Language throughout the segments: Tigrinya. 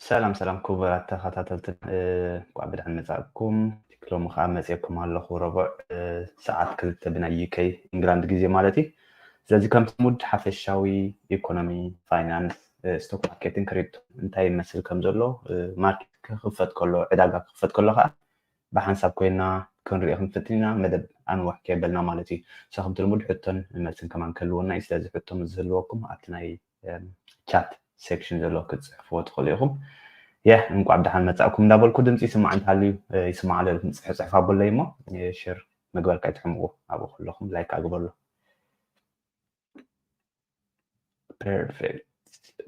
ሰላም ሰላም ክቡራት ተኸታተልትና፣ እንኳዕ ብድሓን መጻእኩም። ሎሚ ከዓ መጺኤኩም ኣለኹ ረቡዕ፣ ሰዓት ክልተ ብናይ ዩኬ ኢንግላንድ ግዜ ማለት እዩ። ስለዚ ከምቲ ሙድ ሓፈሻዊ ኢኮኖሚ፣ ፋይናንስ፣ ስቶክ ማርኬትን ክሪፕቶ እንታይ ይመስል ከም ዘሎ፣ ማርኬት ክኽፈት ከሎ፣ ዕዳጋ ክኽፈት ከሎ ከዓ ብሓንሳብ ኮይና ክንሪኦ ክንፍትን ኢና። መደብ ኣንዋሕ ከየበልና ማለት እዩ። ሰ ከምቲ ልሙድ ሕቶን መልስን ከማን ክህልወና እዩ። ስለዚ ሕቶ ምስ ዝህልወኩም ኣብቲ ናይ ቻት ሴክሽን ዘሎ ክትፅሕፍዎ ትኽእሉ ኢኹም። የ እንኳዕ ብደሓን መፃእኩም እንዳበልኩ፣ ድምፂ ይስማዕ እንተሃልዩ ይስማዕ ኣለልኩም። ፅሕፍ ፅሕፍ ኣቦለይ እሞ ሼር ምግባር ከይትሕምቁ፣ ኣብኡ ከለኹም ላይክ ኣግበሉ። ፐርፌክት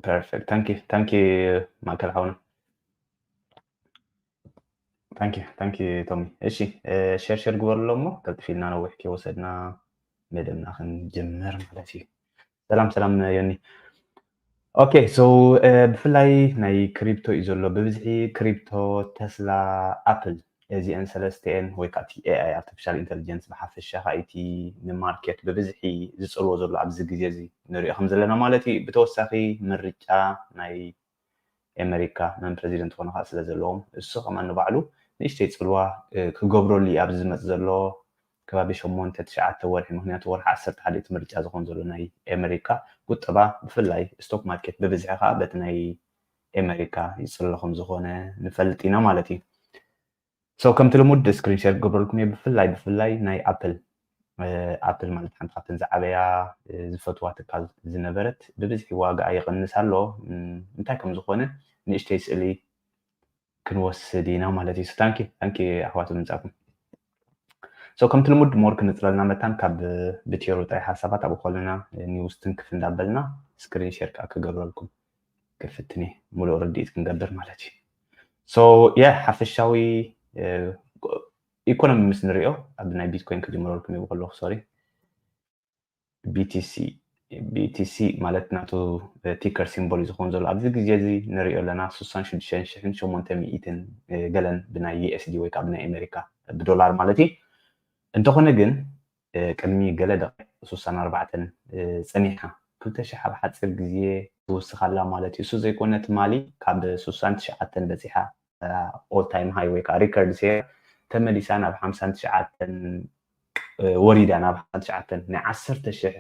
ፐርፌክት። ታንኪ ታንኪ ማእከል ሓውና። ታንኪ ታንኪ ቶሚ። እሺ ሼር ሼር ግበርሎ እሞ ቀልጥፊልና፣ ነዊሕ ከይወሰድና መደብና ክንጅምር ማለት እዩ። ሰላም ሰላም ዮኒ። ኦኬ ሶ ብፍላይ ናይ ክሪፕቶ እዩ ዘሎ ብብዝሒ፣ ክሪፕቶ፣ ተስላ፣ ኣፕል፣ እዚአን ሰለስተኤን ወይ ከዓ እቲ ኤኣይ ኣርቲፊሻል ኢንተሊጀንስ ብሓፈሻ ከዓ እቲ ንማርኬት ብብዝሒ ዝፅልዎ ዘሎ ኣብዚ ግዜ እዚ ንሪኦ ከም ዘለና ማለት እዩ። ብተወሳኺ ምርጫ ናይ ኤመሪካ መን ፕረዚደንት ዝኾነ ከዓ ስለ ዘለዎም እሱ ከማን ንባዕሉ ንእሽተይ ፅልዋ ክገብረሉ እዩ ኣብዚ ዝመፅ ዘሎ ከባቢ ሸሞንተ ትሽዓተ ወርሒ። ምክንያቱ ወርሒ ዓሰርተ ሓደ እቲ ምርጫ ዝኸውን ዘሎ ናይ ኤመሪካ ቁጠባ፣ ብፍላይ ስቶክ ማርኬት ብብዝሒ ከዓ በቲ ናይ ኤመሪካ ይፅሎ ከም ዝኾነ ንፈልጥ ኢና ማለት እዩ። ሶ ከምቲ ልሙድ ስክሪን ሸር ክገብረልኩም እየ። ብፍላይ ብፍላይ ናይ ኣፕል ኣፕል ማለት ሓንቲ ካብተን ዝዓበያ ዝፈትዋ ትካል ዝነበረት ብብዝሒ ዋጋኣ ይቕንስ ኣሎ። እንታይ ከም ዝኾነ ንእሽተይ ስእሊ ክንወስድ ኢና ማለት እዩ። ታንኪ ታንኪ ኣሕዋት ምምፃእኩም። ሶ ከምቲ ልሙድ ሞር ክንፅለልና መታን ካብ ብቴሩ ጥራይ ሓሳባት ኣብኡ ከለና ኒውስ ትንክፍ እንዳበልና ስክሪን ሸር ከዓ ክገብረልኩም ክፍትን እየ፣ ሙሉእ ርድኢት ክንገብር ማለት እዩ። ሶ የ ሓፈሻዊ ኢኮኖሚ ምስ ንሪኦ ኣብ ናይ ቢትኮይን ክጅምረልኩም ይብሉ ከለኹ ሶሪ ቢቲሲ ቢቲሲ ማለት ናቱ ቲከር ሲምቦል እዩ ዝኸውን ዘሎ ኣብዚ ግዜ እዚ ንሪኦ ኣለና ስሳን ሽዱሽተን ሽሕን ሸሞንተ ሚእትን ገለን ብናይ ዩኤስዲ ወይ ከዓ ብናይ ኣሜሪካ ብዶላር ማለት እዩ። እንተኾነ ግን ቅድሚ ገለ ደቂቕ ስሳን ኣርባዕተን ፀኒሓ ክልተ ሽሕ ኣብ ሓፂር ግዜ ትውስኽ ኣላ ማለት እዩ። እሱ ዘይኮነ ትማሊ ካብ ስሳን ትሽዓተን በፂሓ ኦል ታይም ሃይ ወይ ከዓ ሪከርድ ሴራ ተመሊሳ ናብ ሓምሳን ትሽዓተን ወሪዳ ናብ ሓምሳን ትሽዓተን ናይ ዓሰርተ ሽሕ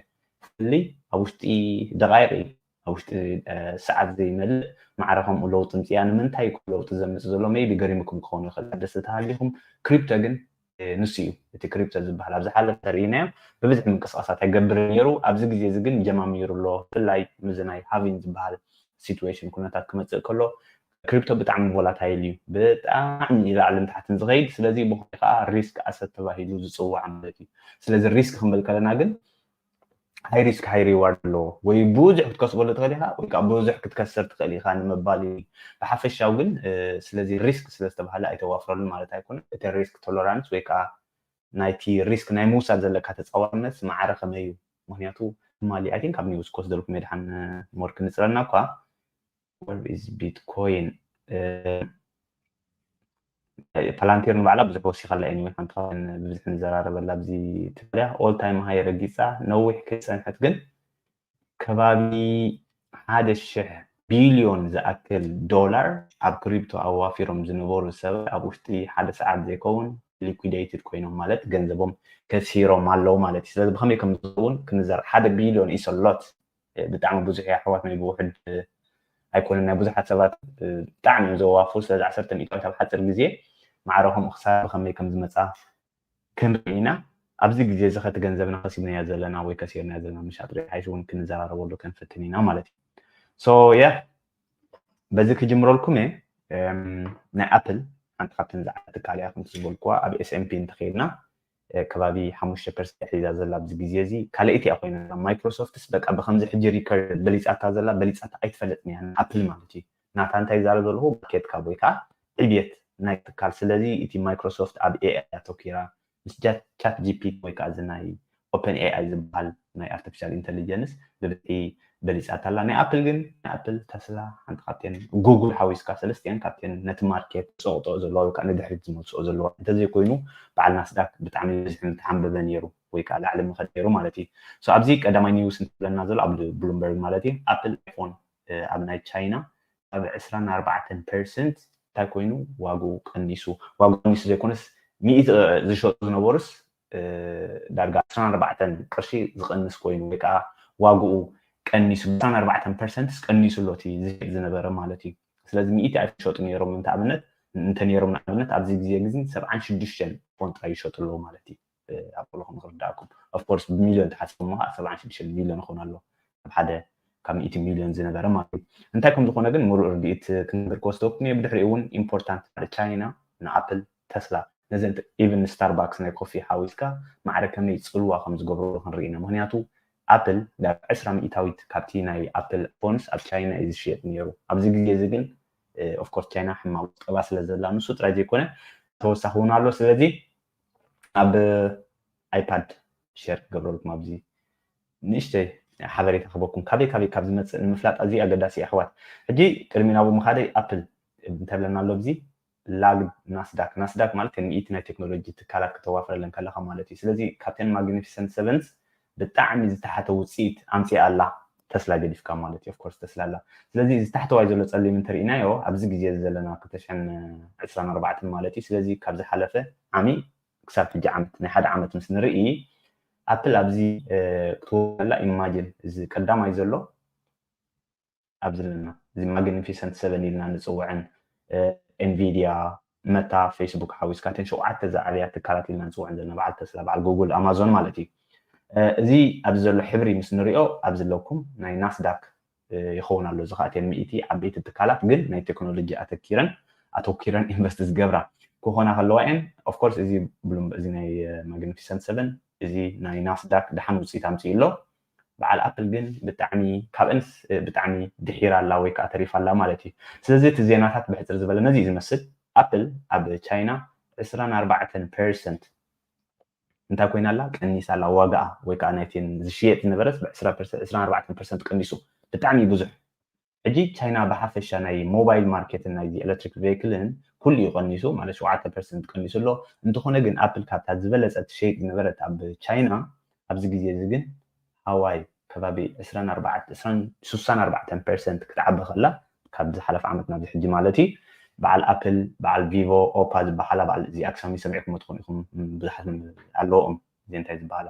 ፍልይ ኣብ ውሽጢ ደቃይቕ እዩ ኣብ ውሽጢ ሰዓት ዘይመልእ ማዕረ ከምኡ ለውጢ ምፅያ ንምንታይ እዩ ለውጢ ዘምፅእ ዘሎ maybe ገሪምኩም ክኸውን ይኽእል ደስ ተሃሊኹም ክሪፕቶ ግን ንሱ እዩ እቲ ክሪፕቶ ዝበሃል ኣብ ዝሓለፈ ተርእይናዮ ብብዝሒ ምንቅስቃሳት ኣይገብርን ነይሩ ኣብዚ ግዜ እዚ ግን ጀማሚሩ ኣሎ ብፍላይ ምዚ ናይ ሃቪንግ ዝበሃል ሲትዌሽን ኩነታት ክመፅእ ከሎ ክሪፕቶ ብጣዕሚ ቮላታይል እዩ ብጣዕሚ ንላዕልን ታሕትን ዝኸይድ ስለዚ ብኾነ ከዓ ሪስክ ኣሰት ተባሂሉ ዝፅዋዕ ማለት እዩ ስለዚ ሪስክ ክንብል ከለና ግን ሃይ ሪስክ ሃይ ሪዋርድ ኣለዎ ወይ ብዙሕ ክትከስበሉ ትኽእል ኢኻ ወይ ከዓ ብዙሕ ክትከስር ትኽእል ኢኻ ንምባል እዩ ብሓፈሻው ግን ስለዚ ሪስክ ስለዝተባሃለ ኣይተዋፍረሉን ማለት ኣይኮነ እቲ ሪስክ ቶለራንስ ወይ ከዓ ናይቲ ሪስክ ናይ ምውሳድ ዘለካ ተፃዋርነት ማዕረ ከመይ እዩ ምክንያቱ ትማሊ ኣይ ቲንክ ኣብ ኒውስ ክወስደልኩም የድሓን ሞር ክንፅረና እኳ ቢትኮይን ፓላንቴር ንባዕላ ብዙሕ ወሲኸላ እዩ ሓንቲ ካብን ብብዝሒ ንዘራረበላ ኣብዚ ትፈልያ ኦል ታይም ሃይ ረጊፃ ነዊሕ ክፀንሐት ግን ከባቢ ሓደ ሽሕ ቢልዮን ዝኣክል ዶላር ኣብ ክሪፕቶ ኣዋፊሮም ዝነበሩ ሰባት ኣብ ውሽጢ ሓደ ሰዓት ዘይከውን ሊኩዳይትድ ኮይኖም ማለት ገንዘቦም ከሲሮም ኣለዉ ማለት እዩ ስለዚ ብከመይ ከም ዝኸውን ክንዘር ሓደ ቢልዮን ኢሰሎት ብጣዕሚ ብዙሕ እዩ ኣሕዋት ናይ ብውሕድ ኣይኮነን ናይ ብዙሓት ሰባት ብጣዕሚ እዮም ዘዋፍሩ ስለዚ ዓሰርተ ሚእታዊት ኣብ ሓፂር ግዜ ማዕረ ከምኡ ክሳብ ብከመይ ከም ዝመፃ ክንርኢ ኢና ኣብዚ ግዜ እዚ ከቲ ገንዘብና ከሲብናዮ ዘለና ወይ ከሲርናዮ ዘለና ምሻጥ ሓይሽ እውን ክንዘራረበሉ ክንፍትን ኢና ማለት እዩ ሶ የ በዚ ክጅምረልኩም እየ ናይ ኣፕል ሓንቲ ካብተን ዝዓበ ትካል እያ ከምቲ ዝበልኩዋ ኣብ ኤስኤምፒ እንተኸይድና ከባቢ ሓሙሽተ ፐርሰንት ሒዛ ዘላ ኣብዚ ግዜ እዚ ካልኣይቲ እያ ኮይና ማይክሮሶፍትስ በቃ ብከምዚ ሕጂ ሪከርድ በሊፃታ ዘላ በሊፃታ ኣይትፈልጥን እያ ኣፕል ማለት እዩ ናታ እንታይ ይዛረብ ዘለኹ ማርኬት ካፕ ወይ ከዓ ዕብየት ናይ ትካል ስለዚ እቲ ማይክሮሶፍት ኣብ ኤኣይ ኣተኪራ ምስ ቻት ጂፒቲ ወይ ከዓ እዚ ናይ ኦፐን ኤኣይ ዝበሃል ናይ ኣርቲፊሻል ኢንተሊጀንስ ብብዝሒ በሊፃታ ኣላ ናይ ኣፕል ግን ናይ ኣፕል ተስላ ሓንቲ ካብተን ጉግል ሓዊስካ ሰለስቲአን ካብተን ነቲ ማርኬት ዝፀቕጥኦ ዘለዋ ወይ ከዓ ንድሕሪት ዝመልስኦ ዘለዋ እንተዘይኮይኑ በዓል ናስዳክ ብጣዕሚ ብዝሒ ምተሓንበበ ነይሩ ወይ ከዓ ላዕሊ ምኸድ ነይሩ ማለት እዩ ኣብዚ ቀዳማይ ኒውስ እንትብለና ዘሎ ኣብ ብሉምበርግ ማለት እዩ ኣፕል ኣይፎን ኣብ ናይ ቻይና ብ ዕስራን ኣርባዕተን ፐርሰንት እንታይ ኮይኑ ዋግኡ ቀኒሱ። ዋግኡ ቀኒሱ ዘይኮነስ ሚእቲ ዝሸጡ ዝነበሩስ ዳርጋ ዕስራን ኣርባዕተን ቅርሺ ዝቐንስ ኮይኑ ወይ ከዓ ዋግኡ ቀኒሱ ዕስራን ኣርባዕተን ፐርሰንት ቀኒሱ ኣሎ እቲ ዝሸጥ ዝነበረ ማለት እዩ። ስለዚ ሚእቲ ኣይሸጡ ነይሮም እንተ ኣብነት እንተ ነይሮም ንኣብነት ኣብዚ ግዜ ግዜ ሰብዓን ሽዱሽተን ፎን ጥራይ ይሸጡ ኣለዉ ማለት እዩ። ኣብ ኩልኹም ክርዳእኩም ኦፍኮርስ ብሚልዮን ተሓስቦም ከዓ ሰብዓን ሽዱሽተ ሚልዮን ይኾን ኣሎ ኣብ ሓደ ካብ ሚእቲ ሚልዮን ዝነበረ ማለት እዩ። እንታይ ከም ዝኾነ ግን ምሩእ ርድኢት ክንብር ክወስደኩም እየ። ብድሕሪኡ እውን ኢምፖርታንት ቻይና ንኣፕል ተስላ ነዘን ኢቨን ስታርባክስ ናይ ኮፊ ሓዊስካ ማዕረ ከመይ ፅልዋ ከም ዝገብርሉ ክንርኢ ኢና። ምክንያቱ ኣፕል ዳርጋ ዕስራ ሚእታዊት ካብቲ ናይ ኣፕል ፎንስ ኣብ ቻይና እዩ ዝሽየጥ ነይሩ። ኣብዚ ግዜ እዚ ግን ኦፍኮርስ ቻይና ሕማቕ ቁጠባ ስለ ዘላ ንሱ ጥራይ ዘይኮነ ተወሳኺ እውን ኣሎ። ስለዚ ኣብ ኣይፓድ ሸር ክገብረልኩም ኣብዚ ንእሽተይ ሓበሬታ ክበኩም ካበይ ካበይ ካብ ዝመፅእ ንምፍላጥ ኣዝዩ ኣገዳሲ ኣሕዋት። ሕጂ ቅድሚ ናብኡ ምኻደይ ኣፕል እንተብለና ኣሎ ኣብዚ ላግ ናስዳክ ናስዳክ ማለት ሚእቲ ናይ ቴክኖሎጂ ትካላት ክተዋፍረለን ከለካ ማለት እዩ። ስለዚ ካብተን ማግኒፊሰንት ሰቨንስ ብጣዕሚ ዝተሓተ ውፅኢት ኣምፅኣ ኣላ ተስላ ገዲፍካ ማለት እዩ። ኦፍኮርስ ተስላ ኣላ። ስለዚ እዚ ታሕተዋይ ዘሎ ፀሊም እንተርኢናዮ ኣብዚ ግዜ ዘለና ክልተ ሽሕን ዕስራን ኣርባዕተን ማለት እዩ። ስለዚ ካብ ዝሓለፈ ዓሚ ክሳብ ሕጂ ዓመት ናይ ሓደ ዓመት ምስ ንርኢ ኣፕል ኣብዚ ክትወላ ኢማጅን እዚ ቀዳማይ ዘሎ ኣብዚ ዘለና እዚ ማግኒፊሰንት ሰቨን ኢልና ንፅውዐን ኤንቪዲያ መታ ፌስቡክ ሓዊስካ እተን ሸውዓተ ዝዓብያ ትካላት ኢልና ንፅውዐን ዘለና በዓል ተስላ በዓል ጉግል ኣማዞን ማለት እዩ። እዚ ኣብዚ ዘሎ ሕብሪ ምስ ንሪኦ ኣብዚ ኣለኩም ናይ ናስዳክ ይኸውን ኣሎ እዚ ከዓ እተን ሚእቲ ዓበይቲ ትካላት ግን ናይ ቴክኖሎጂ ኣተኪረን ኣተኪረን ኢንቨስት ዝገብራ ክኾና ከለዋ እየን። ኦፍኮርስ እዚ ብሉም እዚ ናይ ማግኒፊሰንት ሰቨን እዚ ናይ ናስዳክ ደሓን ውፅኢት ኣምፅኡ ኣሎ። በዓል ኣፕል ግን ብጣዕሚ ካብአንስ ብጣዕሚ ድሒራ ኣላ ወይ ከዓ ተሪፋ ኣላ ማለት እዩ። ስለዚ እቲ ዜናታት ብሕፅር ዝበለ ነዚ እዩ ዝመስል። ኣፕል ኣብ ቻይና ዕስራን ኣርባዕተን ፐርሰንት እንታይ ኮይና ኣላ ቀኒሳ ኣላ ዋጋኣ ወይ ከዓ ናይተን ዝሽየጥ ዝነበረስ ብ ዕስራን ኣርባዕተን ፐርሰንት ቀኒሱ ብጣዕሚ ብዙሕ። ሕጂ ቻይና ብሓፈሻ ናይ ሞባይል ማርኬትን ናይ ኤሌክትሪክ ቬክልን ኩሉ እዩ ቀኒሱ ማለት ሸውዓተ ፐርሰንት ቀኒሱ ኣሎ። እንተኾነ ግን ኣፕል ካብታ ዝበለፀ ትሸይጥ ዝነበረት ኣብ ቻይና ኣብዚ ግዜ እዚ ግን ሃዋይ ከባቢ ዕስራን ኣርባዕተን ዕስራን ስሳን ኣርባዕተን ፐርሰንት ክትዓቢ ከላ ካብ ዝሓለፈ ዓመት ናብዚ ሕጂ ማለት እዩ። በዓል ኣፕል በዓል ቪቮ ኦፓ ዝበሃላ በዓል እዚ ኣክሳሚ ሰሚዕኩሞ ትኾኑ ኢኹም ብዙሓት ኣለዎም እዚ እንታይ ዝበሃላ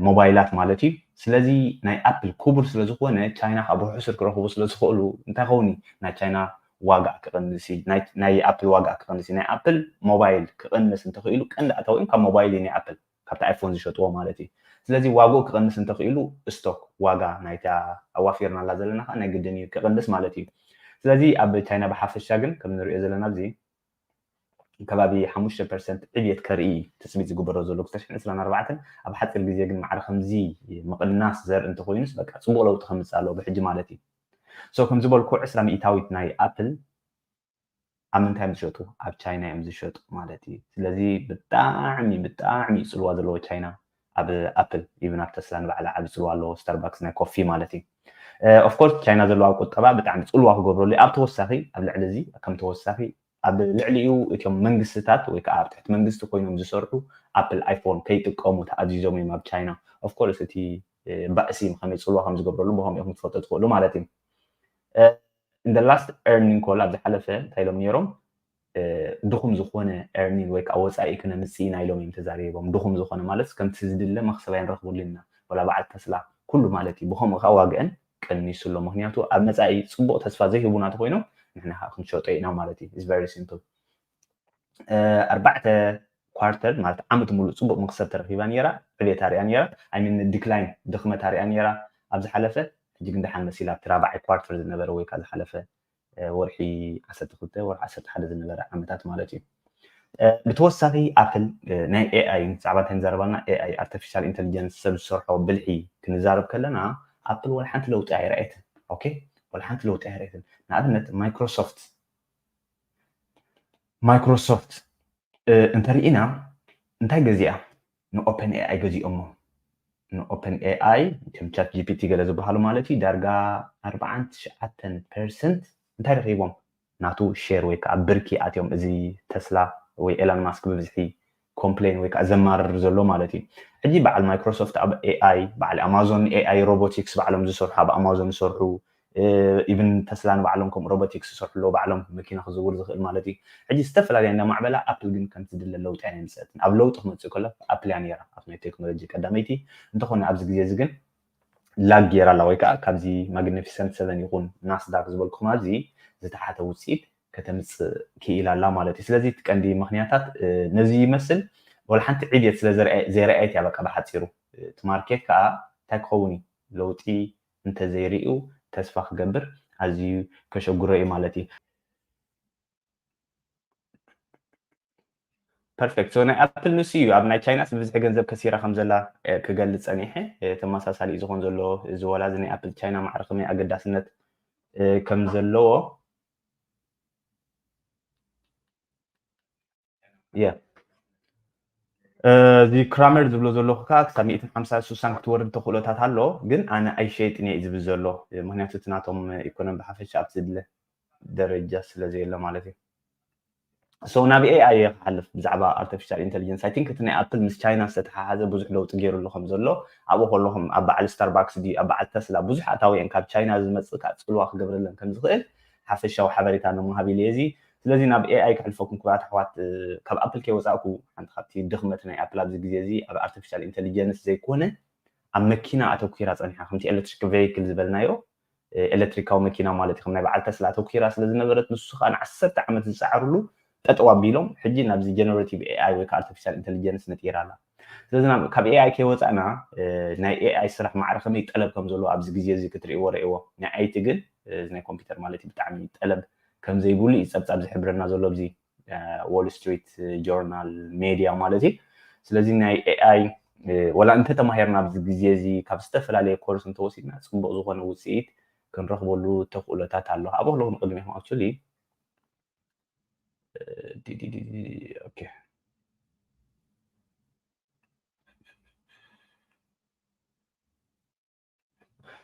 ሞባይላት ማለት እዩ። ስለዚ ናይ ኣፕል ክቡር ስለዝኾነ ቻይና ካብ ሕሱር ክረኽቡ ስለዝኽእሉ እንታይ ኸውን ናይ ቻይና ዋጋ ክቕንስ ናይ ኣፕል ዋጋ ክቕንስ ናይ ኣፕል ሞባይል ክቕንስ እንተኽኢሉ ቀንዲ ኣታዊኦም ካብ ሞባይል እዩ ናይ ኣፕል ካብቲ ኣይፎን ዝሸጥዎ ማለት እዩ። ስለዚ ዋግኡ ክቕንስ እንተኽኢሉ ስቶክ ዋጋ ናይታ ኣዋፊርናላ ዘለና ከዓ ናይ ግድን እዩ ክቕንስ ማለት እዩ። ስለዚ ኣብ ቻይና ብሓፈሻ ግን ከም ንሪኦ ዘለና ኣብዚ ከባቢ ሓሙሽተ ፐርሰንት ዕብየት ከርኢ ትፅቢት ዝግበሮ ዘሎ ክልተ ሽሕን ዕስራን ኣርባዕተን ኣብ ሓፂር ግዜ ግን ማዕረ ከምዚ ምቕናስ ዘርኢ እንተኮይኑስ በቃ ፅቡቅ ለውጢ ከምፅእ ኣለዎ ብሕጂ ማለት እዩ። ሶ ከምዝበልኩ ዕስራ ሚእታዊት ናይ ኣፕል ኣብ ምንታይ እዮም ዝሸጡ? ኣብ ቻይና እዮም ዝሸጡ ማለት እዩ። ስለዚ ብጣዕሚ ብጣዕሚ እዩ ፅልዋ ዘለዎ ቻይና ኣብ ኣፕል ኢቭን ኣብ ተስላ ንባዕላ ዓቢ ፅልዋ ኣለዎ ስታርባክስ ናይ ኮፊ ማለት እዩ። ኦፍኮርስ ቻይና ዘለዋ ቁጠባ ብጣዕሚ ፅልዋ ክገብረሉ ኣብ ተወሳኺ ኣብ ልዕሊ እዚ ከም ተወሳኺ ኣብ ልዕሊኡ እቶም መንግስትታት ወይ ከዓ ኣብ ትሕቲ መንግስቲ ኮይኖም ዝሰርሑ ኣፕል ኣይፎን ከይጥቀሙ ተኣዚዞም እዮም ኣብ ቻይና። ኦፍኮርስ እቲ ባእሲ ከመይ ፅልዋ ከም ዝገብረሉ ብኸምኡ ኢኹም ትፈልጡ ትኽእሉ ማለት እዩ። In the last earning call ኣብ ዝሓለፈ እንታይ ኢሎም ነይሮም? ድኹም ዝኾነ earning ወይ ከዓ ወፃኢ ክነምፅእ ኢና ኢሎም እዮም ተዛሪቦም። ድኹም ዝኾነ ማለት ከምቲ ዝድለ መክሰብ ኣይንረኽበሉ ኢና ወላ በዓል ተስላ ኩሉ ማለት እዩ። ብኸምኡ ከዓ ዋግአን ቀኒሱ ኣሎ። ምክንያቱ ኣብ መፃኢ ፅቡቕ ተስፋ ዘይህቡና ተኮይኖም ንሕና ከዓ ክንሸጦ ኢና ማለት እዩ። It's very simple። ኣርባዕተ ኳርተር ማለት ዓመት ሙሉእ ፅቡቅ መክሰብ ተረኪባ ነይራ ዕቤት ኣሪያ ነይራ ኣይምን ዲክላይን ድክመት ኣሪያ ነይራ ኣብ ዝሓለፈ ሕጂ ግን ደሓን መሲላ ኣብቲ ራብዓይ ኳርተር ዝነበረ ወይ ከዓ ዝሓለፈ ወርሒ ዓሰርተ ክልተ ወርሒ ዓሰርተ ሓደ ዝነበረ ዓመታት ማለት እዩ። ብተወሳኺ ኣፕል ናይ ኤኣይ ብዛዕባ እንታይ ንዛረብ ኣለና ኤኣይ ኣርቲፊሻል ኢንተሊጀንስ ሰብ ዝሰርሖ ብልሒ ክንዛረብ ከለና ኣፕል ወላ ሓንቲ ለውጢ ኣይረኣየትን። ኦኬ ወላ ሓንቲ ለውጢ ኣይረኣየትን። ንኣብነት ማይክሮሶፍት ማይክሮሶፍት እንተሪኢና እንታይ ገዚኣ ንኦፐን ኤኣይ ገዚኦሞ ንኦፐን ኤኣይ ከም ቻት ጂፒቲ ገለ ዝበሃሉ ማለት እዩ ዳርጋ ኣርባዓን ትሽዓተን ፐርሰንት እንታይ ረኪቦም ናቱ ሼር ወይ ከዓ ብርኪ ኣትዮም እዚ ተስላ ወይ ኤላን ማስክ ብብዝሒ ኮምፕሌን ወይ ከዓ ዘማርር ዘሎ ማለት እዩ። ሕጂ በዓል ማይክሮሶፍት ኣብ ኤኣይ በዓል ኣማዞን ኤኣይ ሮቦቲክስ ባዕሎም ዝሰርሑ ኣብ ኣማዞን ዝሰርሑ ኢብን ተስላ ንባዕሎም ከምኡ ሮቦቲክስ ዝሰርሑ ኣለዉ፣ ባዕሎም መኪና ክዝውር ዝኽእል ማለት እዩ። ሕጂ ዝተፈላለያ እናማዕበላ ኣፕል ግን ከምቲ ዝድለ ለውጢ እያ የምፅአትን። ኣብ ለውጢ ክመፅእ ከሎ ኣፕል እያ ነይራ ኣብ ናይ ቴክኖሎጂ ቀዳመይቲ። እንተኾነ ኣብዚ ግዜ እዚ ግን ላግ ገይራ ኣላ፣ ወይ ከዓ ካብዚ ማግኒፊሰንት ሰቨን ይኹን ናስዳክ ዝበልኩም ኣብዚ ዝተሓተ ውፅኢት ከተምፅእ ክኢላ ኣላ ማለት እዩ። ስለዚ እቲ ቀንዲ ምክንያታት ነዚ ይመስል። ወላ ሓንቲ ዕብየት ስለ ዘይረኣየት እያ በቃ ብሓፂሩ። እቲ ማርኬት ከዓ እንታይ ክኸውን እዩ ለውጢ እንተዘይርእዩ ተስፋ ክገብር ኣዝዩ ከሸግሮ እዩ ማለት እዩ። ፐርፌክት። ሶ ናይ ኣፕል ንሱ እዩ ኣብ ናይ ቻይናስ ብብዝሒ ገንዘብ ከሲራ ከም ዘላ ክገልፅ ፀኒሐ። ተመሳሳሊ እዩ ዝኾን ዘሎ እዚ ወላ እዚ ናይ ኣፕል ቻይና ማዕረ ከመይ ኣገዳስነት ከም ዘለዎ የ እዚ ክራመር ዝብሎ ዘለኹ ከዓ ክሳብ ሚእትን ሓምሳ ስሳን ክትወርድ ተኽእሎታት ኣሎ፣ ግን ኣነ ኣይሸይጥን እየ ዝብል ዘሎ። ምክንያቱ እቲ ናቶም ኢኮኖሚ ብሓፈሻ ኣብቲ ዝድለ ደረጃ ስለ ዘየለ ማለት እዩ። ሶ ናብ ኤኣይ እየ ክሓልፍ ብዛዕባ ኣርቲፊሻል ኢንቴሊጀንስ። ኣይ ቲንክ እቲ ናይ ኣፕል ምስ ቻይና ዝተተሓሓዘ ብዙሕ ለውጢ ገይሩ ኣሎ ከም ዘሎ ኣብኡ ከለኹም ኣብ በዓል ስታርባክስ ድዩ ኣብ በዓል ተስላ ብዙሕ ኣታዊ እየን ካብ ቻይና ዝመፅእ ከዓ ፅልዋ ክገብረለን ከም ዝኽእል ሓፈሻዊ ሓበሬታ ንምሃብ ኢለ እዚ። ስለዚ ናብ ኤኣይ ክሕልፈኩም ክብራት ኣሕዋት፣ ካብ ኣፕል ከይወፃእኩ ሓንቲ ካብቲ ድኽመት ናይ ኣፕል ኣብዚ ግዜ እዚ ኣብ ኣርቲፊሻል ኢንቴሊጀንስ ዘይኮነ ኣብ መኪና ኣተኩራ ፀኒሓ ከምቲ ኤሌክትሪክ ቬይክል ዝበልናዮ ኤሌክትሪካዊ መኪና ማለት እዩ። ከም ናይ በዓል ተስላ ኣተኩራ ስለ ዝነበረት ንሱ ከዓ ንዓሰርተ ዓመት ዝፀዓርሉ ጠጠው ኣቢሎም ሕጂ ናብዚ ጀነሬቲቭ ኤኣይ ወይ ከዓ ኣርቲፊሻል ኢንቴሊጀንስ ነጢራ ኣላ። ስለዚ ካብ ኤኣይ ከይወፃእና ናይ ኤኣይ ስራሕ ማዕረ ከመይ ጠለብ ከም ዘለዎ ኣብዚ ግዜ እዚ ክትርእይዎ ረእይዎ። ናይ ኣይቲ ግን ናይ ኮምፒውተር ማለት እዩ ብጣዕሚ ጠለብ ከም ዘይብሉ እዩ ፀብፃብ ዝሕብረና ዘሎ ኣብዚ ዎል ስትሪት ጆርናል ሜድያ ማለት እዩ። ስለዚ ናይ ኤኣይ ወላ እንተተማሂርና ኣብዚ ግዜ እዚ ካብ ዝተፈላለየ ኮርስ እንተወሲድና ፅቡቅ ዝኾነ ውፅኢት ክንረኽበሉ ተኽእሎታት ኣሎ። ኣብኡ ከለኹ ንቅድሚኹም ኣክቹሊ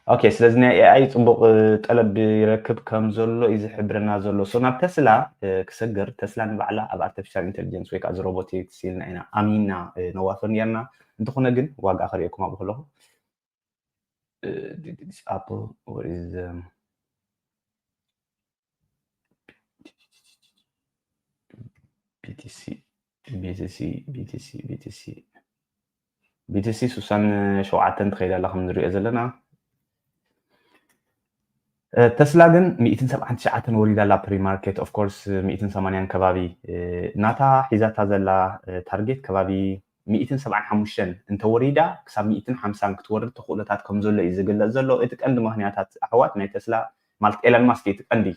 ኦኬ ስለዚ ናይ ኤኣይ ፅቡቅ ጠለብ ይረክብ ከም ዘሎ እዩ ዝሕብረና ዘሎ። ሶ ናብ ተስላ ክሰግር፣ ተስላ ንባዕላ ኣብ ኣርቲፊሻል ኢንቴሊጀንስ ወይ ከዓ ሮቦቲክስ ኢልና ኢና ኣሚና ነዋፍር ነርና። እንተኾነ ግን ዋጋ ክርእየኩም ኣብኡ ከለኹ ኣፕል ቢቲሲ ቢቲሲ ቢቲሲ ቢቲሲ ቢቲሲ ስሳን ሸውዓተን ትኸይድ ኣላ ከም ንሪኦ ዘለና። ተስላ ግን ሚእትን ሰብዓን ትሽዓተን ወሪዳ ኣላ ፕሪማርኬት ኦፍኮርስ ሚእትን ሰማንያን ከባቢ ናታ ሒዛታ ዘላ ታርጌት ከባቢ ሚእትን ሰብዓን ሓሙሽተን እንተወሪዳ ክሳብ ሚእትን ሓምሳን ክትወርድ ተኽእሎታት ከም ዘሎ እዩ ዝግለጽ ዘሎ። እቲ ቀንዲ ምኽንያታት ኣሕዋት ናይ ተስላ ማለት ኤለን ማስክ እቲ ቀንዲ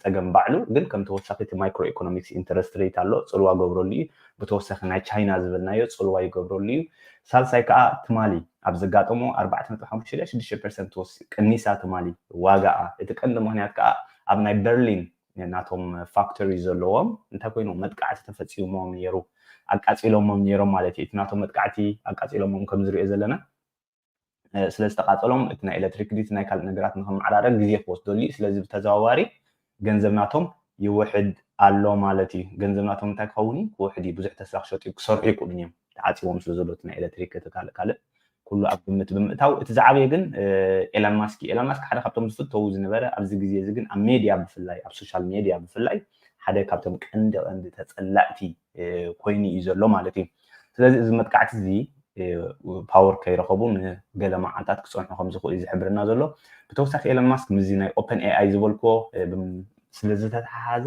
ፀገም ባዕሉ ግን ከም ተወሳኺ እቲ ማይክሮ ኢኮኖሚክስ ኢንተረስት ሬት ኣሎ ፅልዋ ገብረሉ እዩ። ብተወሳኺ ናይ ቻይና ዝበልናዮ ፅልዋ ይገብረሉ እዩ። ሳልሳይ ከዓ ትማሊ ኣብ ዘጋጠሞ ኣርባዕተ ነጥቢ ሓሙሽተ ሽዱሽተ ፐርሰንት ወስ ቅኒሳ ትማሊ ዋጋኣ። እቲ ቀንዲ ምክንያት ከዓ ኣብ ናይ በርሊን ናቶም ፋክተሪ ዘለዎም እንታይ ኮይኑ መጥቃዕቲ ተፈፂሞም ነይሩ። ኣቃፂሎሞም ነይሮም ማለት እዩ። እቲ ናቶም መጥቃዕቲ ኣቃፂሎሞም ከም ዝሪኦ ዘለና ስለ ዝተቃፀሎም እቲ ናይ ኤሌክትሪክ ድዩ ናይ ካልእ ነገራት ንክመዓራረግ ግዜ ክወስደሉ እዩ። ስለዚ ብተዘዋዋሪ ገንዘብ ናቶም ይውሕድ ኣሎ ማለት እዩ። ገንዘብ ናቶም እንታይ ክኸውን እዩ? ክውሕድ እዩ። ብዙሕ ተስላ ክሸጡ ክሰርሑ ይክእሉን እዮም። ተዓፂቦም ስለ ዘሎ እቲ ናይ ኤሌክትሪክ እቲ ካልእ ካልእ ኩሉ ኣብ ግምት ብምእታው እቲ ዝዓበየ ግን ኤላን ማስክ እዩ። ኤላን ማስክ ሓደ ካብቶም ዝፍተዉ ዝነበረ ኣብዚ ግዜ እዚ ግን ኣብ ሜድያ ብፍላይ ኣብ ሶሻል ሜድያ ብፍላይ ሓደ ካብቶም ቀንዲ ቀንዲ ተፀላእቲ ኮይኑ እዩ ዘሎ ማለት እዩ። ስለዚ እዚ መጥቃዕቲ እዚ ፓወር ከይረኸቡ ንገለ መዓልታት ክፀንሑ ከም ዝኽእሉ እዩ ዝሕብረና ዘሎ። ብተወሳኺ ኤለን ማስክ ምስዚ ናይ ኦፐን ኤኣይ ዝበልክዎ ስለ ዝተተሓሓዘ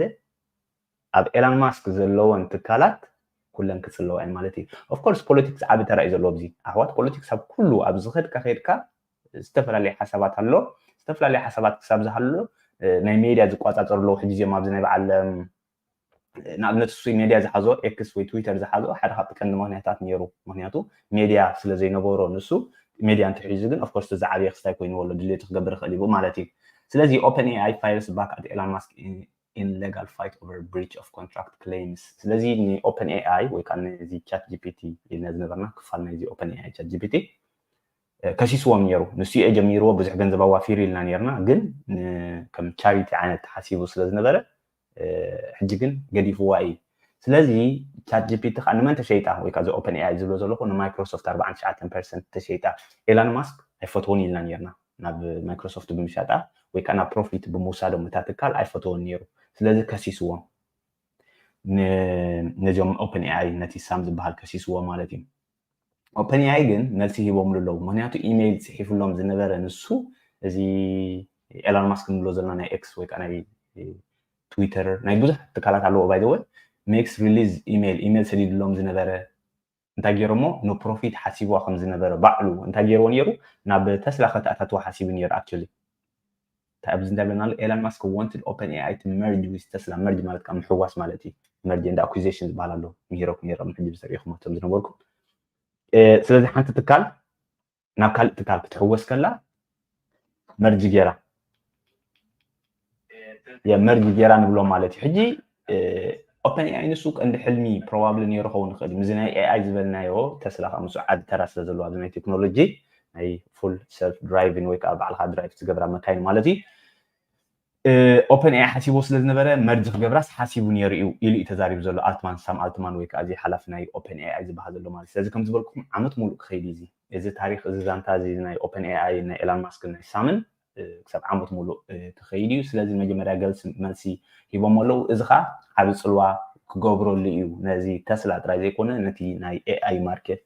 ኣብ ኤላን ማስክ ዘለወን ትካላት ኩለን ክፅለዋ እየን ማለት እዩ። ኦፍኮርስ ፖለቲክስ ዓቢ ተራ እዩ ዘለዎ ኣብዚ ኣሕዋት። ፖለቲክስ ኣብ ኩሉ ኣብ ዝኸድካ ከድካ ዝተፈላለየ ሓሳባት ኣሎ። ዝተፈላለየ ሓሳባት ክሳብ ዝሃሎ ናይ ሜድያ ዝቋፃፀሩ ኣለዉ። ሕጂ እዚኦም ኣብዚ ናይ በዓል ንኣብነት እሱ ሜድያ ዝሓዞ ኤክስ ወይ ትዊተር ዝሓዞ ሓደ ካብቲ ቀንዲ ምክንያታት ነይሩ። ምክንያቱ ሜድያ ስለ ዘይነበሮ ንሱ ሜድያ እንተሒዙ ግን ኦፍኮርስ ዝዓበየ ክስታይ ኮይኑ ኣሎ ድሌቱ ክገብር ይኽእል ይብኡ ማለት እዩ። ስለዚ ኦፐን ኤኣይ ፋይርስ ባክ ኣት ኤላን ማስክ in legal fight over breach of contract claims። ስለዚ ንኦፐን ኤኣይ ወይ ከዓ ነዚ ቻት ጂፒቲ ኢልና ዝነበርና ክፋል ናይዚ ኦፐን ኤኣይ ቻት ጂፒቲ ከሲስዎም ነይሩ። ንሱ እየ ጀሚርዎ ብዙሕ ገንዘብ ኣዋፊሩ ኢልና ነርና፣ ግን ከም ቻሪቲ ዓይነት ተሓሲቡ ስለ ዝነበረ ሕጂ ግን ገዲፍዋ እዩ። ስለዚ ቻት ጂፒቲ ከዓ ንመን ተሸይጣ ወይ ከዓ እዚ ኦፐን ኤኣይ ዝብሎ ዘለኹ ንማይክሮሶፍት ኣርባዓን ትሽዓተን ፐርሰንት ተሸይጣ። ኤላን ማስክ ኣይፈትዎን ኢልና ነርና ናብ ማይክሮሶፍት ብምሻጣ ወይ ከዓ ናብ ፕሮፊት ብምውሳዶም እታ ትካል ኣይፈተወን ነይሩ። ስለዚ ከሲስዎም፣ ነዚኦም ኦፕን ኤኣይ ነቲ ሳም ዝበሃል ከሲስዎ ማለት እዩ። ኦፕን ኤኣይ ግን መልሲ ሂቦምሉ ኣለዉ። ምክንያቱ ኢሜይል ፅሒፉሎም ዝነበረ ንሱ፣ እዚ ኤሎን ማስክ ንብሎ ዘለና ናይ ኤክስ ወይ ከዓ ናይ ትዊተር ናይ ብዙሕ ትካላት ኣለዎ። ባይዘወ ሜክስ ሪሊዝ ኢሜይል ኢሜይል ሰዲድሎም ዝነበረ እንታይ ገይሮሞ ንፕሮፊት ሓሲብዋ ከም ዝነበረ ባዕሉ እንታይ ገይርዎ ነይሩ ናብ ተስላ ከተኣታትዋ ሓሲቡ ነይሩ። ኣክቹሊ ኣብዚ እንታይ ብለና ኣሎ? Elon Musk wanted OpenAI to merge with Tesla። መርጅ ማለት ካብ ምሕዋስ ማለት እዩ። መርጅ እንዳ ኣኩዚሽን ዝበሃል ኣሎ። ምሂረኩም ነይሮም ሕጂ ብዝተሪኢኹም እቶም ዝነበርኩም። ስለዚ ሓንቲ ትካል ናብ ካልእ ትካል ክትሕወስ ከላ መርጅ ገይራ መርጅ ገይራ ንብሎ ማለት እዩ። ሕጂ ኦፐን ኤኣይ ንሱ ቀንዲ ሕልሚ ፕሮባብሊ ነይሩ ክኸውን ይኽእል እዩ። ምስዚ ናይ ኤኣይ ዝበልናዮ ተስላ ከዓ ምስ ዓቢ ተራ ስለ ዘለዎ ኣብዚ ናይ ቴክኖሎጂ ናይ ፉል ሰልፍ ድራይቪን ወይ ከዓ ባዕልካ ድራይቭ ዝገብራ መካይን ማለት እዩ። ኦፐን ኤኣይ ሓሲቦ ስለ ዝነበረ መርጅ ክገብራስ ሓሲቡ ነይሩ እዩ ኢሉ እዩ ተዛሪቡ ዘሎ ኣልትማን ሳም ኣልትማን ወይ ከዓ እዚ ሓላፊ ናይ ኦፐን ኤኣይ ዝበሃል ዘሎ ማለት እዩ። ስለዚ ከም ዝበልኩም ዓመት ሙሉእ ክኸይድ እዩ እዚ እዚ ታሪክ እዚ ዛንታ እዚ ናይ ኦፐን ኤኣይ ናይ ኤላን ማስክ ናይ ሳምን ክሳብ ዓመት ሙሉእ ክኸይድ እዩ። ስለዚ መጀመርያ ገልሲ መልሲ ሂቦም ኣለዉ። እዚ ከዓ ዓብ ፅልዋ ክገብረሉ እዩ ነዚ ተስላ ጥራይ ዘይኮነ ነቲ ናይ ኤኣይ ማርኬት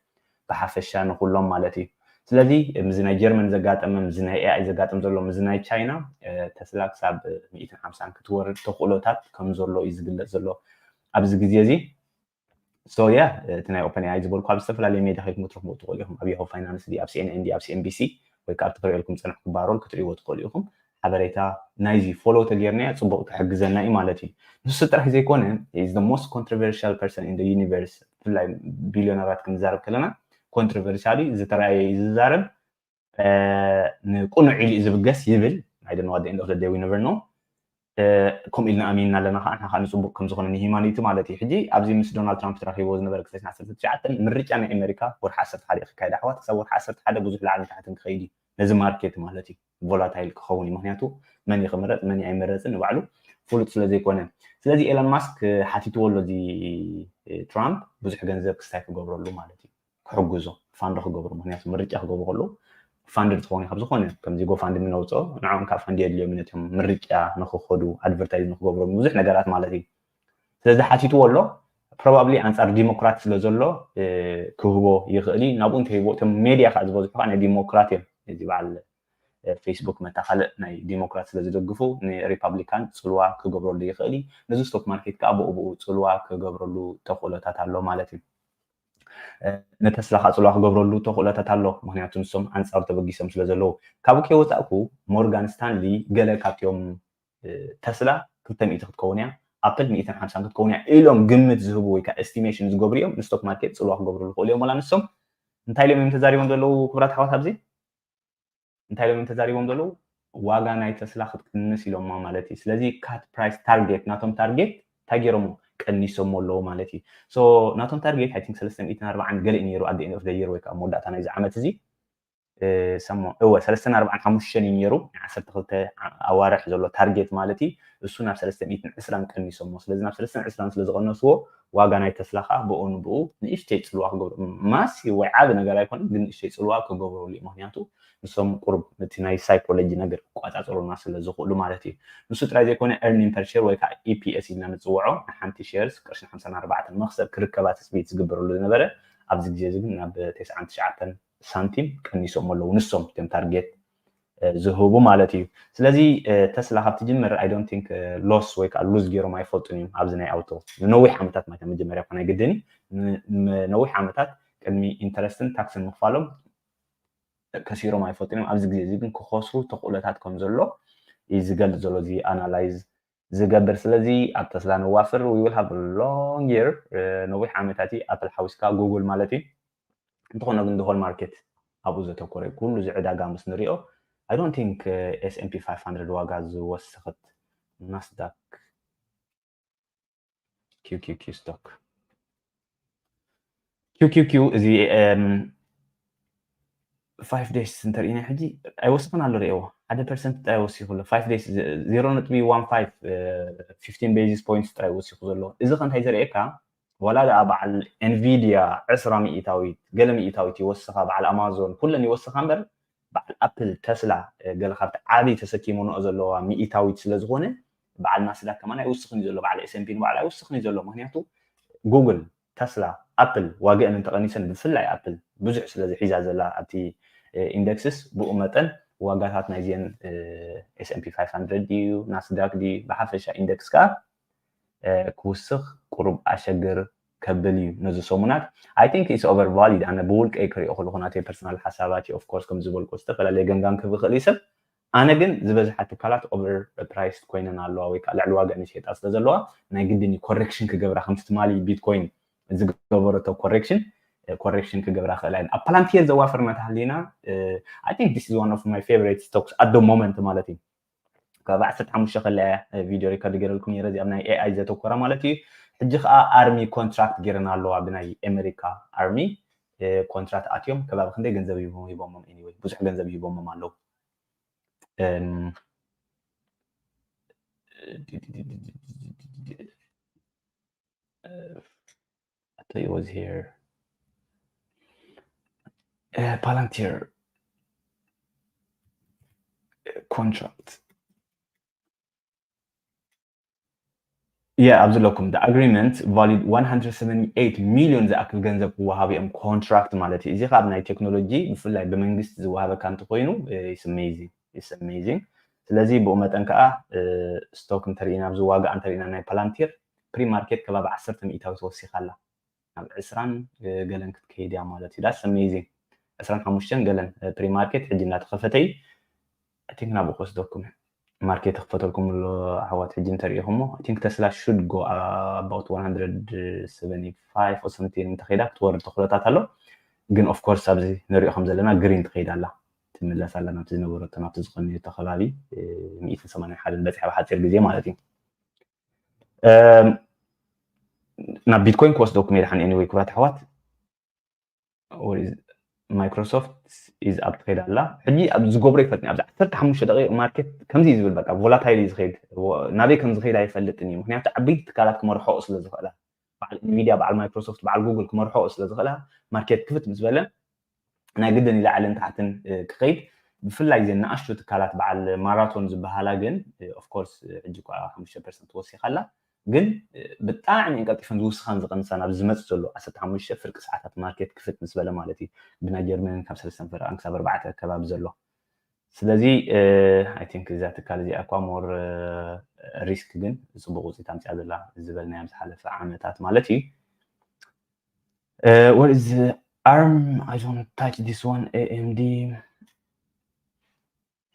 ብሓፈሻ ንኩሎም ማለት እዩ። ስለዚ ምዚ ናይ ጀርመን ዘጋጠመ ምዚ ናይ ኤኣይ ዘጋጥም ዘሎ ምዚ ናይ ቻይና ተስላ ክሳብ ሚእትን ሓምሳን ክትወርድ ተኽእሎታት ከም ዘሎ እዩ ዝግለፅ ዘሎ ኣብዚ ግዜ እዚ። So yeah እቲ ናይ ኦፐን ኤኣይ ዝበልኩ ኣብ ዝተፈላለዩ ሜድያ ከይድኩም ክትረኽቡ ትኽእሉ ኢኹም። ኣብ ያሆ ፋይናንስ ድዩ ኣብ ሲኤንኤን ድዩ ኣብ ሲኤንቢሲ ወይ ከዓ ኣብ ትኽሪኤልኩም ፀንሕኩም ባሮል ክትሪእዎ ትኽእሉ ኢኹም። ሓበሬታ ናይዚ ፎሎ ተጌርናዮ ፅቡቅ ክሕግዘና እዩ ማለት እዩ። ንሱ ጥራሕ ዘይኮነ is the most controversial person in the universe ብፍላይ ቢልዮነራት ክንዛረብ ከለና ኮንትሮቨርሻል እዩ ዝተረኣየ እዩ ዝዛረብ ንቁኑዕ ኢሉ እዩ ዝብገስ ይብል I don't know at the end of the day we never know ከምኡ ኢልና ኣሚንና ኣለና ከዓ ንካ ንፅቡቅ ከም ዝኾነ ንሂማኒቲ ማለት እዩ ሕጂ ኣብዚ ምስ ዶናልድ ትራምፕ ተራኪቦ ዝነበረ ክልተ ሽሕን ዓሰርተ ትሽዓተን ምርጫ ናይ ኣሜሪካ ወርሒ ዓሰርተ ሓደ ክካየድ ኣሕዋት ክሳብ ወርሒ ዓሰርተ ሓደ ብዙሕ ላዕልን ታሕትን ክኸይድ እዩ ነዚ ማርኬት ማለት እዩ ቮላታይል ክኸውን እዩ ምክንያቱ መን ክምረፅ መን ኣይመረፅን ንባዕሉ ፍሉጥ ስለ ዘይኮነ ስለዚ ኤሎን ማስክ ሓቲትዎ ኣሎ እዚ ትራምፕ ብዙሕ ገንዘብ ክስታይ ክገብረሉ ማለት እዩ ክሕግዞ ፋንድ ክገብሩ ምክንያቱ ምርጫ ክገብሩ ከለዉ ፋንድ ትኸውን ካብ ዝኾነ ከምዚ ጎፋንድሚ ነውፅኦ ንዕኦም ካብ ፋንድ የድልዮም ነቲኦም ምርጫ ንክኸዱ ኣድቨርታይዝ ንክገብሮም ብዙሕ ነገራት ማለት እዩ ስለዚ ሓቲትዎ ኣሎ ፕሮባብሊ ኣንፃር ዲሞክራት ስለ ዘሎ ክህቦ ይኽእል እዩ ናብኡ እንተሂቦ እቶም ሜድያ ከዓ ዝበዝሑ ከዓ ናይ ዲሞክራት እዮም እዚ በዓል ፌስቡክ መታ ካልእ ናይ ዲሞክራት ስለ ዝደግፉ ንሪፓብሊካን ፅልዋ ክገብረሉ ይኽእል እዩ ነዚ ስቶክ ማርኬት ከዓ ብኡ ብኡ ፅልዋ ክገብረሉ ተኽእሎታት ኣሎ ማለት እዩ ንተስላ ከዓ ፅልዋ ክገብረሉ ተኽእሎታት ኣሎ ምክንያቱ ንሶም ኣንፃሩ ተበጊሶም ስለ ዘለዉ ካብኡ ከይወፃእኩ ሞርጋን ስታንሊ ገለ ካብቲኦም ተስላ ክልተ ሚእቲ ክትከውን እያ ኣፕል ሚእትን ሓምሳን ክትከውን እያ ኢሎም ግምት ዝህቡ ወይ ከዓ ኤስቲሜሽን ዝገብሩ እዮም ንስቶክ ማርኬት ፅልዋ ክገብሩ ዝኽእሉ እዮም ወላ ንሶም እንታይ ኢሎም እዮም ተዛሪቦም ዘለዉ ክቡራት ኣሕዋት ኣብዚ እንታይ ኢሎም እዮም ተዛሪቦም ዘለዉ ዋጋ ናይ ተስላ ክትቅንስ ኢሎማ ማለት እዩ ስለዚ ካት ፕራይስ ታርጌት ናቶም ታርጌት እንታይ ገይሮሞ ቀኒሶሞ ኣለዉ ማለት እዩ so ናቶም ታርጌት I think ሰለስተ ሚእትን ኣርባዓን ገለ እዩ ነይሩ at the end of the year ወይ ከዓ መወዳእታ ናይዚ ዓመት እዚ ሰሞ እወ ሰለስተን ኣርባዓን ሓሙሽተን እዩ ነይሩ ናይ ዓሰርተ ክልተ ኣዋርሕ ዘሎ ታርጌት ማለት እዩ እሱ ናብ ሰለስተ ሚእትን ዕስራን ቀኒሶሞ ስለዚ ናብ ሰለስተን ዕስራን ስለ ዝቐነስዎ ዋጋ ናይ ተስላ ከዓ ብኡ ንብኡ ንእሽተይ ፅልዋ ክገብሩ ማሲ ወይ ዓቢ ነገር ኣይኮነ ግን ንእሽተይ ፅልዋ ክገብረሉ እዩ ምክንያቱ ንሶም ቁሩብ ነቲ ናይ ሳይኮሎጂ ነገር ክቋፃፀሩና ስለ ዝኽእሉ ማለት እዩ ንሱ ጥራይ ዘይኮነ earning per share ወይ ከዓ ኢፒኤስ ኢልና ንፅውዖ ንሓንቲ ሼርስ ቅርሽን ሓምሳን ኣርባዕተን መክሰብ ክርከባ ትፅቢት ዝግበረሉ ዝነበረ ኣብዚ ግዜ እዚ ግን ናብ ተስዓን ትሽዓተን ሳንቲም ቀኒሶም ኣለዉ ንሶም እቶም ታርጌት ዝህቡ ማለት እዩ ስለዚ ተስላ ካብ ትጅምር I don't think loss ወይ ከዓ lose ገይሮም ኣይፈልጡን እዮም ኣብዚ ናይ ኣውቶ ንነዊሕ ዓመታት ማለት መጀመርያ ኮነ ግድን ነዊሕ ዓመታት ቅድሚ ኢንተረስትን ታክስን ምኽፋሎም ከሲሮም ኣይፈልጡን እዮም ኣብዚ ግዜ እዚ ግን ክኸስሩ ተኽእሎታት ከም ዘሎ እዩ ዝገልፅ ዘሎ እዚ ኣናላይዝ ዝገብር ስለዚ ኣብ ተስላ ንዋፍር we will have long year ነዊሕ ዓመታት እዩ ኣፕል ሓዊስካ ጉግል ማለት እዩ እንተኾነ ግን the whole market ኣብኡ ዘተኮረ ኩሉ እዚ ዕዳጋ ምስ ንሪኦ I don't think S and P five hundred ዋጋ ዝወሰኸት ናስዳክ QQQ stock QQQ እዚ five days እንተርኢና ሕጂ ኣይወስኽን ኣሎ ሪእዎ ሓደ ፐርሰንት ጥራይ ወሲኹ ኣሎ five days zero ነጥቢ one five fifteen basis points ጥራይ ወሲኹ ዘሎ እዚ ከ እንታይ ዘርእየካ ዋላ ደኣ በዓል ኤንቪድያ ዕስራ ሚእታዊት ገለ ሚእታዊት ይወስኻ በዓል ኣማዞን ኩለን ይወስኻ እምበር በዓል ኣፕል፣ ተስላ፣ ገለ ካብቲ ዓብዪ ተሰኪሞንኦ ዘለዋ ሚእታዊት ስለ ዝኾነ፣ በዓል ናስዳክ ከማን ኣይውስኽን እዩ ዘሎ፣ በዓል S&P ንባዕሉ ኣይውስኽን እዩ ዘሎ። ምክንያቱ ጉግል፣ ተስላ፣ ኣፕል ዋግአን እንተቐኒሰን፣ ብፍላይ ኣፕል ብዙሕ ስለዚ ሒዛ ዘላ ኣብቲ ኢንደክስስ፣ ብኡ መጠን ዋጋታት ናይዚአን S&P five hundred ድዩ ናስዳክ ድዩ ብሓፈሻ ኢንደክስ ከዓ ክውስኽ ቁሩብ ኣሸግር ከብል እዩ ነዚ ሰሙናት። I think it's overvalued። ኣነ ብውልቀይ ክሪኦ ከለኹ ናተይ ፐርሰናል ሓሳባት እዩ። Of course ከም ዝበልኩ ዝተፈላለየ ገምጋም ክህብ ይኽእል እዩ ሰብ። ኣነ ግን ዝበዝሓ ትካላት ኦቨር ፕራይስድ ኮይነን ኣለዋ ወይ ከዓ ልዕሊ ዋጋ ንሸጣ ስለ ዘለዋ ናይ ግድን እዩ ኮሬክሽን ክገብራ፣ ከምቲ ትማሊ ቢትኮይን ዝገበረቶ ኮሬክሽን ኮሬክሽን ክገብራ ክእላ እየን። ኣብ ፓላንቲር ዘዋፈርና ተሃሊና I think this is one of my favorite stocks at the moment ማለት እዩ። ካብ ዓሰርተ ሓሙሽተ ከለያ ቪድዮ ሪከርድ ገይረልኩም ነይረ፣ እዚኣ ናይ ኤኣይ ዘተኮራ ማለት እዩ። ሕጂ ከዓ ኣርሚ ኮንትራክት ገይረን ኣለዋ ብናይ ኣሜሪካ ኣርሚ ኮንትራክት ኣትዮም ከባቢ ክንደይ ገንዘብ ሂቦም ሂቦሞም? Anyway ብዙሕ ገንዘብ ሂቦሞም ኣለዉ። Um, I thought it was here. Uh, Palantir uh, contract. Yeah, ኣብዚ ኣለኩም። The agreement valued one hundred seventy-eight million ዝኣክል ገንዘብ ክወሃቡ እዮም፣ ኮንትራክት ማለት እዩ። እዚ ካብ ናይ ቴክኖሎጂ ብፍላይ ብመንግስቲ ዝወሃበካ እንተኮይኑ it's amazing, it's amazing። ስለዚ ብኡ መጠን ከዓ ስቶክ እንተርኢና ኣብዚ ዋጋ እንተርኢና ናይ ፓላንቲር ፕሪ ማርኬት ከባቢ ዓሰርተ ሚእታዊ ተወሲኻ ኣላ። ናብ ዕስራን ገለን ክትከይድ እያ ማለት እዩ። That's amazing። ዕስራን ሓሙሽተን ገለን ፕሪ ማርኬት ሕጂ እናተኸፈተ እዩ። I think ናብኡ ክወስደኩም ማርኬት ክፈተልኩም ኣሎ ኣሕዋት። ሕጂ እንተሪኢኹሞ I think ተስላ should go about one hundred seventy-five or something እንተኸይዳ ክትወርድ ተኽእሎታት ኣሎ። ግን of course ኣብዚ ንሪኦ ከም ዘለና ግሪን ትኸይድ ኣላ፣ ትምለስ ኣላ ናብቲ ዝነበረቶ ናብቲ ዝቐነየቶ ከባቢ ሚእትን ሰማንያን ሓደን በፂሓ ብሓፂር ግዜ ማለት እዩ። ናብ ቢትኮይን ክወስደኩም እየ ድሓን። Anyway ክቡራት ኣሕዋት ማይክሮሶፍት ኢዝ ኣብ ትኸይድ ኣላ። ሕጂ ኣብ ዝገብሮ ይፈትኒ ኣብዚ ዓሰርተ ሓሙሽተ ደቂቕ ማርኬት ከምዚ እዩ ዝብል፣ በቃ ቮላታይል እዩ ዝኸይድ። ናበይ ከም ዝኸይድ ኣይፈልጥን እዩ፣ ምክንያቱ ዓበይቲ ትካላት ክመርሖ ስለ ዝኽእላ፣ በዓል ኢንቪድያ፣ በዓል ማይክሮሶፍት፣ በዓል ጉግል ክመርሖ ስለ ዝኽእላ ማርኬት ክፍት ምስ በለ ናይ ግድን ንላዕልን ታሕትን ክኸይድ። ብፍላይ ዘን ንኣሽቱ ትካላት በዓል ማራቶን ዝበሃላ ግን of course ሕጂ እኳ ሓሙሽተ ፐርሰንት ወሲኻ ኣላ፣ ግን ብጣዕሚ እየን ቀልጢፈን ዝውስኻን ዝቐንሳን ኣብዚ ዝመፅእ ዘሎ ዓሰርተ ሓሙሽተ ፍርቂ ሰዓታት ማርኬት ክፍት ምስ በለ ማለት እዩ። ብናይ ጀርመን ካብ ሰለስተን ፈረቓን ክሳብ ኣርባዕተ ከባቢ ዘሎ። ስለዚ I think እዛ ትካል እዚኣ እኳ ሞር ሪስክ ግን ፅቡቅ ውፅኢት ኣምፅኣ ዘላ ዝበልናዮ ኣብ ዝሓለፈ ዓመታት ማለት እዩ። Uh, what is the arm? I don't touch this one. A M D.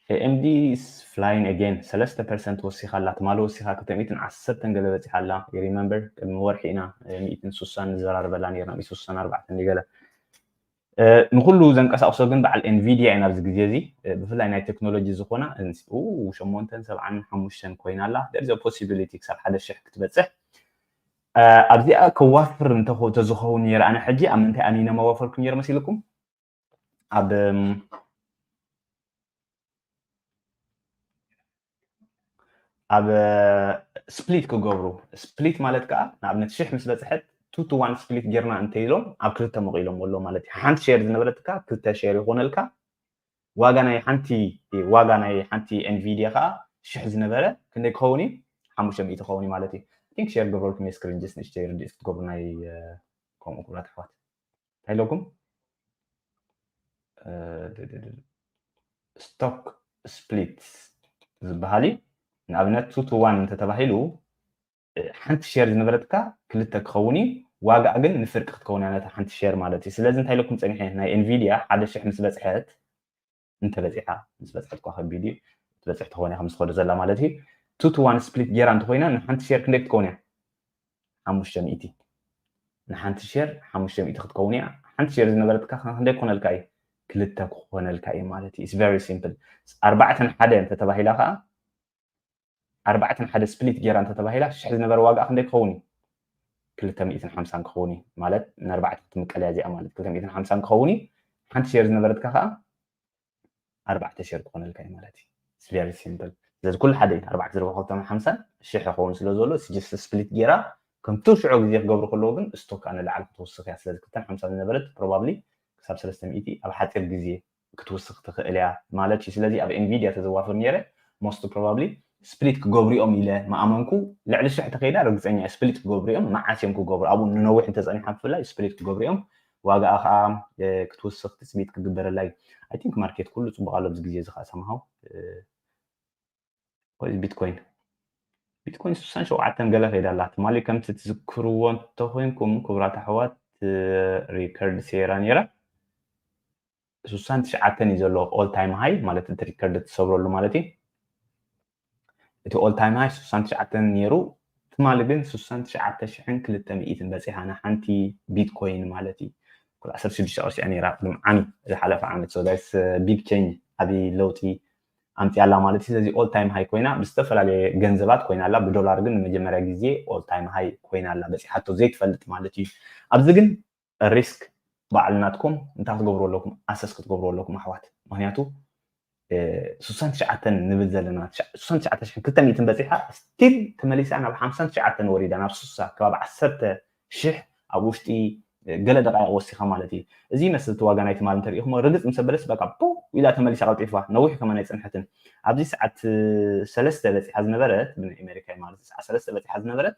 A M D is flying again. ሰለስተ ፐርሰንት ወሲኻ ኣላ። ትማሊ ወሲኻ ክልተ ሚእትን ዓሰርተን ገለ በፂሓ ኣላ። You remember ቅድሚ ወርሒ ኢና ሚእትን ስሳን ንዘራርበላ ነርና፣ ሚእትን ስሳን ኣርባዕተን ገለ። ንኩሉ ዘንቀሳቅሶ ግን በዓል ኤንቪድያ እዩ ናብዚ ግዜ እዚ። ብፍላይ ናይ ቴክኖሎጂ ዝኾና ሸሞንተን ሰብዓን ሓሙሽተን ኮይና ኣላ። There is a possibility ክሳብ ሓደ ሽሕ ክትበፅሕ ኣብዚኣ ከዋፍር እንተዝኸውን ነይረ ኣነ ሕጂ ኣብ ምንታይ ኣሚነ መዋፈርኩ ነይረ መሲልኩም? ኣብ ኣብ ስፕሊት ክገብሩ። ስፕሊት ማለት ከዓ ንኣብነት ሽሕ ምስ በፅሐት two to one ስፕሊት ጌርና እንተኢሎም ኣብ ክልተ መቂሎም ኣሎ ማለት እዩ። ሓንቲ ሼር ዝነበረትካ ክልተ ሼር ይኾነልካ። ዋጋ ናይ ሓንቲ ዋጋ ናይ ሓንቲ ኤንቪዲያ ከዓ ሽሕ ዝነበረ ክንደይ ክኸውን እዩ? ሓሙሽተ ሚእቲ ክኸውን እዩ ማለት እዩ። ቲንክ ሼር ገብረልኩም የስክሪን ጀስት ንእሽተይ ርድኢት ክትገብሩ ናይ ከምኡ ክብራት ኣሕዋት እንታይ ኣለኩም? ስቶክ ስፕሊት ዝበሃል እዩ። ንኣብነት two to one እንተተባሂሉ ሓንቲ ሼር ዝነበረትካ ክልተ ክኸውን እዩ። ዋጋኣ ግን ንፍርቂ ክትከውን እያ ነታ ሓንቲ ሼር ማለት እዩ። ስለዚ እንታይ ኢለኩም ፀኒሐ ናይ ኤንቪድያ ሓደ ሽሕ ምስ በፅሐት እንተበፂሓ ምስ በፅሐት እኳ ከቢድ እዩ። ትበፅሕ ተኾነ ከም ዝኸዶ ዘላ ማለት እዩ። two to one ስፕሊት ጌራ እንተኮይና ንሓንቲ ሼር ክንደይ ክትከውን እያ? ሓሙሽተ ሚእቲ። ንሓንቲ ሼር ሓሙሽተ ሚእቲ ክትከውን እያ። ሓንቲ ሼር ዝነበረትካ ክንደይ ክኾነልካ እዩ? ክልተ ክኾነልካ እዩ ማለት እዩ። It's very simple። ኣርባዕተን ሓደ እንተተባሂላ ከዓ ኣርባዕተን ሓደ ስፕሊት ጌራ እንተተባሂላ ሽሕ ዝነበረ ዋጋ ክንደይ ክኸውን እዩ? ክልተ ሚእትን ሓምሳን ክኸውን እዩ ማለት ንኣርባዕተ ክትምቀል እያ እዚኣ ማለት ክልተ ሚእትን ሓምሳን ክኸውን እዩ። ሓንቲ ሼር ዝነበረትካ ከዓ ኣርባዕተ ሼር ክኾነልካ እዩ ማለት እዩ። It's very simple። ስለዚ ኩሉ ሓደ እዩ። ኣርባዕተ ዝረብሖ ክልተ ሚእትን ሓምሳን ሽሕ ይኸውን ስለ ዘሎ just ስፕሊት ጌራ ከምቲ ሽዑ ግዜ ክገብሩ ከለዉ ግን ስቶክ ንላዕሊ ክትወስኽ እያ። ስለዚ ክልተ ሚእትን ሓምሳን ዝነበረት ፕሮባብሊ ክሳብ ሰለስተ ሚእቲ ኣብ ሓፂር ግዜ ክትውስኽ ትኽእል እያ ማለት እዩ። ስለዚ ኣብ ኤንቪድያ ተዘዋፍር ነይረ most probably ስፕሊት ክገብሩ እዮም ኢለ ምኣመንኩ። ልዕሊ ሽሕ ተኸይዳ ርግፀኛ እየ ስፕሊት ክገብሩ እዮም። መዓስ እዮም ክገብሩ? ኣብኡ ንነዊሕ እንተፀኒሓ ብፍላይ ስፕሊት ክገብሩ እዮም። ዋጋኣ ከዓ ክትውስኽ ትፅቢት ክግበረላ እዩ። I think ማርኬት ኩሉ ፅቡቅ ኣሎ ኣብዚ ግዜ እዚ ከዓ ሰምሃው ቢትኮይን ቢትኮይን ስሳን ሸውዓተን ገለ ከይዳ ኣላ። ትማሊ ከምቲ ትዝክርዎ እንተኮይንኩም ክቡራት ኣሕዋት ሪከርድ ሴራ ነይራ ስሳን ትሽዓተን እዩ ዘሎ all time high ማለት እቲ ሪከርድ ትሰብረሉ ማለት እዩ። እቲ all time high ስሳን ትሽዓተን ነይሩ። ትማሊ ግን ስሳን ትሽዓተ ሽሕን ክልተ ሚእትን በፂሓ ንሓንቲ ቢትኮይን ማለት እዩ። ዓሰርተ ሽዱሽተ ቅርሺ እያ ነይራ ቅድሚ ዓሚ ዝሓለፈ ዓመት። So that's big change ዓብዪ ለውጢ ኣምፅኣላ ማለት እዩ። ስለዚ all time high ኮይና ብዝተፈላለየ ገንዘባት ኮይና ኣላ። ብዶላር ግን ንመጀመርያ ግዜ all time high ኮይና ኣላ በፂሓቶ ዘይትፈልጥ ማለት እዩ። ኣብዚ ግን ሪስክ ባዕሉ ናትኩም እንታይ ክትገብሩ ኣለኩም? ኣሰስ ክትገብሩ ኣለኩም ኣሕዋት። ምክንያቱ ስሳን ትሽዓተን ንብል ዘለና ስሳን ትሽዓተ ሽሕን ክልተ ሚእትን በፂሓ ስቲል ተመሊሳ ናብ ሓምሳን ትሽዓተን ወሪዳ ናብ ስሳ ከባቢ ዓሰርተ ሽሕ ኣብ ውሽጢ ገለ ደቃይቕ ወሲኻ ማለት እዩ። እዚ ይመስል እቲ ዋጋ ናይ ትማሊ እንተሪኢኹሞ ርግፅ ምስ ኣበለስ በቃ ቡ ኢላ ተመሊሳ ቀልጢፋ ነዊሕ ከማን ኣይፀንሐትን። ኣብዚ ሰዓት ሰለስተ በፂሓ ዝነበረት ብናይ ኣሜሪካ ማለት ሰዓት ሰለስተ በፂሓ ዝነበረት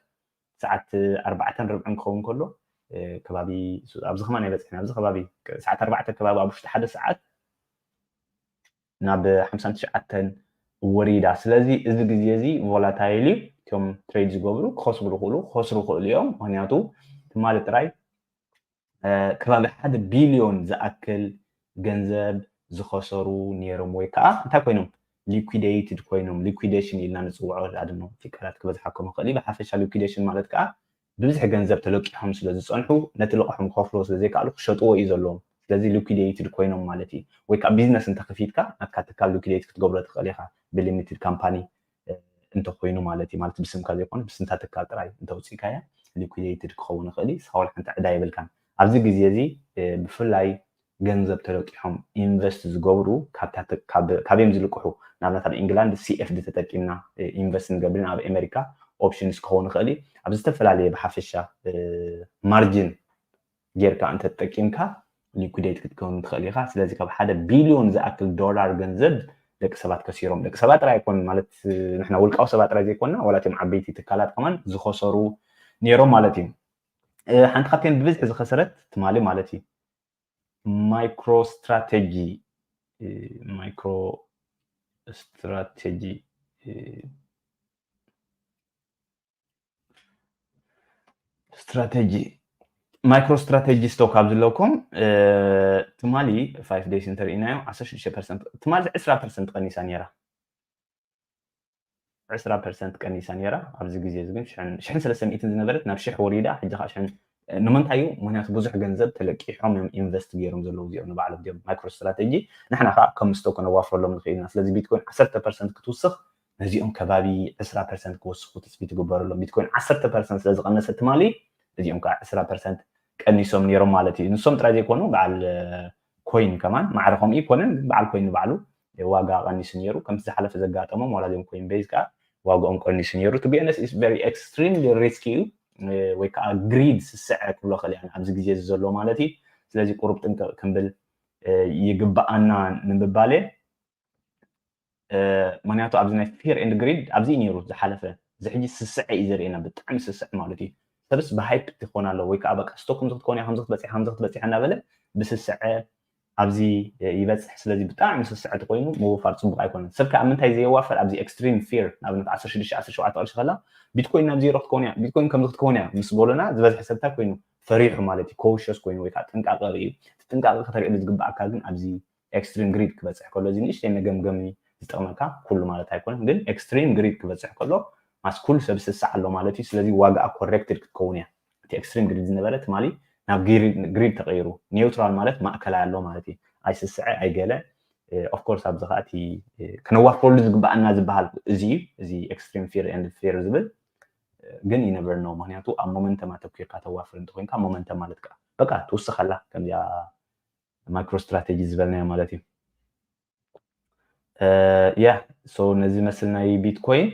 ሰዓት ኣርባዕተን ርብዕን ክኸውን ከሎ ከባቢ ኣብዚ ከማን ኣይበፅሕን ኣብዚ ከባቢ ሰዓት ኣርባዕተ ከባቢ ኣብ ውሽጢ ሓደ ሰዓት ናብ ሓምሳን ትሽዓተን ወሪዳ። ስለዚ እዚ ግዜ እዚ ቮላታይል እዩ። እቶም ትሬድ ዝገብሩ ክኸስቡ ዝኽእሉ ክኸስሩ ይኽእሉ እዮም። ምክንያቱ ትማሊ ጥራይ ከባቢ ሓደ ቢልዮን ዝኣክል ገንዘብ ዝኸሰሩ ነይሮም ወይ ከዓ እንታይ ኮይኖም ሊኩዴይትድ ኮይኖም ሊኩዴሽን ኢልና ንፅውዖ ዳድሞ እቲ ቃላት ክበዝሓኩም ይኽእል እዩ። ብሓፈሻ ሊኩዴሽን ማለት ከዓ ብብዝሒ ገንዘብ ተለቂሖም ስለ ዝፀንሑ ነቲ ልቕሖም ክኸፍልዎ ስለ ዘይከኣሉ ክሸጥዎ እዩ ዘለዎም። ስለዚ ሊኩዴይትድ ኮይኖም ማለት እዩ። ወይ ከዓ ቢዝነስ እንተኸፊትካ ናትካ ትካል ሊኩዴይት ክትገብሮ ትኽእል ኢኻ ብሊሚትድ ካምፓኒ እንተኮይኑ ማለት እዩ። ማለት ብስምካ ዘይኮነ ብስምታ ትካል ጥራይ እንተውፅእካያ ሊኩዴይትድ ክኸውን ይኽእል እዩ። ስኻ ዋላ ሓንቲ ዕዳ የብልካን። ኣብዚ ግዜ እዚ ብፍላይ ገንዘብ ተለቂሖም ኢንቨስት ዝገብሩ ካብዮም ዝልቅሑ ንኣብነት ኣብ ኢንግላንድ ሲኤፍዲ ተጠቂምና ኢንቨስት ንገብርን ኣብ ኣሜሪካ ኦፕሽንስ ክኸውን ይኽእል እዩ ኣብ ዝተፈላለየ ብሓፈሻ ማርጅን ጌርካ እንተተጠቂምካ ሊኩዴት ክትከውን ትኽእል ኢኻ። ስለዚ ካብ ሓደ ቢልዮን ዝኣክል ዶላር ገንዘብ ደቂ ሰባት ከሲሮም ደቂ ሰባት ጥራይ ኣይኮን ማለት ንሕና ውልቃዊ ሰባት ጥራይ ዘይኮንና ዋላ እቲም ዓበይቲ ትካላት ከማን ዝኸሰሩ ነይሮም ማለት እዩ። ሓንቲ ካብተን ብብዝሒ ዝኸሰረት ትማሊ ማለት እዩ ማይክሮ ስትራቴጂ ማይክሮ ስትራቴጂ ስትራቴጂ ማይክሮ ስትራቴጂ ስቶክ ኣብ ዝለኩም ትማሊ ፋይቭ ዴይስ እንተርኢናዮ ዓሰርተ ሽዱሽተ ፐርሰንት ትማሊ ዕስራ ፐርሰንት ቀኒሳ ነይራ ዕስራ ፐርሰንት ቀኒሳ ነይራ ኣብዚ ግዜ እዚ ግን ሽሕን ሰለስተ ሚእትን ዝነበረት ናብ ሽሕ ወሪዳ ሕጂ ከዓ ሽሕን ንምንታይ እዩ ምክንያቱ ብዙሕ ገንዘብ ተለቂሖም እዮም ኢንቨስት ገይሮም ዘለዉ እዚኦም ንባዕሎም እዮም ማይክሮ ስትራቴጂ ንሕና ከዓ ከም ስቶክ ነዋፍረሎም ንኽእል ኢና ስለዚ ቢትኮይን ዓሰርተ ፐርሰንት ክትውስኽ ነዚኦም ከባቢ ዕስራ ፐርሰንት ክወስኹ ትፅቢት ይግበረሎም ቢትኮይን ዓሰርተ ፐርሰንት ስለ ዝቐነሰ ትማሊ እዚኦም ከዓ ዕስራ ፐርሰንት ቀኒሶም ነይሮም ማለት እዩ ንሶም ጥራይ ዘይኮኑ በዓል ኮይን ከማን ማዕረ ከምኡ ይኮነን በዓል ኮይን ንባዕሉ ዋጋ ቀኒሱ ነይሩ ከምቲ ዝሓለፈ ዘጋጠሞም ዋላ ዚኦም ኮይን ቤዝ ከዓ ዋጋኦም ቀኒሱ ነይሩ to be honest is very extremely risky እዩ ወይ ከዓ ግሪድ ስስዐ ክብሎ ክእል ኣብዚ ግዜ ዘሎ ማለት እዩ ስለዚ ቁሩብ ጥንቅቕ ክንብል ይግበኣና ንምባል ምክንያቱ ኣብዚ ናይ fear and greed ኣብዚ እዩ ነይሩ ዝሓለፈ እዚ ሕጂ ስስዐ እዩ ዘርእየና ብጣዕሚ ስስዐ ማለት እዩ ሰብስ ብሃይፕ ትኾን ኣለዎ ወይ ከዓ በቃ ስቶክ ከምዚ ክትኮን እያ ከምዚ ክትበፅሕ ከምዚ ክትበፅሕ እናበለ ብስስዐ ኣብዚ ይበፅሕ ስለዚ ብጣዕሚ ስስዐ ተኮይኑ ምውፋር ፅቡቅ ኣይኮነን ሰብ ከዓ ምንታይ ዘየዋፈር ኣብዚ extreme fear ንኣብነት ዓሰርተ ሽዱሽተ ዓሰርተ ሸውዓተ ቅርሺ ከላ ቢትኮይን ናብ ዜሮ ክትኮን እያ ቢትኮይን ከምዚ ክትኮን እያ ምስ በሉና ዝበዝሐ ሰብ እንታይ ኮይኑ ፈሪሑ ማለት እዩ cautious ኮይኑ ወይ ከዓ ጥንቃቀ ርእዩ ጥንቃቀ ከተርእየሉ ዝግበኣካ ግን ኣብዚ extreme greed ክበፅሕ ከሎ እዚ ንእሽተይ መገምገሚ ዝጠቅመካ ኩሉ ማለት ኣይኮነን ግን extreme greed ክበፅሕ ከሎ ማስ ኩሉ ሰብ ስስዕ ኣሎ ማለት እዩ ስለዚ ዋጋኣ corrected ክትከውን እያ እቲ extreme greed ዝነበረ ትማሊ ናብ greed ተቀይሩ neutral ማለት ማእከላይ ኣሎ ማለት እዩ ኣይስስዐ ኣይገለ of course ኣብዚ ከዓ እቲ ከነዋፍረሉ ዝግበኣና ዝበሃል እዚ እዩ እዚ extreme fear and fear ዝብል ግን you never know ምክንያቱ ኣብ momentum ኣተኪርካ ተዋፍር እንተኮይንካ momentum ማለት ከዓ በቃ ትውስኸላ ከምዚኣ micro strategy ዝበልናዮ ማለት እዩ yeah so ነዚ መስል ናይ ቢትኮይን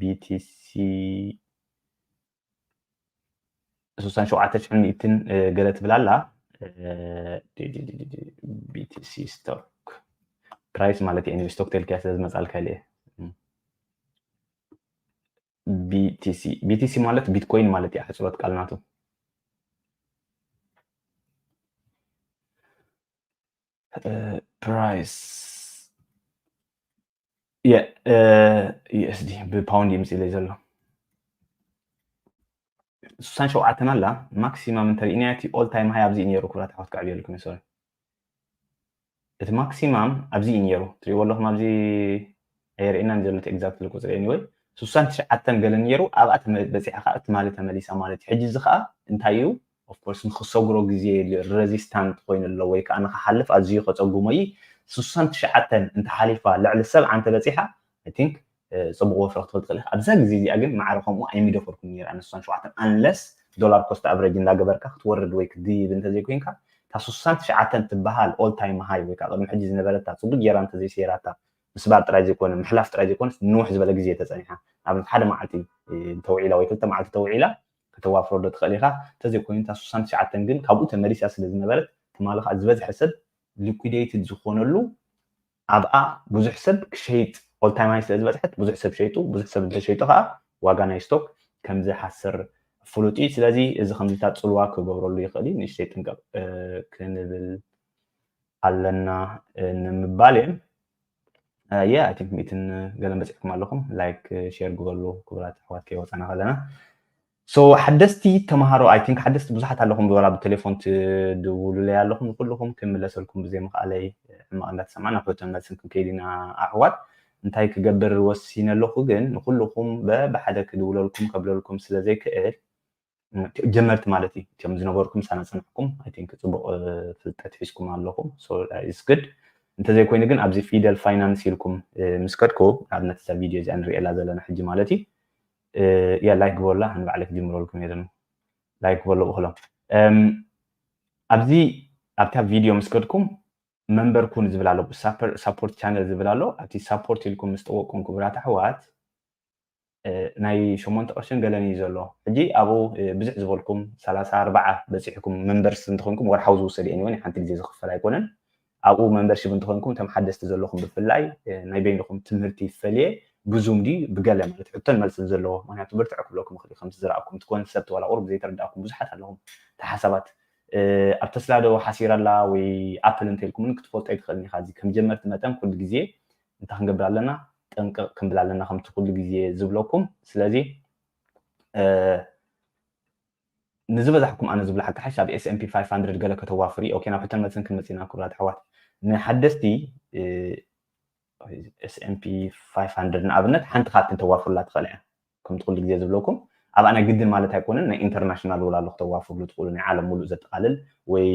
ቢቲሲ ስሳን ሸውዓተ ሽሕን ሚእትን ገለ ትብል ኣላ BTC stock price ማለት እዩ። Stock ተልክያ ስለ ዝመጻልካ ኢለ BTC BTC ማለት ቢትኮይን ማለት እዩ። ኣሕጽሮት ቃል ናቱ price USD ብፓውንድ ይምጽእ ኢለ ዘሎ። ስሳን ሸውዓተን ኣላ ማክሲማም እንተሪእናያ እቲ all time high ኣብዚ እዩ ነይሩ። ክብራት ኣሕዋት ክዕብየልኩም እዩ። ሶሪ፣ እቲ ማክሲማም ኣብዚ እዩ ነይሩ። ትሪእዎ ኣለኹም ኣብዚ ኣየርእየናን ዘሎ እቲ exactly ቁፅሪ። Anyway ስሳን ትሽዓተን ገለ ነይሩ። ኣብኣ በፂሓ ከዓ ትማሊ ተመሊሳ ማለት እዩ። ሕጂ እዚ ከዓ እንታይ እዩ? Of course ንክሰግሮ ግዜ resistant ኮይኑ ኣሎ ወይ ከዓ ንክሓልፍ ኣዝዩ ከፀጉሞ እዩ። ስሳን ትሽዓተን እንተሓሊፋ ልዕሊ ሰብዓ እንተበፂሓ I think ፅቡቅ ወፍሪ ክትብል ትኽእል ኢኻ። ኣብዛ ግዜ እዚኣ ግን ማዕረ ከምኡ ኣይምደፈርኩን ነይረ ኣነ ስሳን ሸውዓተን፣ unless dollar cost average እንዳገበርካ ክትወርድ ወይ ክትድይብ እንተዘይኮይንካ፣ እታ ስሳን ትሽዓተን ትበሃል all time high ወይ ከዓ ቅድሚ ሕጂ ዝነበረታ ፅቡቅ ጌራ እንተዘይሰይራታ ምስባር ጥራይ ዘይኮነ ምሕላፍ ጥራይ ዘይኮነስ ንውሕ ዝበለ ግዜ ተፀኒሓ፣ ንኣብነት ሓደ መዓልቲ ተውዒላ ወይ ክልተ መዓልቲ ተውዒላ ከተዋፍሮ ዶ ትኽእል ኢኻ። እንተዘይኮይኑ እታ ስሳን ትሽዓተን ግን ካብኡ ተመሊሳ ስለ ዝነበረት ትማሊ ከዓ ዝበዝሐ ሰብ liquidated ዝኾነሉ ኣብኣ ብዙሕ ሰብ ክሸይጥ all time high ስለ ዝበፅሐት ብዙሕ ሰብ ሸይጡ፣ ብዙሕ ሰብ እንተሸይጡ ከዓ ዋጋ ናይ ስቶክ ከም ዝሓስር ፍሉጥ እዩ። ስለዚ እዚ ከምዚታት ፅልዋ ክገብረሉ ይኽእል እዩ። ንእሽተይ ጥንቀቕ ክንብል ኣለና ንምባል እየ። Yeah I think ሚእትን ገለን በፂሕኩም ኣለኹም። Like share ግበሉ ክቡራት ኣሕዋት ከይወፃና ከለና። So ሓደስቲ ተምሃሮ I think ሓደስቲ ብዙሓት ኣለኹም፣ ብወላ ብቴሌፎን ትድውሉለይ ኣለኹም። ንኩልኹም ክምለሰልኩም ብዘይ ምኽኣለይ ሕማቕ እንዳተሰማዕና ሕቶን መልስን ክንከይድ ኢና ኣሕዋት። እንታይ ክገብር ወሲነ ኣለኹ ግን ንኩልኹም በብሓደ ክድውለልኩም ከብለልኩም ስለ ዘይክእል ጀመርቲ ማለት እዩ። እቶም ዝነበርኩም ሳና ጽንሕኩም I think ጽቡቕ ፍልጠት ሒዝኩም ኣለኹም። So it's good። እንተዘይኮይኑ ግን ኣብዚ ፊደል ፋይናንስ ኢልኩም ምስ ከድኩ ንኣብነት እዛ ቪድዮ እዚኣ ንርእየላ ዘለና ሕጂ ማለት እዩ ያ ላይክ ግበሩላ ንባዕለይ ክጅምረልኩም እየ። Like ግበሉ ብክሎም ኣብዚ ኣብታ ቪድዮ ምስ ከድኩም መንበር ኩን ዝብል ኣሎ፣ ሳፖርት ቻነል ዝብል ኣሎ። ኣብቲ ሳፖርት ኢልኩም ምስ ጠወቅኩም ክቡራት ኣሕዋት ናይ ሸሞንተ ቅርሽን ገለን እዩ ዘሎ። ሕጂ ኣብኡ ብዙሕ ዝበልኩም ሰላሳ ኣርባዓ በፂሕኩም መንበርስ እንተኮይንኩም ወርሓዊ ዝውሰድ እየ ሓንቲ ግዜ ዝኽፈል ኣይኮነን። ኣብኡ መንበርሽፕ እንተኮይንኩም እቶም ሓደስቲ ዘለኹም ብፍላይ ናይ በይንኹም ትምህርቲ ፈልየ ብዙም ድዩ ብገለ ማለት ሕቶን መልስን ዘለዎ ምክንያቱ ብርትዕ ክብለኩም ይኽእል እዩ። ከምቲ ዝረኣኩም እቲ ኮንሰፕት ዋላ ቁሩብ ዘይተረዳእኩም ብዙሓት ኣለኹም። እቲ ሓሳባት ኣብ ተስላ ዶ ሓሲራ ኣላ ወይ ኣፕል እንተኢልኩም እውን ክትፈልጦ ኣይትኽእልን ኢኻ። እዚ ከም ጀመርቲ መጠን ኩሉ ግዜ እንታይ ክንገብር ኣለና? ጥንቅቕ ክንብል ኣለና ከምቲ ኩሉ ግዜ ዝብለኩም። ስለዚ ንዝበዛሕኩም ኣነ ዝብሎ ሓቂ ሓሽ ኣብ S&P five hundred ገለ ከተዋፍሪ ኦኬ ናብ ሕቶን መልስን ክንመፅእ ኢና ክቡራት ኣሕዋት። ንሓደስቲ S&P five hundred ንኣብነት ሓንቲ ካብተን ተዋፍሩላ ትኽእላ እያ። ከምቲ ኩሉ ግዜ ዝብለኩም ኣብኣ ናይ ግድን ማለት ኣይኮነን ናይ ኢንተርናሽናል ውላሎ ክተዋፍርሉ ትኽእሉ ናይ ዓለም ሙሉእ ዘጠቓልል ወይ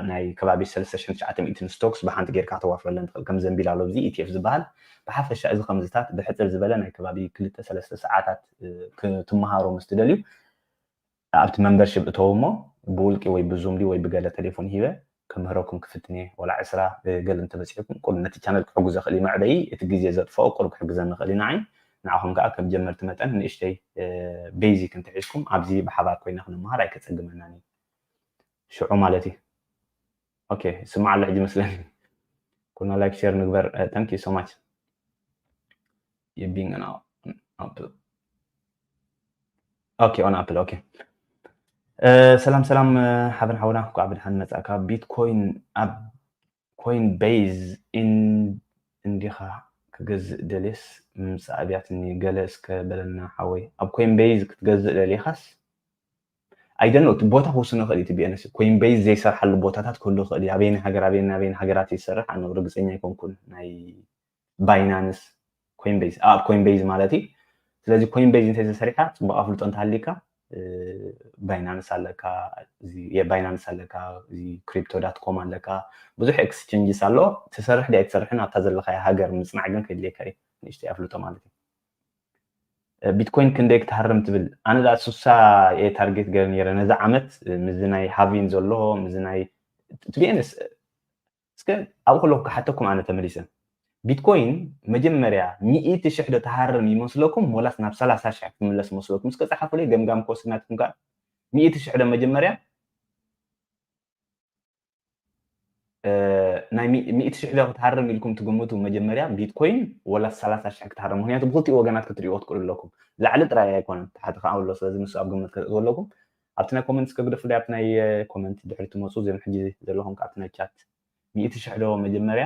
ናይ ከባቢ ሰለስተ ሽሕን ትሽዓተ ሚእትን ስቶክስ ብሓንቲ ጌርካ ክተዋፍረለን ትኽእል ከም ዘንቢል ኣሎ እዚ ኢቲኤፍ ዝበሃል። ብሓፈሻ እዚ ከምዝታት ብሕፅር ዝበለ ናይ ከባቢ ክልተ ሰለስተ ሰዓታት ክትመሃሮ ምስ ትደልዩ ኣብቲ መንበርሽፕ እተው እሞ ብውልቂ ወይ ብዙም ድዩ ወይ ብገለ ቴሌፎን ሂበ ክምህረኩም ክፍትን እየ። ወላ ዕስራ ገለ እንተበፂሕኩም ቁሩብ ነቲ ቻነል ክሕግዞ ክእል እዩ መዕበዪ እቲ ግዜ ዘጥፍኦ ቁሩብ ክሕግዘኒ ክእል እዩ ንዓይ። ንዓኹም ከዓ ከም ጀመርቲ መጠን ንእሽተይ ቤዚክ እንተሒዝኩም ኣብዚ ብሓባር ኮይና ክንመሃር ኣይከፀግመናን እዩ። ሽዑ ማለት እዩ። ኦኬ ይስማዕ ኣሎ ሕጂ መስለኒ። ኩልና ላይክ ሼር ንግበር። Thank you so much. You being an apple. Okay on apple okay. ሰላም ሰላም ሓበን ሓውና እንኳዕ ብድሓን መጻእካ። ቢትኮይን ኣብ ኮይን ቤዝ እንዲኻ ክገዝእ ደልየስ ምምጻእ ኣብያትኒ ገለ እስከ በለና ሓወይ። ኣብ ኮይን ቤዝ ክትገዝእ ደሊኻስ I don't know እቲ ቦታ ክውስኖ ይኽእል እዩ። ቲ ቢኤንኤስ ኮይን ቤዝ ዘይሰርሓሉ ቦታታት ክህሉ ይኽእል እዩ። ኣበየናይ ሃገር ኣበየናይ ኣበየናይ ሃገራት እዩ ዝሰርሕ ኣነ ርግፀኛ ኣይኮንኩን ናይ ባይናንስ ኮይን ቤዝ ኣብ ኮይን ቤዝ ማለት እዩ። ስለዚ ኮይን ቤዝ እንተዘይሰሪሕካ ፅቡቕ ኣፍልጦ እንተሃልዩካ ባይናንስ ኣለካ፣ ባይናንስ ኣለካ፣ ክሪፕቶ ዳት ኮም ኣለካ፣ ብዙሕ ኤክስቼንጅስ ኣሎ። ትሰርሕ ድያ ኣይትሰርሕን ኣብታ ዘለካያ ሃገር ምፅናዕ ግን ከድልየካ እዩ ንእሽተይ ኣፍልጦ ማለት እዩ። ቢትኮይን ክንደይ ክትሃርም ትብል? ኣነ ዳ ሱሳ እየ ታርጌት ገይረ ነይረ ነዚ ዓመት ምዚ ናይ ሃቪን ዘሎ ምዚ ናይ ቱ ቢ ኤን ኤስ እስከ ኣብኡ ከለኹ ክሓተኩም ኣነ ተመሊሰ ቢትኮይን መጀመርያ ሚእቲ ሽሕ ዶ ትሃርም ይመስለኩም ወላስ ናብ ሰላሳ ሽሕ ክምለስ መስለኩም? እስከ ፀሓፉለይ ገምጋም ክወስድ ናትኩም ከዓ ሚእቲ ሽሕ ዶ መጀመርያ ናይ ሚእቲ ሽሕ ዶ ክትሃርም ኢልኩም ትግምቱ? መጀመርያ ቢትኮይን ወላ ሰላሳ ሽሕ ክትሃርም? ምክንያቱ ብክልቲኡ ወገናት ክትሪእዎ ትክእሉ ኣለኩም። ላዕሊ ጥራይ ኣይኮነን፣ ታሕቲ ከዓ ኣሎ። ስለዚ ንሱ ኣብ ግምት ከተእትዎ ኣለኩም። ኣብቲ ናይ ኮመንት እስከ ግደፉ፣ ኣብቲ ናይ ኮመንት ድሕሪ ትመፁ፣ እዚኦም ሕጂ ዘለኹም ካብቲ ናይ ቻት። ሚእቲ ሽሕ ዶ መጀመርያ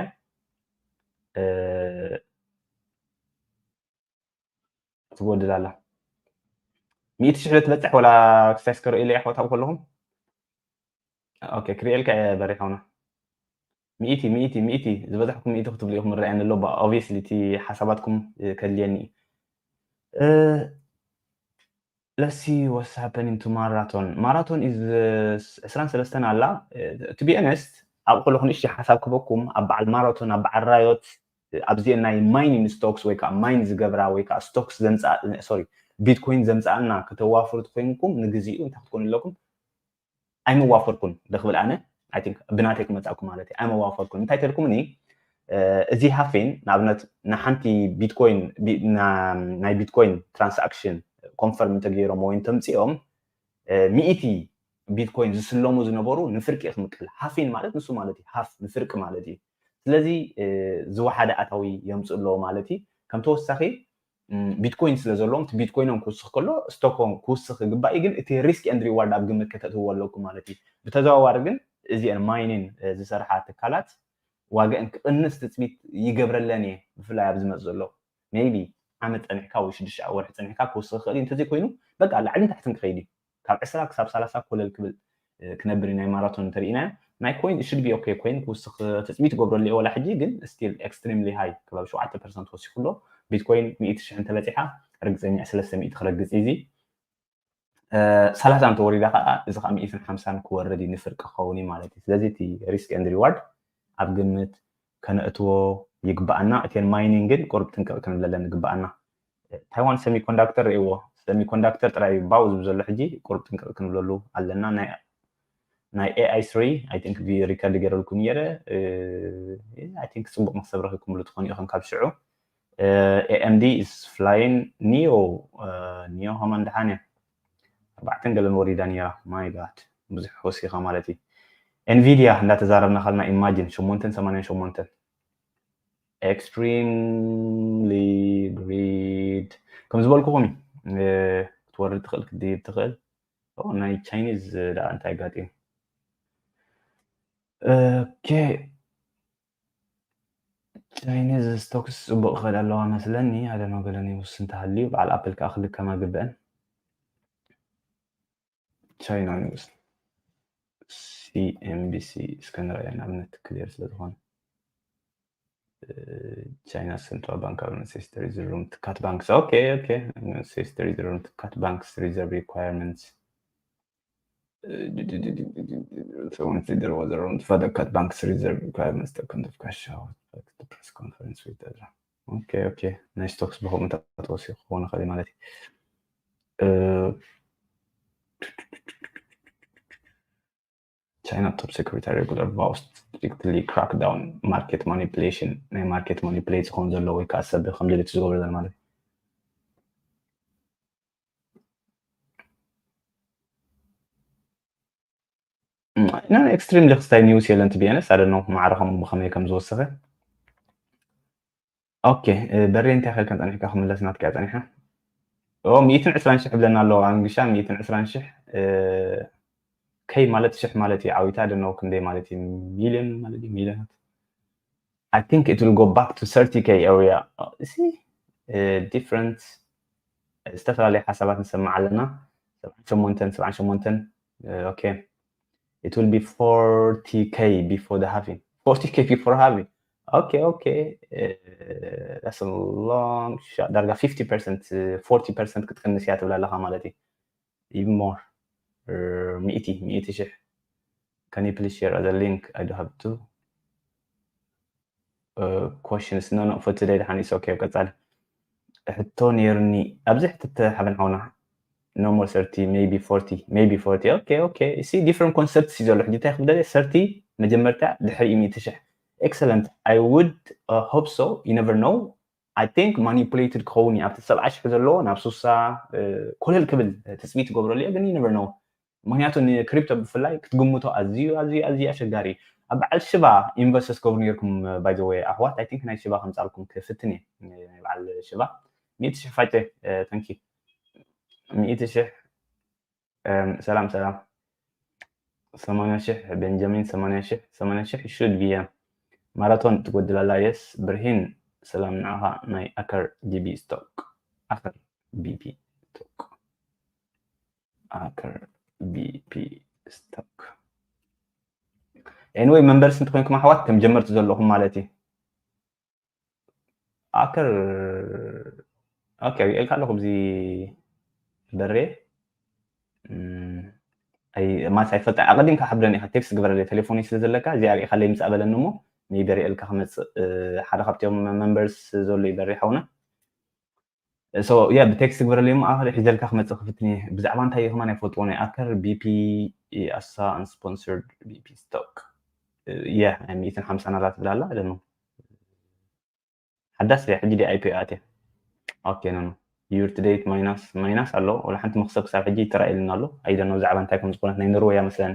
ትጎድል ኣላ? ሚእቲ ሽሕ ዶ ትበፅሕ ወላ ክሳይ እስከ ርእዩ ለያ ክወታብ ከለኹም? ኦኬ፣ ክሪኤልካ እየ በሪሕ ሆና። ሚእቲ፣ ሚእቲ፣ ሚእቲ ዝበዛሕኩም ሚእቲ ክትብሉ ኢኹም፣ ይረኣየኒ ኣሎ። ኦብቪየስሊ እቲ ሓሳባትኩም ከድልየኒ እዩ። Let's see what's happening to marathon. Marathon is ዕስራን ሰለስተን ኣላ። To be honest፣ ኣብ ከለኹ ንእሽተይ ሓሳብ ክበኩም፣ ኣብ በዓል ማራቶን፣ ኣብ በዓል ራዮት፣ ኣብዚአን ናይ ማይኒንግ ስቶክስ ወይ ከዓ ማይን ዝገብራ ወይ ከዓ ስቶክስ ዘምፅኣ፣ ሶሪ፣ ቢትኮይን ዘምፅኣልና ከተዋፍሩ ተኮይንኩም ንግዚኡ እንታይ ክትኮኑ ኣለኩም? ኣይመዋፈርኩን ደክብል ኣነ። I think ብናተይ ክመፃኩም ማለት እዩ። ኣይመዋፈርኩን። እንታይ ተልኩምኒ? እዚ ሃፊን ንኣብነት ንሓንቲ ቢትኮይን፣ ናይ ቢትኮይን ትራንሳክሽን ኮንፈርም እንተገይሮም ወይ እንተምፅኦም፣ ሚእቲ ቢትኮይን ዝስለሙ ዝነበሩ ንፍርቂ ክምቅል። ሃፊን ማለት ንሱ ማለት እዩ። ሃፍ ንፍርቂ ማለት እዩ። ስለዚ ዝወሓደ ኣታዊ የምፅእ ኣለዎ ማለት እዩ። ከም ተወሳኺ ቢትኮይን ስለ ዘለዎም፣ እቲ ቢትኮይኖም ክውስኽ ከሎ ስቶኮም ክውስኽ ይግባእ እዩ። ግን እቲ ሪስክ ኤንድ ሪዋርድ ኣብ ግምት ከተእትውዎ ኣለኩም ማለት እዩ። ብተዘዋዋሪ ግን እዚአን ማይኒን ዝሰርሓ ትካላት ዋጋአን ክቕንስ ትፅቢት ይገብረለን እየ። ብፍላይ ኣብ ዝመፅ ዘሎ ሜይቢ ዓመት ፀኒሕካ ወይ ሽዱሽተ ወርሒ ፀኒሕካ ክውስኽ ይኽእል እዩ። እንተዘይኮይኑ በቃ ላዕልን ታሕትን ክኸይድ እዩ። ካብ ዕስራ ክሳብ ሰላሳ ኮለል ክብል ክነብር እዩ። ናይ ማራቶን እንተርኢናዮ ናይ ኮይን ሽድ ቢ ኦኬ፣ ኮይን ክውስኽ ትፅቢት ገብረሉ እየ። ወላ ሕጂ ግን ስቲል ኤክስትሪምሊ ሃይ፣ ከባቢ ሸውዓተ ፐርሰንት ወሲኹ ኣሎ። ቢትኮይን ሚእቲ ሽሕ እንተበፂሓ ርግፀኛ ሰለስተ ሚእቲ ክረግፅ እዩ። እዚ ሰላሳ እንተወሪዳ ከዓ እዚ ከዓ ሚእትን ሓምሳን ክወርድ እዩ፣ ንፍርቂ ክኸውን እዩ ማለት እዩ። ስለዚ እቲ ሪስክ ኤንድ ሪዋርድ ኣብ ግምት ከነእትዎ ይግባኣና። እተን ማይኒንግ ግን ቁሩብ ጥንቅቕ ክንብለለን ይግባኣና። ታይዋን ሰሚኮንዳክተር ርእይዎ፣ ሰሚኮንዳክተር ጥራይ እዩ ባው ዝብል ዘሎ ሕጂ። ቁሩብ ጥንቅቕ ክንብለሉ ኣለና። ናይ ኤኣይ ስሪ ኣይ ቲንክ ሪከርድ ገይረልኩም ነይረ። ኣይ ቲንክ ፅቡቕ መክሰብ ረኺብኩምሉ ትኾኑ ኢኹም ካብ ሽዑ። ኤኤምዲ ኢስ ፍላይን። ኒዮ፣ ኒዮ ከማን ደሓን እያ። ኣርባዕተን ገለን ወሪዳ ነይራ። ማይ ጋድ፣ ብዙሕ ወሲኻ ማለት እዩ። ኤንቪዲያ እንዳተዛረብና ከልና ኢማጂን ሸሞንተን ሰማንያን ሸሞንተን። ኤክስትሪምሊ ግሪድ ከም ዝበልኩኹም እዩ። ክትወርድ ትኽእል፣ ክትድይብ ትኽእል። ናይ ቻይኒዝ ደኣ እንታይ ኣጋጢሙ? ኦኬ፣ ቻይኒዝ ስቶክስ ፅቡቅ ክኸድ ኣለዋ መስለኒ። ኣደኖ ገለኒ ውስን ተሃልዩ በዓል ኣፕል ከዓ ክልከማ ግብአን። ቻይና ኒውስ፣ ሲኤንቢሲ እስከ ንረኣያ ንኣብነት ክሊር ስለ ዝኾነ። China central bank government says there is room to cut banks. Okay, okay. Says there is room to cut banks reserve requirements. There was a room to further cut banks reserve requirements to kind of cash out, like the press conference with Ezra. Okay, okay. ናይ ስቶክስ ብኸምኡ ተወሲኹ ክኾን ይኽእል ማለት እዩ። China top secretary regular vows strictly crack down market manipulation. ናይ ማርኬት ማኒፕሌት ዝኾን ዘሎ ወይ ከዓ ሰብ ከም ድሌቱ ዝገብር ዘሎ ማለት እዩ። ና ኤክስትሪም ሊክስታይ ኒውስ የለን ትቢኤንስ ኣደኖ ማዕረኸም ብኸመይ ከም ዝወሰኸ። ኦኬ፣ በሬ እንታይ ከልከን ፀኒሕካ ክምለስ ናትካ ፀኒሐ። ሚእትን ዕስራን ሽሕ ብለና ኣለዎ ኣንግሻ። ሚእትን ዕስራን ሽሕ ከይ ማለት ሽሕ ማለት እዩ። ዓዊታ ደነው ክንደይ ማለት እዩ? ሚልዮን ማለት እዩ። ሚልዮናት። I think it will go back to thirty K area. See, different, ዝተፈላለዩ ሓሳባት ንሰማዕ ኣለና። ሰብዓን ሸሞንተን፣ ሰብዓን ሸሞንተን። Okay, it will be forty K before the halving. Forty K before halving. Okay, okay. That's a long shot. ዳርጋ fifty percent, forty percent ክትቅንስ እያ ትብል ኣለኻ ማለት እዩ። Even more. ሚእቲ፣ ሚእቲ ሽሕ። Can you please share the link? I do have two questions. No, no, for today. ደሓን፣ it's okay። ቀጻሊ ሕቶ ነይርኒ ኣብዚ ሕትት ሓበን ሓውና። No more thirty, maybe forty, maybe forty. Okay, okay. See, different concepts እዩ ዘሎ። ሕጂ እንታይ ክብደለ? Thirty መጀመርታ፣ ድሕሪ ሚእቲ ሽሕ። Excellent. I would hope so. You never know. I think manipulated ክኸውን እዩ። ኣብቲ ሰብዓ ሽሕ ዘለዎ ናብ ሱሳ ኮለል ክብል ትፅቢት ይገብረሉ እየ፣ ግን you never know። ምክንያቱ ንክሪፕቶ ብፍላይ ክትግምቶ ኣዝዩ ኣዝዩ ኣዝዩ ኣሸጋሪ እዩ። ኣብ በዓል ሽባ ኢንቨስት ክትገብሩ ነርኩም። By the way ኣሕዋት፣ I think ናይ ሽባ ከምጻልኩም ክፍትን እየ። ናይ በዓል ሽባ ሚእቲ ሽሕ ፋጨ። Thank you። ሚእቲ ሽሕ። ሰላም ሰላም። ሰማንያ ሽሕ ቤንጃሚን፣ ሰማንያ ሽሕ፣ ሰማንያ ሽሕ should be ማራቶን ትጎድላላ። የስ ብርሂን፣ ሰላም ንዓኻ። ናይ ኣከር ቢቢ ስቶክ፣ ኣከር ቢቢ ስቶክ፣ ኣከር ቢቢ ስቶክ። Anyway፣ መንበርስ እንተኮይንኩም ኣሕዋት፣ ከም ጀመርቲ ዘለኹም ማለት እዩ። ኣከር፣ ኦኬ፣ ሪኤልካ ኣለኹ ብዚ በሬ። ማስ ኣይፈልጣ፣ ኣቐዲምካ ሓብረን ኢኻ፣ ቴክስት ግበረለይ፣ ቴሌፎን ስለ ዘለካ እዚኣ ሪኢኻለይ ምጻእ በለኒ እሞ፣ ሜቢ ሪኤልካ ክመጽእ። ሓደ ካብቲኦም መንበርስ ዘሎ እዩ በሬ ሓውና። So yeah፣ ብቴክስት ግበረለይ እሞ፣ ኣኸር ሒዘልካ ክመጽእ ክፍትን እየ። ብዛዕባ እንታይ እዩ ከማን ኣይፈልጥዎ። ናይ ኣከር ቢፒ ኣሳ፣ unsponsored ቢፒ ስቶክ። Yeah፣ ሚእትን ሓምሳን ኣላ ትብል ኣላ። I don't know። ሓዳስ ሪያ ሕጂ ዲ ኣይፒ ኣትያ። ኦኬ፣ ኖ ኖ። Year to date ማይናስ፣ ማይናስ ኣሎ። ወላ ሓንቲ መክሰብ ክሳብ ሕጂ ይተራእየልና ኣሎ። I don't know ብዛዕባ እንታይ ከም ዝኾነት። ናይ ኖርወይ እያ መስለኒ።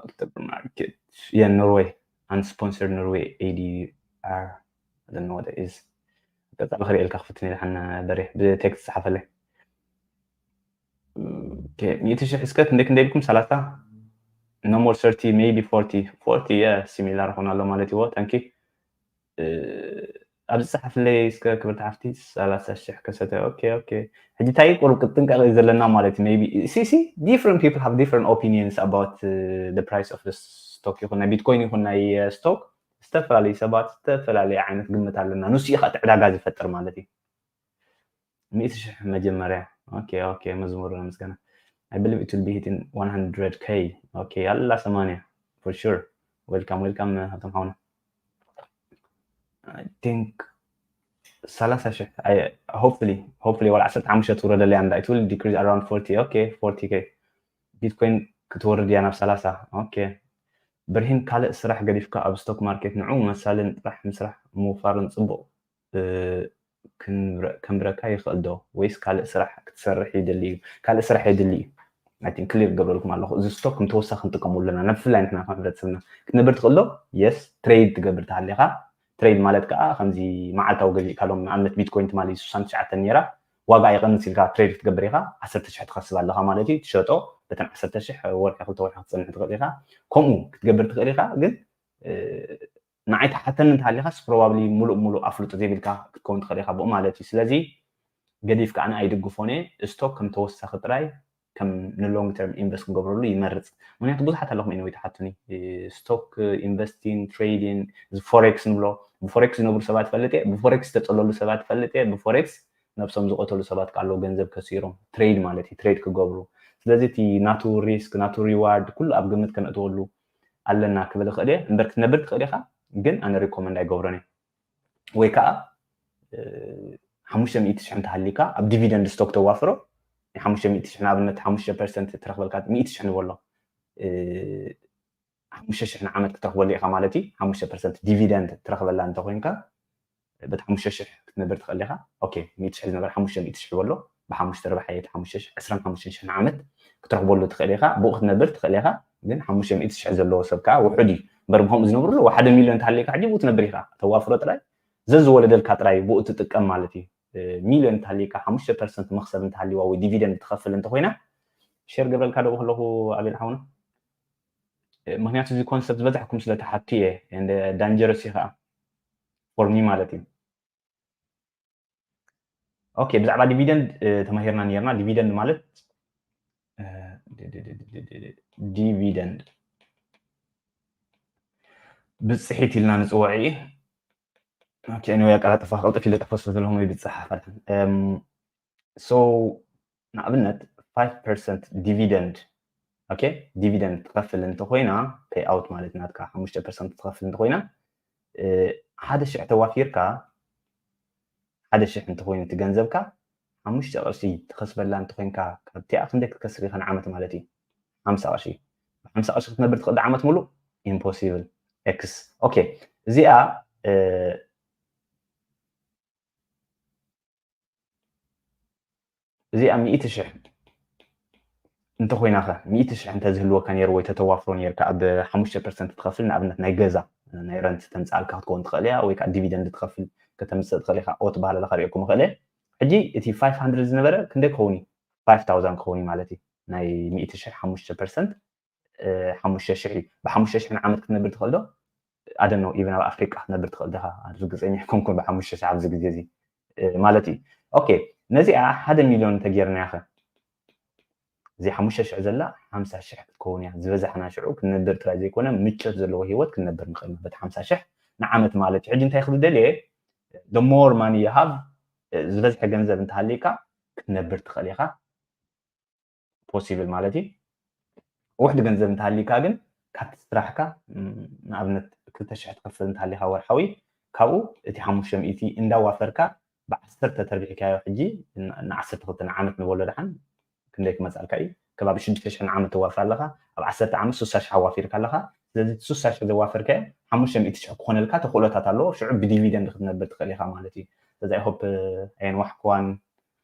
ኦክቶበር ማርኬት፣ yeah፣ ኖርወይ፣ unsponsored Norway ኤ ዲ ኣር። I don't know what it is። ቀጻሊ ክርእየልካ ክፍትን ኢለ ሓና በሬ ብቴክስት ጸሓፈለይ። ኦኬ፣ ሚእቲ ሽሕ እስከ ክንደይ፣ ክንደይ ኢልኩም? ሰላሳ? No more፣ thirty፣ maybe forty። Forty፣ yeah፣ ሲሚላር ኾን ኣሎ ማለት እዩ። Thank you። ኣብዚ ጸሓፍለይ እስከ ክብርቲ ሓፍቲ። ሰላሳ ሽሕ ከሰተ። ኦኬ፣ ኦኬ። ሕጂ እንታይ ቁሩብ ክትጥንቀቕ እዩ ዘለና ማለት እዩ። Maybe፣ see, see, different people have different opinions about the price of the stock። ይኹን ናይ ቢትኮይን ይኹን ናይ ስቶክ፣ ዝተፈላለዩ ሰባት ዝተፈላለየ ዓይነት ግምት ኣለና። ንሱ እዩ ከዓ እቲ ዕዳጋ ዝፈጥር ማለት እዩ። ሚእቲ ሽሕ መጀመርያ። ኦኬ፣ ኦኬ። መዝሙር ምስጋና። I believe it will be hitting one hundred K። ኦኬ፣ ኣላ ሰማንያ for sure። Welcome፣ welcome ሃብቶም ሓውና። I think ሰላሳ ሽሕ፣ hopefully፣ hopefully ዋላ ዓሰርተ ሓሙሽተ ትውረደለይ ኣንዳ። It will decrease around forty። ኦኬ፣ forty K። ቢትኮይን ክትወርድ እያ ናብ ሰላሳ። ኦኬ። ብርሂን፣ ካልእ ስራሕ ገዲፍካ ኣብ ስቶክ ማርኬት ንዑ መሳልን ጥራሕ ምስራሕ ምውፋርን ጽቡቕ፣ እ፣ ክንብረ-፣ ከንብረካ ይኽእል ዶ? ወይስ ካልእ ስራሕ ክትሰርሕ ይደሊ እዩ? ካልእ ስራሕ የድሊ እዩ። I think ክሊር ክገብረልኩም ኣለኹ። እዚ ስቶክ ከም ተወሳኺ ክንጥቀመሉ ኣለና። ንፍላይ ንሕና ከም ሕብረተሰብና ክትነብር ትኽእል ዶ? የስ። ትሬድ ትገብር ተሃሊኻ፣ ትሬድ ማለት ከዓ ከምዚ መዓልታዊ ገዚእካ ሎም ንኣብነት ቢትኮይን ትማሊ ስሳን ትሽዓተን ነይራ፣ ዋጋ ይቐንስ ኢልካ ትሬድ ክትገብር ኢኻ። ዓሰርተ ሽሕ ትኸስብ ኣለኻ ማለት እዩ። ትሸጦ በተን ዓሰርተ ሽሕ ወርሒ ክልተ ወርሒ ክትጸንሕ ትኽእል ኢኻ። ከምኡ ክትገብር ትኽእል ኢኻ። ግን፣ እ፣ ንዓይ ትሓተኒ እንተሃሊኻስ ፕሮባብሊ ሙሉእ ሙሉእ ኣፍልጦ ዘይብልካ ክትከውን ትኽእል ኢኻ ብኡ ማለት እዩ። ስለዚ ገዲፍ ከዓ ኣነ ኣይድግፎን እየ። ስቶክ ከም ተወሳኺ ጥራይ ከም ንሎንግ ተርም ኢንቨስት ክገብረሉ ይመርጽ። ምክንያቱ ብዙሓት ኣለኹም ኢንወይ ትሓቱኒ፣ ስቶክ ኢንቨስቲንግ፣ ትሬዲንግ፣ ፎሬክስ ንብሎ። ብፎሬክስ ዝነብሩ ሰባት ፈልጥ እየ፣ ብፎሬክስ ዝተጸለሉ ሰባት ፈልጥ እየ። ብፎሬክስ ነብሶም ዝቐተሉ ሰባት ከዓ ኣለዉ፣ ገንዘብ ከሲሮም። ትሬድ ማለት እዩ፣ ትሬድ ክገብሩ። ስለዚ እቲ ናቱ ሪስክ፣ ናቱ ሪዋርድ ኩሉ ኣብ ግምት ከነእትወሉ ኣለና ክብል እኽእል እየ። እምበር ክትነብር ትኽእል ኢኻ፣ ግን ኣነ ሪኮመንድ ኣይገብሮን እየ። ወይ ከዓ፣ እ፣ ሓሙሽተ ሚእቲ ሽሕ እንተሃሊካ ኣብ ዲቪደንድ ስቶክ ተዋፍሮ፣ ናይ ሓሙሽተ ሚእቲ ሽሕ ንኣብነት ሓሙሽተ ፐርሰንት ትረኽበልካ፣ ሚእቲ ሽሕ ንበሎ፣ እ፣ ሓሙሽተ ሽሕ ንዓመት ክትረኽበሉ ኢኻ ማለት እዩ። ሓሙሽተ ፐርሰንት ዲቪደንድ ትረኽበላ እንተኾይንካ፣ በቲ ሓሙሽተ ሽሕ ክትነብር ትኽእል ኢኻ። ኦኬ፣ ሚእቲ ሽሕ ዝነበረ ሓሙሽተ ሚእቲ ሽሕ በሎ፣ ብሓሙሽተ ርባሕ እየ፣ እቲ ሓሙሽተ ሽሕ፣ ዕስራን ሓሙሽተን ሽሕ ንዓመት ክትረኽበሉ ትኽእል ኢኻ። ብኡ ክትነብር ትኽእል ኢኻ። ግን ሓሙሽተ ሚእቲ ሽሕ ዘለዎ ሰብ ከዓ ውሑድ እዩ። እምበር ብኸምኡ ዝነብሩ ኣለዉ። ሓደ ሚልዮን እንተሃልዩካ ሕጂ ብኡ ትነብር ኢኻ። ተዋፍሮ ጥራይ፣ ዘዝወለደልካ ጥራይ ብኡ ትጥቀም ማለት እዩ። እ፣ ሚልዮን እንተሃልዩካ፣ ሓሙሽተ ፐርሰንት መኽሰብ እንተሃልዩዋ ወይ ዲቪደንድ ትኸፍል እንተኾይና፣ ሼር ገብረልካ ደኡ ከለኹ ኣቤል ሓውና። እ፣ ምክንያቱ እዚ ኮንሰፕት ዝበዛሕኩም ስለ ትሓቱ እየ፣ and ዳንጀረስ እዩ ከዓ for me ማለት እዩ። ኦኬ፣ ብዛዕባ ዲቪደንድ፣ እ፣ ተማሂርና ነይርና። ዲቪደንድ ማለት፣ እ፣ ዲ-፣ ዲ-፣ ዲ-፣ ዲ-፣ ዲ-፣ ዲ-፣ ዲቪደንድ ብጽሒት ኢልና ንጽውዖ እዩ። ኦኬ፣ anyway፣ ኣቀላጥፋ፣ ቅልጥፍ ኢለ ጠፈ ስለ ዘለኹም ይብጽሕ ኣይፈልጥን። እም፣ so፣ ንኣብነት፣ ፋይቭ ፐርሰንት ዲቪደንድ፣ ኦኬ፣ ዲቪደንድ ትኸፍል እንተኾይና፣ ፔይ ኣውት ማለት ናትካ ሓሙሽተ ፐርሰንት ትኸፍል እንተኾይና፣ እ፣ ሓደ ሽሕ ተዋፊርካ፣ ሓደ ሽሕ እንተኾይኑ እቲ ገንዘብካ፣ ሓሙሽተ ቅርሺ ትኸስበላ እንተኾይንካ፣ ካብቲኣ ክንደይ ክትከስብ ኢኻ ንዓመት ማለት እዩ? ሓምሳ ቅርሺ። ብሓምሳ ቅርሺ ክትነብር ትኽእል ዶ ዓመት ሙሉእ? ኢምፖሲብል። ኤክስ። ኦኬ፣ እዚኣ፣ እ፣ እዚኣ ሚእቲ ሽሕ፣ እንተኮይናኸ ሚእቲ ሽሕ እንተዝህልወካ ነይሩ ወይ ተተዋፍሮ ነርካ ኣብ ሓሙሽተ ፐርሰንት ትኸፍል ንኣብነት ናይ ገዛ ናይ ረንት ተምፅኣልካ ክትከውን ትኽእል እያ ወይ ከዓ ዲቪደንድ ትኸፍል ከተምፅእ ትኽእል ኢኻ ኦ ትበሃል ኣለካ ሪእኩም ይኽእል እየ ሕጂ እቲ ፋይቭ ሃንድረድ ዝነበረ ክንደይ ክኸውን እዩ ፋይቭ ታውዛንድ ክኸውን እዩ ማለት እዩ ናይ ሚእቲ ሽሕ ሓሙሽተ ፐርሰንት ሓሙሽተ ሽሕ እዩ ብሓሙሽተ ሽሕ ንዓመት ክትነብር ትኽእል ዶ ኣደኖ ኢቨን ኣብ ኣፍሪቃ ክትነብር ትኽእል ዲኻ ርግፀኛ ኣይኮንኩን ብሓሙሽተ ሽሕ ኣብዚ ግዜ እዚ ማለት እዩ ኦኬ ነዚኣ ሓደ ሚሊዮን እንተጌርናያ ኸ እዚ ሓሙሽተ ሽሕ ዘላ ሓምሳ ሽሕ ክትከውን እያ ዝበዛሕና ሽዑ ክንነብር ጥራይ ዘይኮነ ምቾት ዘለዎ ህይወት ክንነብር ንኽእል በቲ ሓምሳ ሽሕ ንዓመት ማለት እዩ ሕጂ እንታይ ክብል ደልየ the more money you have ዝበዝሐ ገንዘብ እንተሃልይካ ክትነብር ትኽእል ኢኻ possible ማለት እዩ ውሕድ ገንዘብ እንተሃልይካ ግን ካብቲ ስራሕካ ንኣብነት ክልተ ሽሕ ትኸፍል እንተሃሊኻ ወርሓዊ ካብኡ እቲ ሓሙሽተ ሚእቲ እንዳዋፈርካ ብዓሰርተ ተርቢሕካዮ ሕጂ ንዓሰርተ ክልተ ዓመት ንበሎ ደሓን ክንደይ ክመፃልካ እዩ ከባቢ ሽዱሽተ ሽሕ ንዓመት ተዋፍር ኣለኻ ኣብ ዓሰርተ ዓመት ሱሳ ሽሕ ኣዋፊርካ ኣለኻ ስለዚ ሱሳ ሽሕ ዘዋፈርካዮ ሓሙሽተ ሚእቲ ሽሕ ክኾነልካ ተኽእሎታት ኣለዎ ሽዑ ብዲቪደንድ ክትነብር ትኽእል ኢኻ ማለት እዩ ስለዚ ኣይሆፕ ኣየንዋሕክዋን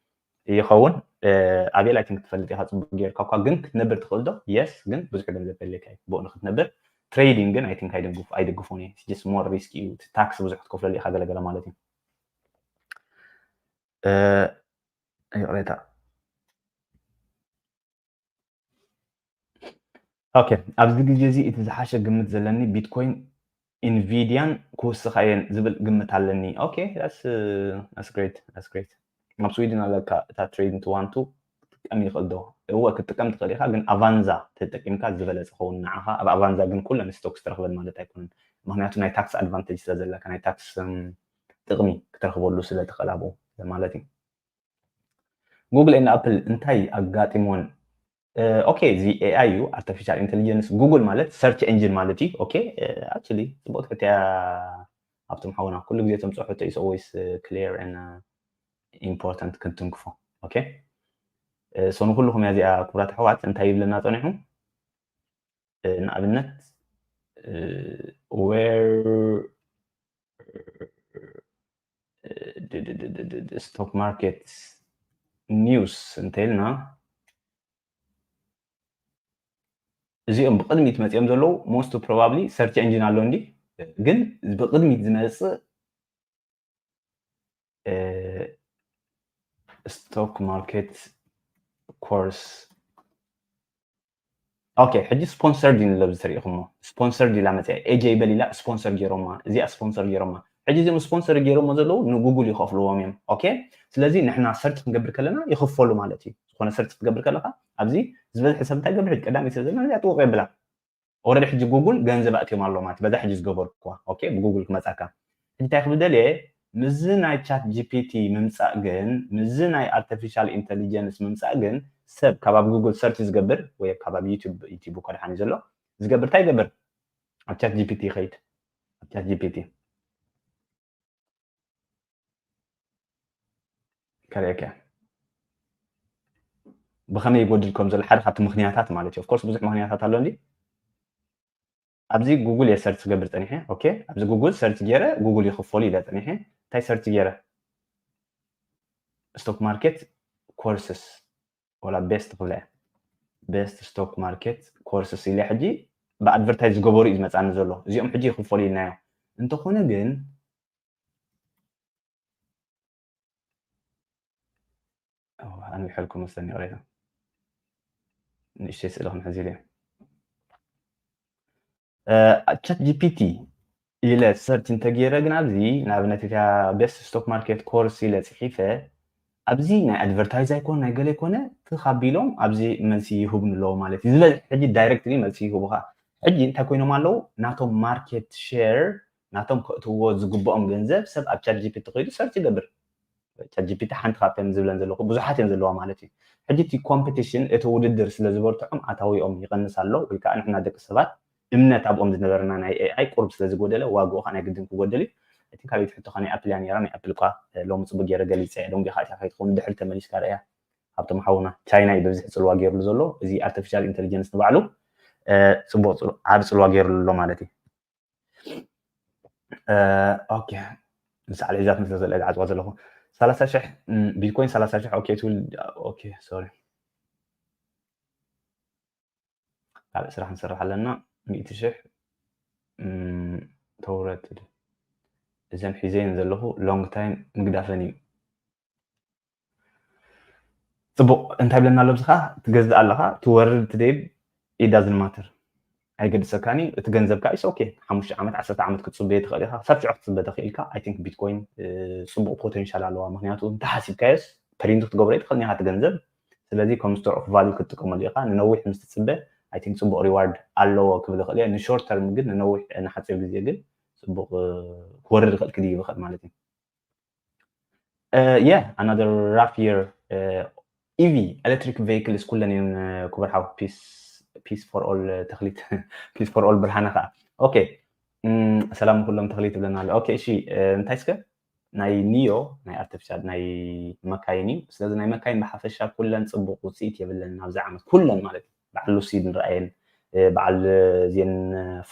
ይኸውን ኣቤል ኣይቲንክ ትፈልጥ ኢኻ ፅቡቅ ጌርካ እኳ ግን ክትነብር ትኽእል ዶ የስ ግን ብዙሕ ገንዘብ ከድልየካ እዩ ብኡ ንክትነብር ትሬዲንግ ግን ኣይቲንክ ኣይደግፉን እዩ ሞር ሪስክ እዩ ታክስ ብዙሕ ክትከፍለሉ ኢኻ ገለገለ ማለት እዩ ይቅሬታ ኦኬ ኣብዚ ግዜ እዚ እቲ ዝሓሸ ግምት ዘለኒ ቢትኮይን ኢንቪድያን ክውስኻ እየን ዝብል ግምት ኣለኒ ኦኬ that's that's great that's great ኣብ ስዊድን ኣለካ እታ ትሬድ እንትዋንቱ ክትጥቀም ይኽእል ዶ እወ ክትጥቀም ትኽእል ኢኻ ግን ኣቫንዛ ተጠቂምካ ዝበለፀ ኸውን ንዓኻ ኣብ ኣቫንዛ ግን ኩለን ስቶክስ ትረኽበን ማለት ኣይኮነን ምክንያቱ ናይ ታክስ ኣድቫንቴጅ ስለ ዘለካ ናይ ታክስ ጥቕሚ ክትረኽበሉ ስለ ትኽእል ኣብኡ ማለት እዩ ጉግል ን ኣፕል እንታይ ኣጋጢሞን ኦኬ እዚ ኤኣይ እዩ ኣርቲፊሻል ኢንቴሊጀንስ ጉግል ማለት ሰርች ኤንጂን ማለት እዩ ኦኬ ኣክቹሊ ፅቡቅ ትሕትያ ኣብቶም ሓውና ኩሉ ግዜ ተምፅኦ ሕቶ is always clear and important ክንትንክፎ ኦኬ so ንኩልኩም እያ እዚኣ ክቡራት ኣሕዋት እንታይ ይብለና ፀኒሑ ንኣብነት where stock market news እንተልና እዚኦም ብቅድሚት መፂኦም ዘለዉ most probably search engine ኣሎ እንዲ ግን ብቅድሚት ዝመፅእ stock market course okay ሕጂ ስፖንሰርድ እዩ ንለብዚ ተሪኢኹሞ ስፖንሰርድ ኢላ መፅያ ኤጀ ይበል ኢላ ስፖንሰር ገይሮማ እዚኣ ስፖንሰር ገይሮማ ሕጂ እዚኦም ስፖንሰር ገይሮሞ ዘለዉ ንጉግል ይኸፍልዎም እዮም okay ስለዚ ንሕና ሰርች ክንገብር ከለና ይኽፈሉ ማለት እዩ ዝኾነ ሰርች ክትገብር ከለካ ኣብዚ ዝበዝሐ ሰብ እንታይ ገብር ሕጂ ቀዳመይ ሰብ ዘለና እዚኣ ጥውቅ የብላ ኦረዲ ሕጂ ጉግል ገንዘብ ኣእትዮም ኣሎ ማለት በዛ ሕጂ ዝገበርኩዋ ኦኬ ብጉግል ክመፃካ ሕጂ እንታይ ክብል ደልየ ምዚ ናይ ቻት ጂፒቲ ምምፃእ ግን ምዚ ናይ ኣርቲፊሻል ኢንቴሊጀንስ ምምፃእ ግን ሰብ ካብ ኣብ ጉግል ሰርች ዝገብር ወይ ካብ ኣብ ዩቲብ ዩቲብ እኮ ድሓን እዩ ዘሎ ዝገብር እንታይ ይገብር ኣብ ቻት ጂፒቲ ይኸይድ ኣብ ቻት ጂፒቲ ከርእየካ ብኸመይ ይጎድል ከም ዘሎ ሓደ ካብቲ ምክንያታት ማለት እዩ ኦፍኮርስ ብዙሕ ምክንያታት ኣሎ እንዲ ኣብዚ ጉግል እየ ሰርች ዝገብር ፀኒሐ ኦኬ ኣብዚ ጉግል ሰርች ገይረ ጉግል ይኽፈሉ ኢለ ፀኒሐ እንታይ ሰርች ገይረ ስቶክ ማርኬት ኮርስስ ወላ ቤስት ክብለ ቤስት ስቶክ ማርኬት ኮርስስ ኢለ ሕጂ ብኣድቨርታይዝ ዝገበሩ እዩ ዝመፃኒ ዘሎ እዚኦም ሕጂ ይኽፈሉ ኢልናዮ እንተኾነ ግን ኣንዊሐልኩም መሰለኒ ይቕሬታ ንእሽተይ ስእሊ ክንሕዝ ኢለ ቻት ጂፒቲ ኢለ ሰርች እንተገይረ ግን ኣብዚ ንኣብነት እቲያ ቤስት ስቶክ ማርኬት ኮርስ ኢለ ፅሒፈ ኣብዚ ናይ ኣድቨርታይዝ ኣይኮነ ናይ ገለ ኣይኮነ ትኻቢሎም ኣብዚ መልሲ ይህብኑ ኣለዎ ማለት እዩ ዝበዝሕ ሕጂ ዳይሬክትሊ መልሲ ይህቡኻ ሕጂ እንታይ ኮይኖም ኣለዉ ናቶም ማርኬት ሼር ናቶም ከእትውዎ ዝግብኦም ገንዘብ ሰብ ኣብ ቻት ጂፒቲ ከይዱ ሰርች ይገብር ቻት ጂፒቲ ሓንቲ ካብተን ዝብለን ዘለኹ ብዙሓት እየን ዘለዋ ማለት እዩ ሕጂ እቲ ኮምፒቲሽን እቲ ውድድር ስለ ዝበርትዖም ኣታዊኦም ይቐንስ ኣሎ ወይ ከዓ ንሕና ደቂ ሰባት እምነት ኣብኦም ዝነበረና ናይ ኤኣይ ቁርብ ስለ ዝጎደለ ዋግኡ ከዓ ናይ ግድን ክጎደል እዩ እቲ ካበይቲ ሕቶኻ ናይ ኣፕል እያ ነራ ናይ ኣፕል እኳ ሎሚ ፅቡቅ ገይረ ገሊፀ እየ ደንጎኻ እቲያ ከይትኸውን ድሕሪ ተመሊስካ ርኣያ ሃብቶም ሓውና ቻይና እዩ ብብዝሒ ፅልዋ ገይርሉ ዘሎ እዚ ኣርቲፊሻል ኢንቴሊጀንስ ንባዕሉ ፅቡቅ ዓብ ፅልዋ ገይርሉ ኣሎ ማለት እዩ ኦኬ ንሳዕሊ ሒዛት ምስ ዘለ ዝዓፅዋ ዘለኹ ሰላሳ ሽሕ ቢትኮይን ሰላሳ ሽሕ ኦኬ ትብል ኦኬ ሶሪ ካልእ ስራሕ ንሰርሕ ኣለና። ሚእቲ ሽሕ ተውረድ። እዘን ሒዘየን ዘለኹ long time ምግዳፈን እዩ። ፅቡቕ። እንታይ ብለና ኣሎ? ብዚ ከዓ ትገዝእ ኣለኻ፣ ትወርድ ትደይብ፣ it doesn't matter፣ ኣይገድሰካን እዩ። እቲ ገንዘብካ is okay። ሓሙሽተ ዓመት ዓሰርተ ዓመት ክትፅበየ ትኽእል ኢኻ። ክሳብ ሽዑ ክትፅበ ተኽኢልካ። I think ቢትኮይን ፅቡቕ ፖቴንሻል ኣለዋ። ምክንያቱ እንተሓሲብካዮስ ፕሪንት ክትገብሮ ትኽእል ኒኻ እቲ ገንዘብ። ስለዚ ከም store of value ክትጥቀመሉ ኢኻ። ንነዊሕ ምስ ትፅበ I think ፅቡቕ ሪዋርድ ኣለዎ ክብል ይኽእል እየ። ንሾርት ተርም ግን፣ ንነዊሕ ንሓፂር ግዜ ግን ፅቡቕ ክወርድ ይኽእል ክድይብ ይኽእል ማለት እዩ። Yeah, another rough year. EV, electric vehicles ኩለን እየን። ክቡር ሓው peace for all ተኽሊት፣ peace for all ብርሃነ ከዓ። ኦኬ፣ ሰላም ኩሎም ተኽሊት ይብለና ኣሎ። ኦኬ፣ እሺ፣ እንታይ እስከ ናይ ኒዮ ናይ ኣርቲፊሻል ናይ መካይን እዩ። ስለዚ ናይ መካይን ብሓፈሻ ኩለን ፅቡቕ ውፅኢት የብለን ኣብዚ ዓመት፣ ኩለን ማለት እዩ። በዓል ሉሲድ ንረኣየን፣ በዓል እዚን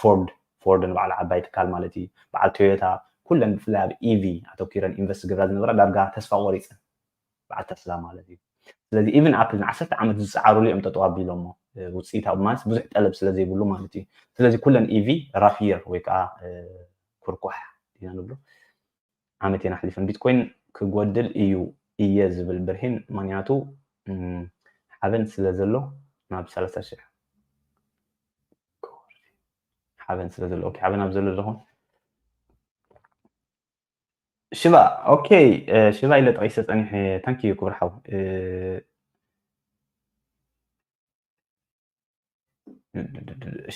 ፎርድ፣ ፎርድ ንበዓል ዓባይ ትካል ማለት እዩ። በዓል ቶዮታ፣ ኩለን ብፍላይ ኣብ ኢቪ ኣተኪረን ኢንቨስት ዝገብራ ዝነበራ ዳርጋ ተስፋ ቆሪፀን፣ በዓል ተስላ ማለት እዩ። ስለዚ ኢቭን ኣፕል ንዓሰርተ ዓመት ዝፀዓሩሉ እዮም ጠጠው ኣቢሎሞ፣ ውፅኢታዊ ማለት ብዙሕ ጠለብ ስለዘይብሉ ማለት እዩ። ስለዚ ኩለን ኢቪ rough year ወይ ከዓ ኩርኳሕ ኢና ንብሎ ዓመት እየን ኣሕሊፈን። ቢትኮይን ክጎድል እዩ እየ ዝብል ብርሂን፣ ምክንያቱ ሓበን ስለ ዘሎ ናብ ሰላሳ ሽሕ ሓበን ስለ ዘሎ። ኦኬ፣ ሓበን ኣብ ዘሎ ዘለኹ ሽባ። ኦኬ፣ ሽባ ኢለ ጠቂሰ ፀኒሐ። ታንኪዩ ክቡር ሓው።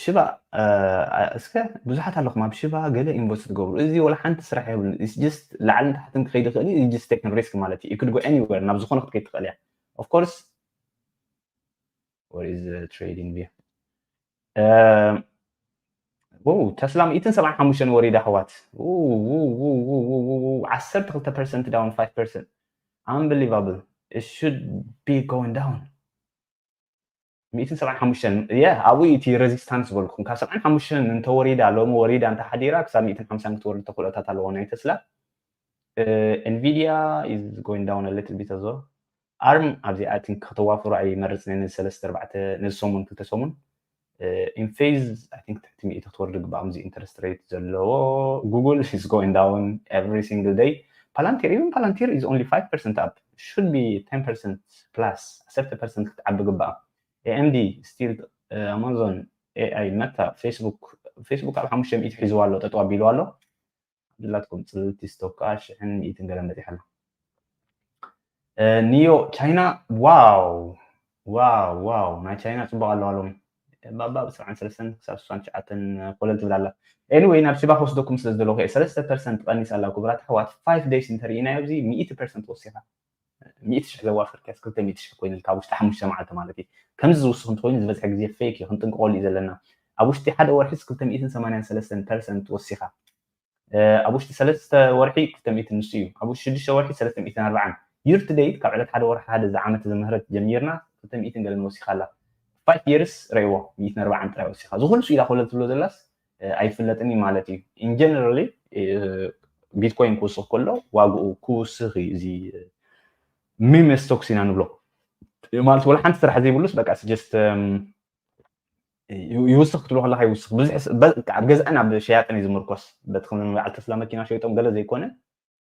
ሽባ እስከ ብዙሓት ኣለኹም ኣብ ሽባ ገለ ኢንቨስት ትገብሩ። እዚ ወላ ሓንቲ ስራሕ የብሉን። It's just ላዕልን ታሕትን ክኸይድ ይኽእል እዩ። It's just taking risk ማለት እዩ። You could go anywhere፣ ናብ ዝኾነ ክትከይድ ትኽእል እያ። Of course, what is trading view? ተስላ ሚእትን ሰብዓን ሓሙሽተን ወሪዳ ኣሕዋት። ዓሰርተ ክልተ ፐርሰንት down, five percent. Unbelievable. It should be going down. ሚእትን ሰብዓን ሓሙሽተን፣ yeah፣ ኣብኡ እቲ ሬዚስታንስ ዝበልኩም። ካብ ሰብዓን ሓሙሽተን እንተወሪዳ፣ ሎሚ ወሪዳ እንተሓዲራ፣ ክሳብ ሚእትን ሓምሳን ክትወርድ ተኽእሎታት ኣለዎ ናይ ተስላ። Nvidia is going down a little bit as well. ኣርም ኣብዚ I think ከተዋፍሩ ኣይመርፅን፣ ነዚ ሰለስተ ኣርባዕተ፣ ነዚ ሰሙን ክልተ ሰሙን። In phase I think ትሕቲ ሚእቲ ክትወርድ ግባእ፣ ኣብዚ ኢንተረስት ሬት ዘለዎ። Google is going down every single day. Palantir, even Palantir is only five percent up, should be ten percent plus, ዓሰርተ ፐርሰንት ክትዓቢ ግባእ። AMD still፣ Amazon፣ AI፣ Meta፣ Facebook፣ Facebook ኣብ ሓሙሽተ ሚእቲ ሒዝዋ ኣሎ፣ ጠጠው ኣቢልዋ ኣሎ። ድላትኩም ፅልልቲ ስቶክ ከዓ ሽሕን ሚእትን ገለን በፂሐ ኣሎ። ኒዮ ቻይና፣ ዋው ዋው ዋው፣ ናይ ቻይና ፅቡቅ ኣለዋ ሎሚ። ባባ ብሰብዓን ሰለስተን ክሳብ ስሳን ትሽዓተን ኮለል ትብል ኣላ። Anyway፣ ናብ ሽባ ክወስደኩም ስለ ዝደለኹ እየ። ሰለስተ ፐርሰንት ቀኒሳ ኣላ ክቡራት ኣሕዋት። Five days እንተርኢናዮ ኣብዚ ሚእቲ ፐርሰንት ወሲኻ፣ ሚእቲ ሽሕ ዘዋፈርካስ ክልተ ሚእቲ ሽሕ ኮይኑልካ ኣብ ውሽጢ ሓሙሽተ መዓልቲ ማለት እዩ። ከምዚ ዝውስኽ እንተኮይኑ ዝበዝሐ ግዜ ፌክ እዩ፣ ክንጥንቀቀሉ እዩ ዘለና። ኣብ ውሽጢ ሓደ ወርሒ ክልተ ሚእትን ሰማንያን ሰለስተን ፐርሰንት ወሲኻ፣ ኣብ ውሽጢ ሰለስተ ወርሒ ክልተ ሚእትን ንሱ እዩ። ኣብ ውሽጢ ሽዱሽተ ወርሒ ሰለስተ ሚእትን ኣርባዓን። Year to date ካብ ዕለት ሓደ ወርሒ ሓደ እዚ ዓመት እዚ ምህረት ጀሚርና ክልተ ሚእትን ገለን ወሲኻ ኣላ። Five years ረእይዎ፣ ሚእትን ኣርባዓን ጥራይ ወሲኻ። እዚ ኩሉ ኢላ ኮለል ትብሎ ዘላስ ኣይፍለጥን እዩ ማለት እዩ። In generally ቢትኮይን ክውስኽ ከሎ ዋግኡ ክውስኽ እዩ። እዚ ሚም ስቶክስ ኢና ንብሎ ማለት፣ ወላ ሓንቲ ስራሕ ዘይብሉስ በቃ just ይውስኽ ክትብሎ ከለካ ይውስኽ። ብዙሕ ኣብ ገዛእን ኣብ ሸያጥን እዩ ዝምርኮስ። በቲ ከም በዓል ተስላ መኪና ሸይጦም ገለ ዘይኮነ፣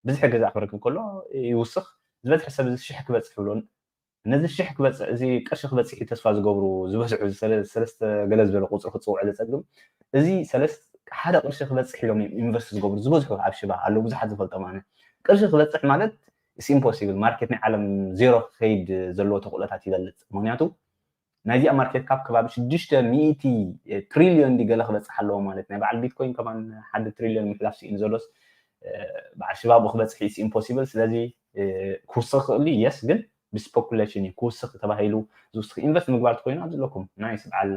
ብዙሕ ገዛ ክረክብ ከሎ ይውስኽ። ዝበዝሐ ሰብ እዚ ሽሕ ክበፅሕ ብሎ፣ ነዚ ሽሕ ክበፅሕ፣ እዚ ቅርሺ ክበፅሕ እዩ ተስፋ ዝገብሩ ዝበዝሑ፣ ሰለስተ ገለ ዝበለ ቁፅሪ ክፅውዕ ዘፀግም። እዚ ሰለስተ፣ ሓደ ቅርሺ ክበፅሕ ኢሎም ኢንቨስት ዝገብሩ ዝበዝሑ ኣብ ሽባ ኣለዉ፣ ብዙሓት ዝፈልጦም ኣነ። ቅርሺ ክበፅሕ ማለት it's impossible። ማርኬት ናይ ዓለም ዜሮ ክኸይድ ዘለዎ ተኽእሎታት ይበልፅ። ምክንያቱ ናይዚኣ ማርኬት ካፕ ከባቢ ሽዱሽተ ሚእቲ ትሪልዮን ዲ ገለ ክበፅሕ ኣለዎ ማለት። ናይ በዓል ቢትኮይን ከማን ሓደ ትሪልዮን ምሕላፍ ስኢኑ ዘሎስ፣ በዓል ሽባ ብኡ ክበፅሕ it's impossible። ስለዚ ክውስኽ ክእል፣ የስ፣ ግን ብስፐኩሌሽን እዩ ክውስኽ ተባሂሉ ዝውስኽ። ኢንቨስት ምግባር ተኮይኑ ኣብዚ ኣለኩም ናይስ በዓል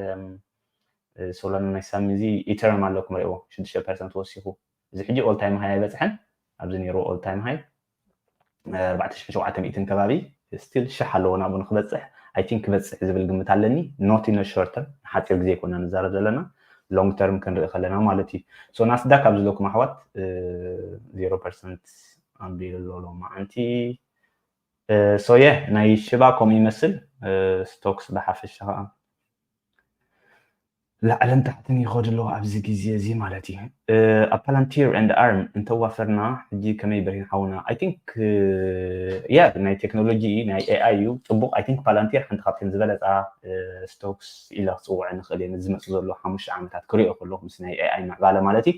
ሶላና ናይ ሳሚ እዚ ኢተርም ኣለኩም ሪእዎ ሽዱሽተ ፐርሰንት ወሲኹ። እዚ ሕጂ all time high ኣይበፅሐን፣ ኣብዚ ነይሩ all time high ኣርባዕተ ሽሕን ሸውዓተ ሚእትን ከባቢ፣ ስቲል ሽሕ ኣለዎ ናብኡ ንክበፅሕ። I think ክበፅሕ ዝብል ግምት ኣለኒ። Not in a short term፣ ሓፂር ግዜ ይኮና ንዛረብ ዘለና፣ long term ክንርኢ ከለና ማለት እዩ። So ናስዳክ ኣብዚ ዘለኩም ኣሕዋት ዜሮ ፐርሰንት ኣቢሉ ኣሎ ሎማዓንቲ። So yeah፣ ናይ ሽባ ከምኡ ይመስል። ስቶክስ ብሓፈሻ ከዓ ላዕልን ታሕትን ይኸዱ ኣለዉ ኣብዚ ግዜ እዚ ማለት እዩ። ኣብ Palantir and Arm እንተዋፈርና ሕጂ ከመይ በሪን ሓውና? I think yeah ናይ ቴክኖሎጂ ናይ A I እዩ ጽቡቕ። I think Palantir ሓንቲ ካብተን ዝበለጻ stocks ኢለ ክጽውዐ ንኽእል እየ ዝመጽእ ዘሎ ሓሙሽተ ዓመታት ክሪኦ ከለኹ ምስ ናይ A I ምዕባለ ማለት እዩ።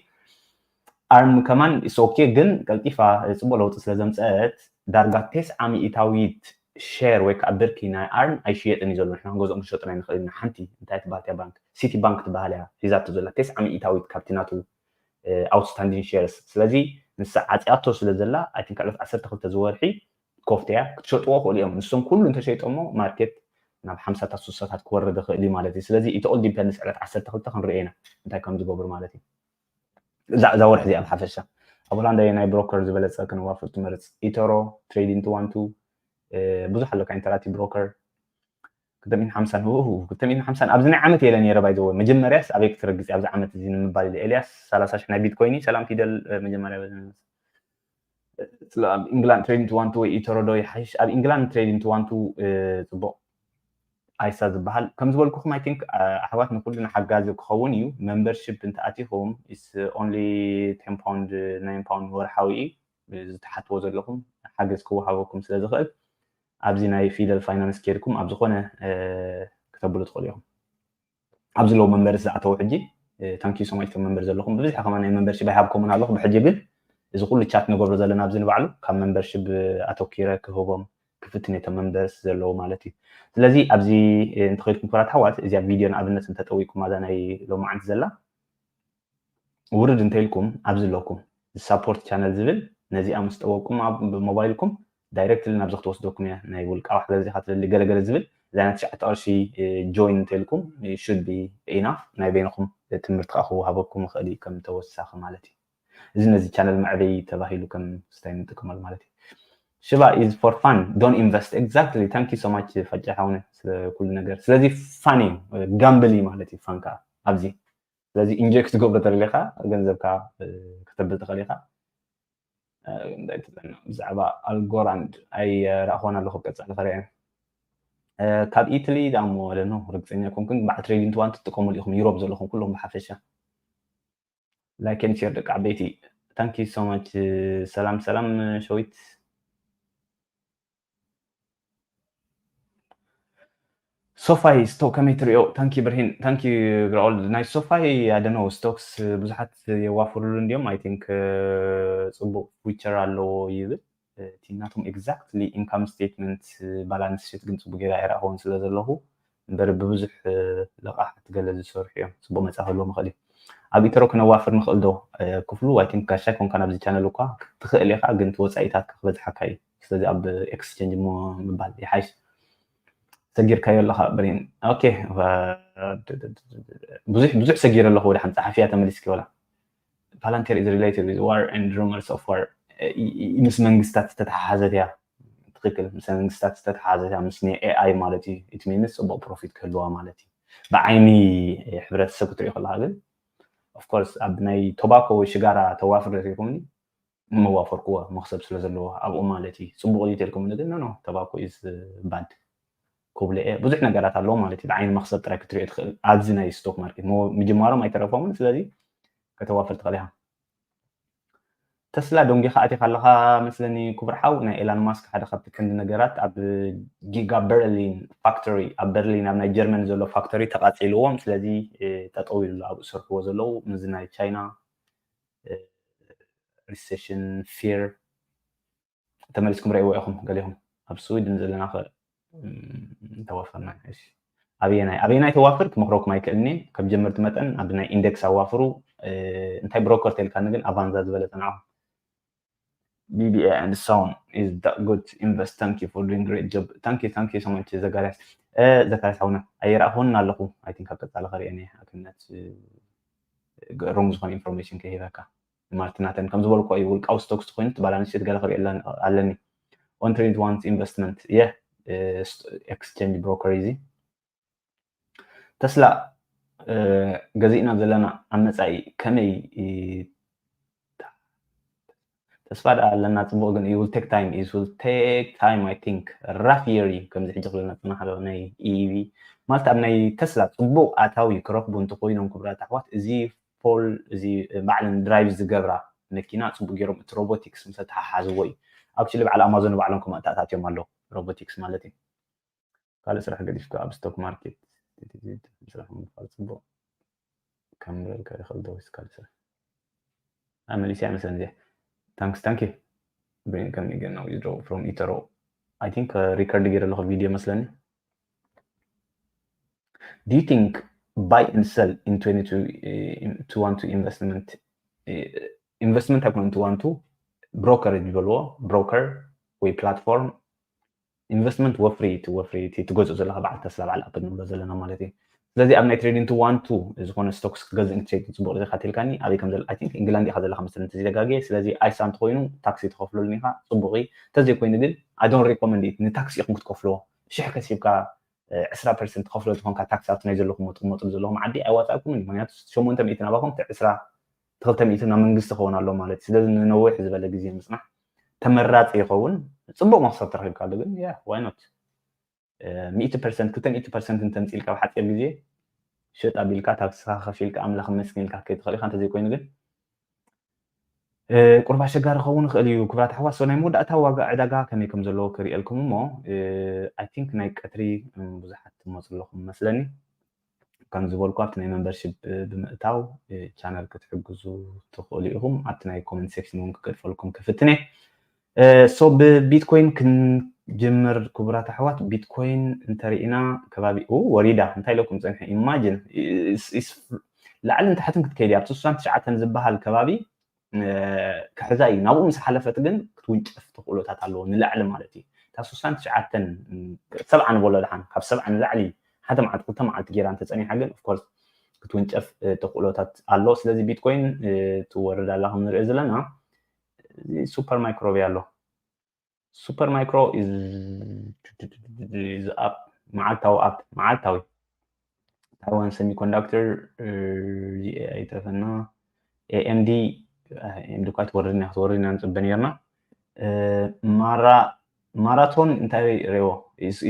Arm ከማን it's okay ግን ቀልጢፋ ጽቡቕ ለውጢ ስለ ዘምጸአት ዳርጋ ተስዓ ሚእታዊት share ወይ ከዓ ብርኪ ናይ Arm ኣይሽየጥን እዩ ዘሎ። ንሕና ክንገዝኦ ክንሸጥን ኣይንኽእል ኢና። ሓንቲ እንታይ ትበሃል እያ ባንክ Citibank ትበሃል እያ ሒዛቶ ዘላ ተስዓ ሚእታዊት ካብቲ ናቱ outstanding shares። ስለዚ ንሳ ዓጽያቶ ስለ ዘላ I think ዕለት ዓሰርተ ክልተ ዝወርሒ ኮፍት እያ ክትሸጥዎ ክእሉ እዮም። ንሶም ኩሉ እንተሸይጦሞ ማርኬት ናብ ሓምሳታት ሱሳታት ክወርድ ይኽእል እዩ ማለት እዩ። ስለዚ it all depends ዕለት ዓሰርተ ክልተ ክንርኢ ኢና እንታይ ከም ዝገብሩ ማለት እዩ። እዛ እዛ ወርሒ እዚኣ ብሓፈሻ ኣብ ሆላንዳ ናይ ብሮከር ዝበለጸ ክነዋፍር ትመርጽ ኢቶሮ trading to one two ብዙሕ ኣለካ ኢንተራክቲቭ ብሮከር ክልተ ሚእትን ሓምሳን ክልተ ሚእትን ሓምሳን ኣብዚ ናይ ዓመት የለ ነረ ባይዘወ መጀመርያስ ኣበይ ክትረግጽ ኣብዚ ዓመት እዚ ንምባል ኢለ ኤልያስ ሰላሳ ሽሕ ናይ ቢትኮይን ሰላም ፊደል መጀመርያ ስለ ኣብ ኢንግላንድ trading to one two ወይ ኢቶሮ ዶ ይሓይሽ ኣብ ኢንግላንድ trading to one two ጽቡቕ ኣይሳ ዝበሃል ከም ዝበልኩኹም I think ኣሕዋት ንኩልና ሓጋዚ ክኸውን እዩ። Membership እንተኣቲኹም is only ten pound nine pound ወርሓዊ እዩ። ዝተሓትዎ ዘለኹም ሓገዝ ክወሃበኩም ስለ ዝኽእል ኣብዚ ናይ ፊደል ፋይናንስ ኬድኩም ኣብ ዝኾነ ክተብሉ ትኽእሉ ኢኹም። ኣብዚ ኣለዉ መንበርስ ዝኣተዉ ሕጂ thank you so much ቶም መንበር ዘለኹም ብብዝሒ ከማ ናይ membership ኣይሃብኩምን ኣለኹ። ብሕጂ ግን እዚ ኩሉ ቻት ንገብሮ ዘለና ኣብዚ ንባዕሉ ካብ membership ኣተኪረ ክህቦም ክፍትን እየ ቶም መንበርስ ዘለዉ ማለት እዩ። ስለዚ ኣብዚ እንተኸድኩም ክብራት ኣሕዋት እዚኣ ቪድዮ ንኣብነት እንተጠዊኩም ኣዛ ናይ ሎማዓንቲ ዘላ ውርድ እንተኢልኩም ኣብዚ ኣለኩም support channel ዝብል ነዚኣ ምስ ጠወቅኩም ኣብ ሞባይልኩም directly ናብዚ ክትወስደኩም እያ። ናይ ውልቃዊ ሓገዝ ዲኻ ትደሊ ገለገለ ዝብል እዛ ናይ ትሽዓተ ቅርሺ join እንተኢልኩም should be enough ናይ በይንኹም ትምህርቲ ከዓ ክወሃበኩም ይኽእል እዩ ከም ተወሳኺ ማለት እዩ። እዚ ነዚ ቻነል መዕበይ ተባሂሉ ከም ስታይ ንጥቀመሉ ማለት እዩ። ሽባ is for fun don't invest exactly thank you so much ፈጫ ሓውነ ስለ ኩሉ ነገር ስለዚ ፋን እዩ ጋምብል እዩ ማለት እዩ ፋን ከዓ ኣብዚ ስለዚ ኢንጀክት ትገብሮ ተደሊኻ ገንዘብካ ከተብል ትኽእል ኢኻ። እንታይ ትብለና ብዛዕባ ኣልጎራንድ ኣይረእኽዎን ኣለኹ ቀጻሊ ከሪአ ካብ ኢትሊ ዳሞ ደኖ ርግፀኛ ኮንኩን በዓል ትሬዲንግ ትዋን ትጥቀሙሉ ኢኹም ዩሮፕ ዘለኹም ኩለኹም ብሓፈሻ like and share ደቂ ዓበይቲ thank you so much ሰላም ሰላም ሸዊት ሶፋይ ስቶክ ከመይ ትሪኦ thank you ብርሂን thank you ግራኦል ናይ ሶፋይ ኣደነው ስቶክስ ብዙሓት የዋፍሩሉ እንዲዮም I think ፅቡቅ future ኣለዎ ይብል እቲ ናቶም exactly income statement balance sheet ግን ፅቡቅ ገይረ ኣይረኣኽዎን ስለ ዘለኹ እምበር ብብዙሕ ልቓሕ ትገለ ዝሰርሑ እዮም ፅቡቅ መፃ ክህልዎም ይኽእል እዩ ኣብ ኢትሮ ክነዋፍር ንኽእል ዶ ክፍሉ I think ጋሻ ኮንካ ናብዚ ቻነል እኳ ክትኽእል ኢኻ ግን እቲ ወፃኢታት ክበዝሓካ እዩ ስለዚ ኣብ exchange እሞ ምባል ይሓይሽ ሰጊርካዮ ኣለኻ ብሬን okay ብዙሕ ብዙሕ ሰጊር ኣለኹ ወደ ሓንቲ ፀሓፊያ ተመሊስኪ ወላ Palantir is related with war and rumors of war ምስ መንግስታት ዝተተሓሓዘት እያ ትክክል ምስ መንግስታት ዝተተሓሓዘት እያ ምስ AI ማለት እዩ it means ፅቡቅ profit ክህልዋ ማለት እዩ ብዓይኒ ሕብረተሰብ ክትሪኦ ከለካ ግን of course ኣብ ናይ ቶባኮ ወይ ሽጋራ ተዋፍር ዶ ትሪእኩምኒ መዋፈርክዎ መክሰብ ስለ ዘለዎ ኣብኡ ማለት እዩ ፅቡቅ እዩ ተልኩም ግን no no tobacco is bad ክብሉ እየ ብዙሕ ነገራት ኣለዎ ማለት እዩ ብዓይኒ መክሰብ ጥራይ ክትሪኦ ትኽእል ኣብዚ ናይ stock market ምጅማሮም ኣይተረፎምን ስለዚ ከተዋፍር ትኽእል ኢኻ ተስላ ደንጊኻ ኣቲኻ ኣለኻ መስለኒ ክቡር ሓው ናይ ኤላን ማስክ ሓደ ካብቲ ቀንዲ ነገራት ኣብ ጊጋ በርሊን ፋክቶሪ ኣብ በርሊን ኣብ ናይ ጀርመን ዘሎ ፋክቶሪ ተቃፂልዎም ስለዚ ጠጠው ኢሉ ኣብኡ ዝሰርሕዎ ዘለዉ ምዚ ናይ ቻይና recession fear ተመሊስኩም ረእይዎ ኢኹም ገሊኹም ኣብ ስዊድን ዘለና ተዋፈርና ኣበየናይ ኣበየናይ ተዋፍር ክመክረኩም ኣይክእልኒ ከም ጀመርቲ መጠን ኣብ ናይ ኢንደክስ ኣዋፍሩ እንታይ ብሮከር ተልካኒ ግን ኣቫንዛ ዝበለፀ ንዓኹም BBA and so on is that good invest thank you for doing great job thank you thank you so much ዘካርያስ ዘካርያስ ሓውና ኣይረኣኹን ኣለኹ I think ኣብ ቀፃሊ ከሪአኒ ኣብነት wrong ዝኾነ information ከይህበካ ማለት ናተን ከም ዝበልኩ እዩ ውልቃዊ stocks ኮይኑ balance sheet ገለ ክርኢ ኣለኒ on trade ones investment የ exchange broker እዚ ተስላ ገዚእና ዘለና ኣብ መፃኢ ከመይ ተስፋ ደኣ ኣለና። ጽቡቕ ግን it will take time, it will take time, I think. Rough year እዩ ከምዚ ሕጂ ክብለና ጽናሕ ኣሎ ናይ ኢቪ ማለት ኣብ ናይ ተስላ ጽቡቕ ኣታዊ ክረኽቡ እንተኮይኖም ክብራት ኣሕዋት እዚ ፖል እዚ ባዕለን ድራይቭ ዝገብራ መኪና ጽቡቕ ገይሮም እቲ ሮቦቲክስ ምስ ኣተሓሓዝዎ እዩ። Actually በዓል ኣማዞን ባዕሎም ከም ኣተኣታትዮም ኣለዉ ሮቦቲክስ ማለት እዩ። ካልእ ስራሕ ገዲፍካ ኣብ ስቶክ ማርኬት ስራሕ ምንፋር ጽቡቕ ከም ንበልካ ይኽእል ዶ ወይስ ካልእ ስራሕ? ኣመሊስያ መሰለኒ እዚኣ። Thanks, thank you. Bring can you now withdraw from ኢተሮ? I think record ገይረ ኣለኹ ቪድዮ መስለኒ። Do you think buy and sell in twenty twenty-one investment investment ኣይኮነ into one two broker ዝበልዎ ብሮከር ወይ ፕላትፎርም ኢንቨስትመንት ወፍሪ እቲ ወፍሪ እቲ ትገዝኦ ዘለካ በዓል ተስላ በዓል ኣፕል ንብሎ ዘለና ማለት እዩ። ስለዚ ኣብ ናይ ትሬዲንግ ቱ ዋን ቱ ዝኾነ ስቶክስ ክትገዝእ ክትሸይጥ ጽቡቕ ርኢኻ ተልካኒ ኣበይ ከም ዘሎ I think ኢንግላንድ ኢኻ ዘለካ መስለኒ እንተዘይተጋግየ። ስለዚ ኣይሳ እንተኮይኑ ታክሲ ትኸፍለሉን ኢኻ ጽቡቕ እዩ። እንተዘይኮይኑ ግን I don't recommend it ንታክሲ ኢኹም ክትከፍልዎ። ሽሕ ከሲብካ ዕስራ ፐርሰንት ትኸፍሎ ዝኾንካ ታክሲ ኣብቲ ናይ ዘለኹም ትቕመጥሉ ዘለኹም ዓዲ ኣይዋፃእኩምን እዩ። ምክንያቱ ሸሞንተ ሚእቲ ናባኹም እቲ ዕስራ ክልተ ሚእቲ ናብ መንግስቲ ክኸውን ኣሎ ማለት እዩ። ስለዚ ንነዊሕ ዝበለ ግዜ ምፅናሕ ተመራፂ ይኸውን። ፅቡቕ መኽሰብ ተረኺብካ ኣሎ ግን yeah why not? ሚእቲ ፐርሰንት ክልተ ሚእቲ ፐርሰንት እንተምፂልካ ኣብ ሓፂር ግዜ ሽጥ ኣቢልካ ታክስኻ ከፊልካ ኣምላኽ ይመስገን ኢልካ ክትከይድ ትኽእል ኢኻ። እንተዘይኮይኑ ግን ቁርብ ኣሸጋሪ ክኸውን ይኽእል እዩ። ክቡራት ኣሕዋት፣ so ናይ መወዳእታ ዋጋ ዕዳጋ ከመይ ከም ዘለዎ ክርእየልኩም እሞ I think ናይ ቀትሪ ብዙሓት ትመፁ ኣለኹም መስለኒ። ከም ዝበልኩ ኣብቲ ናይ ሜምበርሺፕ ብምእታው ቻነል ክትሕግዙ ትኽእሉ ኢኹም። ኣብቲ ናይ ኮመንት ሴክሽን እውን ክገድፈልኩም ክፍትን እየ። So ብቢትኮይን ክንጅምር ክቡራት ኣሕዋት፣ ቢትኮይን እንተሪኢና ከባቢ ወሪዳ እንታይ ኢለኩም ፀኒሐ ኢማጂን ላዕልን ታሕትን ክትከይድ ኣብቲ ስሳን ትሽዓተን ዝበሃል ከባቢ ክሕዛ እዩ። ናብኡ ምስ ሓለፈት ግን ክትውንጨፍ ተኽእሎታት ኣለዎ ንላዕሊ ማለት እዩ። ካብ ስሳን ትሽዓተን ሰብዓ ንበሎ ደሓን ካብ ሰብዓ ንላዕሊ ሓደ መዓልቲ ክልተ መዓልቲ ገይራ እንተፀኒሓ ግን ኦፍኮርስ ክትውንጨፍ ተኽእሎታት ኣሎ። ስለዚ ቢትኮይን ትወርድ ኣላ ከም ንሪኦ ዘለና ሱፐር ማይክሮዌቭ ኣሎ። ሱፐር ማይክሮ is up መዓልታዊ ኣፕ መዓልታዊ ታይዋን ሰሚኮንዳክተር ዚኤ ኣይተረፈና ኤኤምዲ ኤምዲ እኳ ትወርድና ክትወርድና ንፅበ ነርና። ማራ ማራቶን እንታይ ሬዎ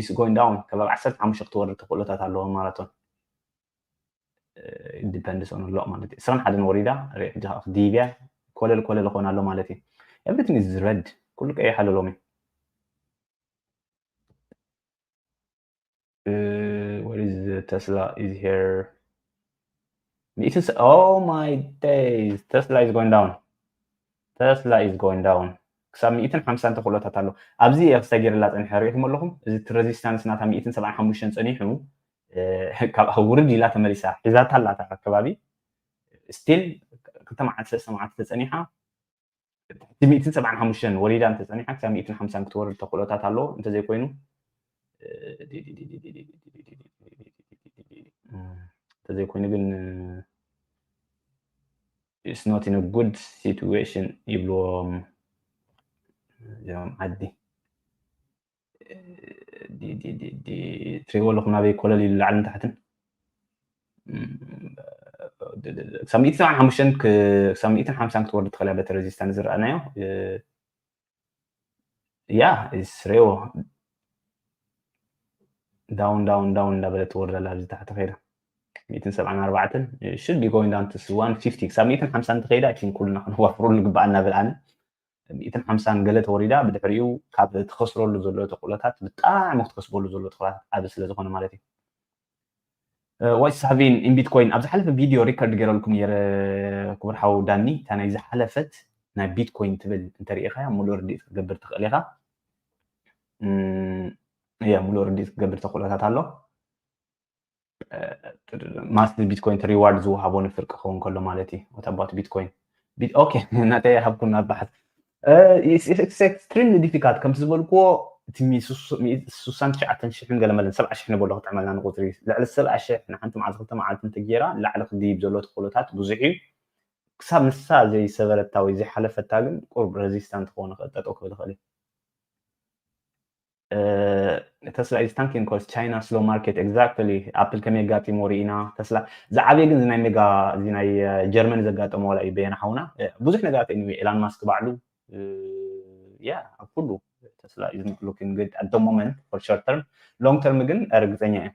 is going down ከባቢ ዓሰርተ ሓሙሽተ ክትወርድ ተኽእሎታት ኣለዎ ማራቶን። Depends on lot ማለት እዩ። ዕስራን ሓደን ወሪዳ ሪኦ ሕጂ ከዓ ክድይብ እያ ኮለል ኮለል ክኾን ኣሎ ማለት እዩ። Everything is red ኩሉ ቀይሕ ኣሎ ሎሚ። Where is Tesla is here? ሚእትን oh my days Tesla is going down Tesla is going down ክሳብ ሚእትን ሓምሳን ተኽእሎታት ኣሎ። ኣብዚ እየ ክስታይ ገይረላ ፀኒሐ ሪኢኹም ኣለኹም። እዚ እቲ ሬዚስታንስ ናታ ሚእትን ሰብዓን ሓሙሽተን ፀኒሑ ካብ ውርድ ኢላ ተመሊሳ ሒዛታ ኣላ እታ ከባቢ ስቲል ክልተ መዓልቲ ሰለስተ መዓልቲ ተፀኒሓ ትሕቲ ሚእትን ሰብዓን ሓሙሽተን ወሪዳ እንተፀኒሓ ክሳብ ሚእትን ሓምሳን ክትወርድ ተኽእሎታት ኣለዎ። እንተዘይኮይኑ እንተዘይኮይኑ ግን it's not in a good situation ይብልዎም እዚኦም ዓዲ። ትሪእዎ ኣለኹም ናበይ ኮለል ኢሉ ላዕልን ታሕትን ክሳብ ሚእትን ሰብዓን ሓሙሽተን ክሳብ ሚእትን ሓምሳን ክትወርድ ትኽእል እያ በቲ ሬዚስታንስ ዝረኣናዮ። ያ ስሬዎ ዳውን ዳውን ዳውን እንዳበለ ትወርድ ኣላ ኣብዚ ታሕቲ ከይዳ ሚእትን ሰብዓን ኣርባዕተን should be going down to one fifty ክሳብ ሚእትን ሓምሳን እንተኸይዳ ቲን ኩልና ክንዋፍሩ ንግባእ እናብል ኣነ ሚእትን ሓምሳን ገለ ተወሪዳ ብድሕሪኡ ካብ ትኸስረሉ ዘሎ ተኽእሎታት ብጣዕሚ ክትከስበሉ ዘሎ ተኽእሎታት ዓቢ ስለ ዝኾነ ማለት እዩ። What's having in Bitcoin ኣብ ዝሓለፈ ቪድዮ ሪከርድ ገይረልኩም ነይረ ክቡር ሓው ዳኒ እታ ናይ ዝሓለፈት ናይ ቢትኮይን ትብል እንተሪኢኻያ ሙሉእ ርድኢት ክትገብር ትኽእል ኢኻ። ያ ሙሉእ ርድኢት ክትገብር ተኽእሎታት ኣሎ። ማስትር ቢትኮይን ሪዋርድ ዝወሃቦ ንፍርቂ ክኸውን ከሎ ማለት እዩ። What about ቢትኮይን? ኦኬ ናተይ ሃብኩም ኣባሓት extremely difficult ከምቲ ዝበልክዎ እቲ ስሳን ትሽዓተን ሽሕን ገለመለን ሰብዓ ሽሕ ንበሎ ክጥዕመልና ንቁፅሪ ልዕሊ ሰብዓ ሽሕ ንሓንቲ መዓልቲ ክልተ መዓልቲ እንተጌራ ላዕሊ ክድይብ ዘሎ ተኽእሎታት ብዙሕ እዩ። ክሳብ ንሳ ዘይሰበረታ ወይ ዘይሓለፈታ ግን ቁርብ ሬዚስታንት ክኾን ይኽእል ጠጠው ክብል ይኽእል እዩ። ተስላ is tanking cause China slow market exactly ኣፕል ከመይ ኣጋጢሞ ርኢና ተስላ ዝዓበየ ግን ናይ ሜጋ እዚ ናይ ጀርመን ዘጋጠመ ዋላ እዩ በየና ሓውና ብዙሕ ነገራት anyway ኤላን ማስክ ባዕሉ yeah ኣብ ኩሉ Tesla is looking good at the moment for short term. Long term ግን ርግፀኛ እየ።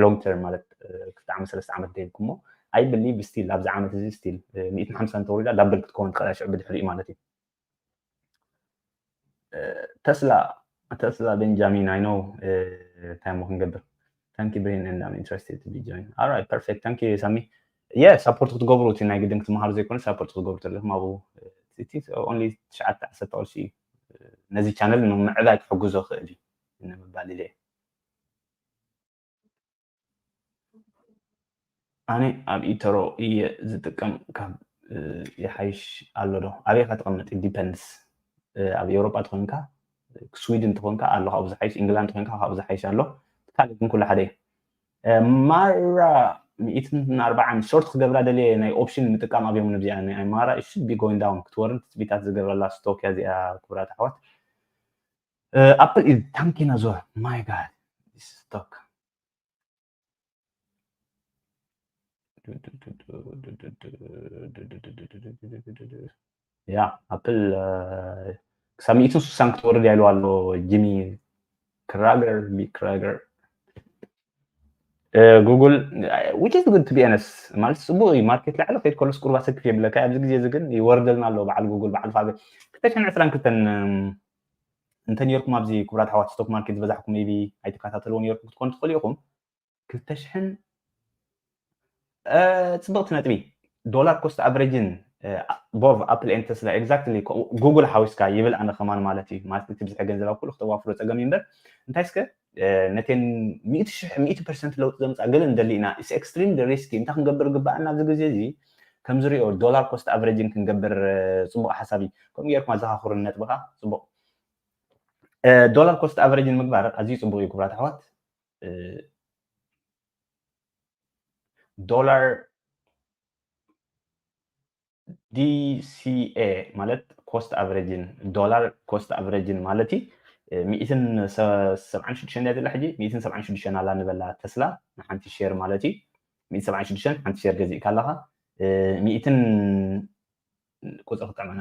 Long term ማለት ክልተ ዓመት ሰለስተ ዓመት ደይልኩሞ I believe still ኣብዚ ዓመት እዚ still ሚእትን ሓምሳን ተወሪዳ double ክትከውን ትኽእል ሽዑ ብድሕሪኡ ማለት እዩ። ተስላ ተስላ ቤንጃሚን I know እንታይ ሞ ክንገብር። Thank you ብሬን and I'm interested to be join. Alright perfect thank you ሳሚ። Yeah support ክትገብሩ እቲ ናይ ግድን ክትመሃሩ ዘይኮነ support ክትገብሩ ተለኹም ኣብኡ እቲ only ትሽዓተ ዓሰርተ ቅርሺ እዩ። ነዚ ቻነል ንምዕባይ ክሕግዞ ክእል እዩ ንምባል ኢለ። ኣነ ኣብ ኢተሮ እየ ዝጥቀም ካብ ይሓይሽ ኣሎ ዶ ኣበይ ከተቐምጥ depends። ኣብ ኤውሮጳ ተኾንካ ስዊድን ተኾንካ ኣሎ ካብኡ ዝሓይሽ ኢንግላንድ ተኾንካ ካብኡ ዝሓይሽ ኣሎ። ካልእ ግን ኩሉ ሓደ እዩ። ማራ ሚእትን ኣርባዓን short ክገብራ ደልየ ናይ ኦፕሽን ምጥቃም ኣብዮም ንብዚኣ ናይ ማራ should be going down ክትወርድ ትፅቢታት ዝገብረላ ስቶክ እያ እዚኣ ክቡራት ኣሕዋት። Apple is tanking as well my god this stock. ያ ኣፕል ክሳብ ሚእትን ስሳን ክትወርድ ያሉ ኣሎ ጂሚ ክራገር ቢ ክራገር ጉግል which is good to be honest ማለት ፅቡቅ እዩ። ማርኬት ላዕሊ ከይድ ከሎስ ቁርባ ሰክፍ የብለካ ኣብዚ ግዜ እዚ ግን ይወርደልና ኣሎ በዓል ጉግል በዓል ፋበ ክልተ ሽሕን ዕስራን ክልተን እንተ ነርኩም ኣብዚ ክቡራት ኣሕዋት ስቶክ ማርኬት ዝበዛሕኩም ቢ ኣይተከታተልዎ ነርኩም ክትኮኑ ትኽእሉ ኢኹም። ክልተ ሽሕን ፅብቕቲ ነጥቢ dollar cost average ን both Apple and Tesla exactly ጉግል ሓዊስካ ይብል ኣነ ከማን ማለት እዩ ማለት እቲ ብዝሒ ገንዘብ ኣብ ኩሉ ክተዋፍሮ ፀገም እዩ እምበር እንታይ እስከ ነተን ሚእቲ ሽሕ ሚእቲ ፐርሰንት ለውጢ ዘምፃ ገለ ንደሊ ኢና it's extremely risky እንታይ ክንገብር ግባኣና ኣብዚ ግዜ እዚ ከምዚ ሪኦ dollar cost average ን ክንገብር ፅቡቅ ሓሳብ እዩ ከምኡ ጌርኩም ኣዘኻኽሩኒ ነጥብኻ ፅቡቅ dollar cost average ን ምግባር ኣዝዩ ፅቡቅ እዩ ክቡራት ኣሕዋት dollar D C A ማለት cost average ን dollar cost average ን ማለት እዩ። ሚእትን ሰብዓን ሽዱሽተን እያ ዘላ ሕጂ ሚእትን ሰብዓን ሽዱሽተን ኣላ ንበላ ተስላ ንሓንቲ ሼር ማለት እዩ። ሚእትን ሰብዓን ሽዱሽተን ሓንቲ ሼር ገዚእካ ኣለኻ። ሚእትን ቁፅሪ ክጥዕመና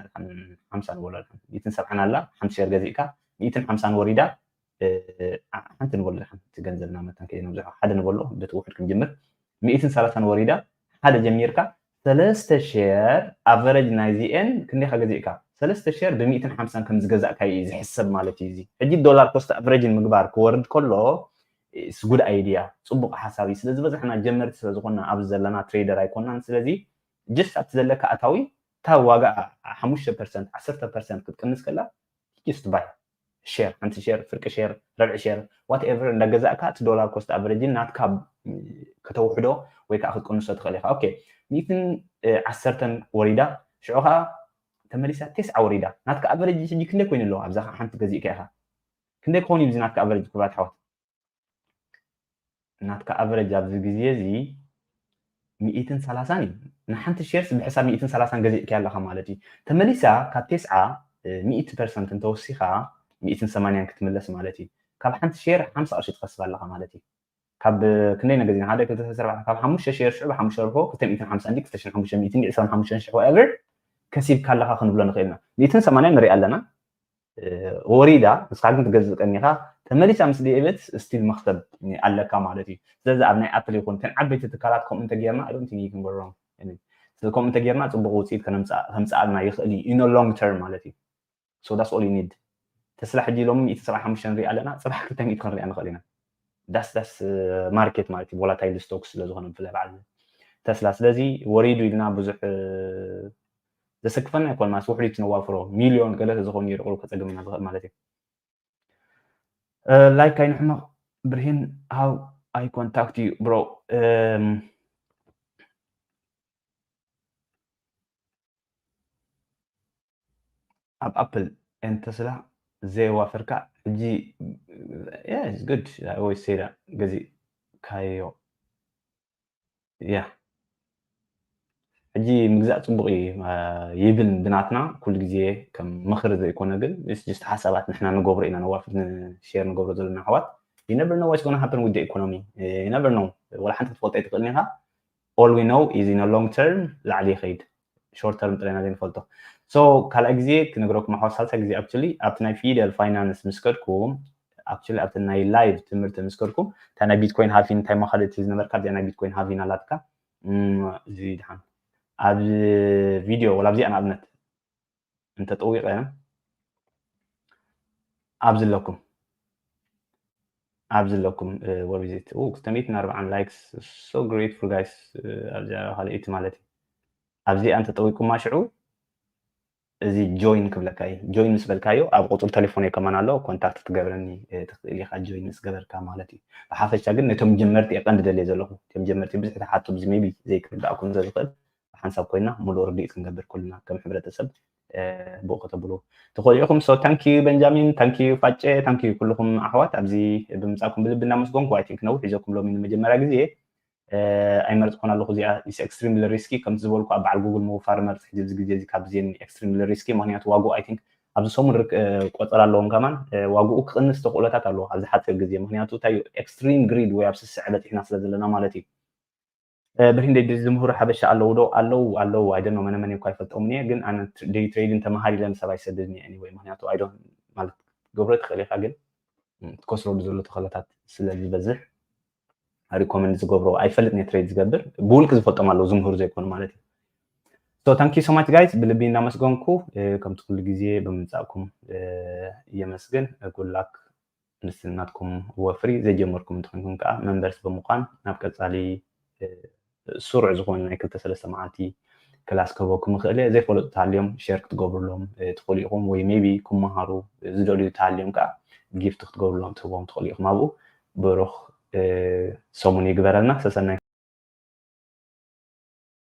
ሓምሳ ንበሎ ሚእትን ሰብዓን ኣላ ሓንቲ ሼር ገዚእካ ሚእትን ሓምሳን ወሪዳ ሓንቲ ንበሎ ሓንቲ ገንዘብና መታን ከይነብዝሖ ሓደ ንበሎ በቲ ውሕድ ክንጅምር ሚእትን ሰላሳን ወሪዳ ሓደ ጀሚርካ ሰለስተ ሼር average ናይዚኤን ክንደይካ ገዚእካ ሰለስተ ሼር ብሚእትን ሓምሳን ከም ዝገዛእካ እዩ ዝሕሰብ ማለት እዩ። እዚ ሕጂ dollar cost average ን ምግባር ክወርድ ከሎ it's good idea ፅቡቅ ሓሳብ እዩ። ስለዝበዛሕና ጀመርቲ ስለዝኮና ኣብዚ ዘለና ትሬደር ኣይኮናን። ስለዚ just ኣብቲ ዘለካ ኣታዊ እታ ዋጋ ሓሙሽተ ፐርሰንት ዓሰርተ ፐርሰንት ክትቅንስ ከላ just buy ሼር ሓንቲ ሼር ፍርቂ ሼር ረብዒ ሼር whatever እንዳገዛእካ እቲ dollar cost average ን ናትካ ከተውሕዶ ወይ ከዓ ክትቅንሶ ትኽእል ኢኻ። ኦኬ ሚእትን ዓሰርተን ወሪዳ ሽዑ ከዓ ተመሊሳ ቴስዓ ወሪዳ ናትካ average ሕጂ ክንደይ ኮይኑ ኣለዎ ኣብዛ ከዓ ሓንቲ ገዚእካ ኢኻ ክንደይ ክኸውን እዩ እዚ ናትካ average ክቡራት ኣሕዋት? ናትካ average ኣብዚ ግዜ እዚ ሚእትን ሰላሳን እዩ ንሓንቲ ሼርስ ብሕሳብ ሚእትን ሰላሳን ገዚእካ ኣለኻ ማለት እዩ። ተመሊሳ ካብ ቴስዓ ሚእቲ ፐርሰንት እንተወሲኻ ሚእትን ሰማንያን ክትምለስ ማለት እዩ። ካብ ሓንቲ ሼር ሓምሳ ቅርሺ ትኸስብ ኣለኻ ማለት እዩ። ካብ ክንደይ ነገዚና ሓደ ክልተ ሰለስተ ኣርባዕተ ካብ ሓሙሽተ ሼር ሽዑ ብሓሙሽተ ርፎ ክልተ ሚእትን ሓምሳ እንዲ ክልተ ሽሕን ሓሙሽተ ሚእትን ዕስራን ሓሙሽተን ሽሕ whatever ከሲብካ ኣለኻ ክንብሎ ንኽእል ኢና። ሚእትን ሰማንያን ንሪኣ ኣለና። ወሪዳ ንስኻ ግን ትገዝእ ቀኒኻ ተመሊሳ ምስ ደየበት still መኽሰብ ኣለካ ማለት እዩ። ስለዚ ኣብ ናይ ኣፕል ይኹን እተን ዓበይቲ ትካላት ከምኡ እንተጌርና I don't think you can go wrong። ስለዚ ከምኡ እንተጌርና ፅቡቅ ውፅኢት ከምፅኣልና ይኽእል እዩ in long term ማለት እዩ። So that's all you need። ተስላ ሕጂ ሎሚ ሚእቲ ሰብዓን ሓሙሽተን ንሪኣ ኣለና ፅባሕ ክልተ ሚእቲ ክንሪኣ ንኽእል ኢና። ዳስ ዳስ ማርኬት ማለት እዩ volatile stocks ስለዝኾነ ብፍላይ በዓል ተስላ ስለዚ ወሪዱ ኢልና ብዙሕ ዘሰክፈና ኣይኮን ማለት ውሕሊት ነዋፍሮ ሚልዮን ገለ ተዝኾን ነይሩ ቁሩብ ከፀግም ኢና ዝኽእል ማለት እዩ። ላይክ ኣይንሕመቕ ብርሂን how I contact you bro። ኣብ ኣፕል and ተስላ ዘየዋፈርካ ሕጂ good ወይ ሴዳ ገዚእካዮ ያ ሕጂ ምግዛእ ፅቡቅ እዩ ይብል ብናትና ኩሉ ግዜ ከም ምኽሪ ዘይኮነ ግን just ሓሳባት ንሕና ንገብሮ ኢና ነዋፍር ሼር ንገብሮ ዘለና ኣሕዋት you never know what's gonna happen with the economy you never know ወላ ሓንቲ ክትፈልጦ ኣይትኽእልን ኢኻ all we know is in a long term ላዕሊ ይኸይድ short term ጥራይና ዘይንፈልጦ So ካልኣይ ግዜ ክነግረኩም ኣሕዋት፣ ሳልሳይ ግዜ actually ኣብቲ ናይ ፊደል ፋይናንስ ምስ ከድኩም፣ actually ኣብቲ ናይ ላይቭ ትምህርቲ ምስ ከድኩም፣ እታ ናይ ቢትኮይን ሃቪን እንታይ ማኸለቲ ዝነበርካ፣ እዚኣ ናይ ቢትኮይን ሃቪን ኣላትካ። እም፣ እዚ ድሓን ኣብ ቪድዮ ወላ ኣብዚኣ ንኣብነት እንተጠዊቀ ኣብዚ ኣለኩም፣ ኣብዚ ኣለኩም። What is it? ክልተ ሚእትን ኣርባዓን likes, so grateful guys። ኣብዚኣ ካልኣይቲ ማለት እዩ። ኣብዚኣ እንተጠዊቁማ ሽዑ እዚ ጆይን ክብለካ እዩ። ጆይን ምስ በልካዮ ኣብ ቁፅሪ ቴሌፎን ከማን ኣሎ፣ ኮንታክት ትገብረኒ ትኽእል ኢኻ፣ ጆይን ምስ ገበርካ ማለት እዩ። ብሓፈሻ ግን ነቶም ጀመርቲ እየ ቀንዲ ደልየ ዘለኹ። እቶም ጀመርቲ ብዙሕ ተሓቱ ብዚ ሜቢ ዘይክርዳእኩም ዘዝኽእል ሓንሳብ ኮይና ሙሉእ ርድኢት ክንገብር ኩልና ከም ሕብረተሰብ ብኡ ከተብሉ ትኽእሉ ኢኹም። So thank you ቤንጃሚን፣ thank you ፋጨ፣ thank you ኩልኹም ኣሕዋት ኣብዚ ብምጻኩም ብልቢ እናመስገንኩ። I think ነዊሕ ሒዘኩም ሎሚ ንመጀመርያ ግዜ ኣይመርጽኩን ኣለኹ። እዚኣ is extremely risky፣ ከምቲ ዝበልኩ ኣብ በዓል ጉግል ምውፋር መርጽ ሕጂ ኣብዚ ግዜ እዚ ካብ ዜን extremely risky፣ ምክንያቱ ዋግኡ I think ኣብዚ ሰሙን ርክ- ቆጸራ ኣለዎም ከማን ዋግኡ ክቕንስ ተኽእሎታት ኣለዎ ኣብዚ ሓጺር ግዜ፣ ምክንያቱ እንታይ extreme greed ወይ ኣብ ስስዐ በጺሕና ስለ ዘለና ማለት እዩ። ብርሂን ደይ ዝምህሩ ሓበሻ ኣለዉ ዶ? ኣለዉ ኣለዉ። I don't know፣ መነ መን እኳ ይፈልጦምን እየ፣ ግን ኣነ ደይ ትሬዲን ተመሃር ኢለን ሰብ ኣይሰድድን እየ። Anyway ምክንያቱ I don't ማለት ገብሮ ትኽእል ኢኻ፣ ግን ትከስረሉ ዘሎ ተኸለታት ስለ ዝበዝሕ ሪኮመንድ ዝገብሮ ኣይፈልጥን እየ። ትሬድ ዝገብር ብውልቂ ዝፈልጦም ኣለዉ ዝምህሩ ዘይኮኑ ማለት እዩ። So thank you so much guys፣ ብልቢ እናመስገንኩ ከምቲ ኩሉ ግዜ ብምምጻእኩም የመስግን። ጉላክ ምስናትኩም ወፍሪ ዘይጀመርኩም እንተኮንኩም ከዓ መንበርስ ብምዃን ናብ ቀጻሊ ስሩዕ ዝኾነ ናይ ክልተ ሰለስተ መዓልቲ ክላስ ክህበኩም ይኽእል እየ። ዘይፈለጡ ተሃልዮም ሸር ክትገብሩሎም ትኽእሉ ኢኹም፣ ወይ ሜቢ ክመሃሩ ዝደልዩ ተሃልዮም ከዓ ጊፍት ክትገብሩሎም ትህቦም ትኽእሉ ኢኹም። ኣብኡ ብሩኽ ሰሙን ይግበረልና። ሰሰናይ።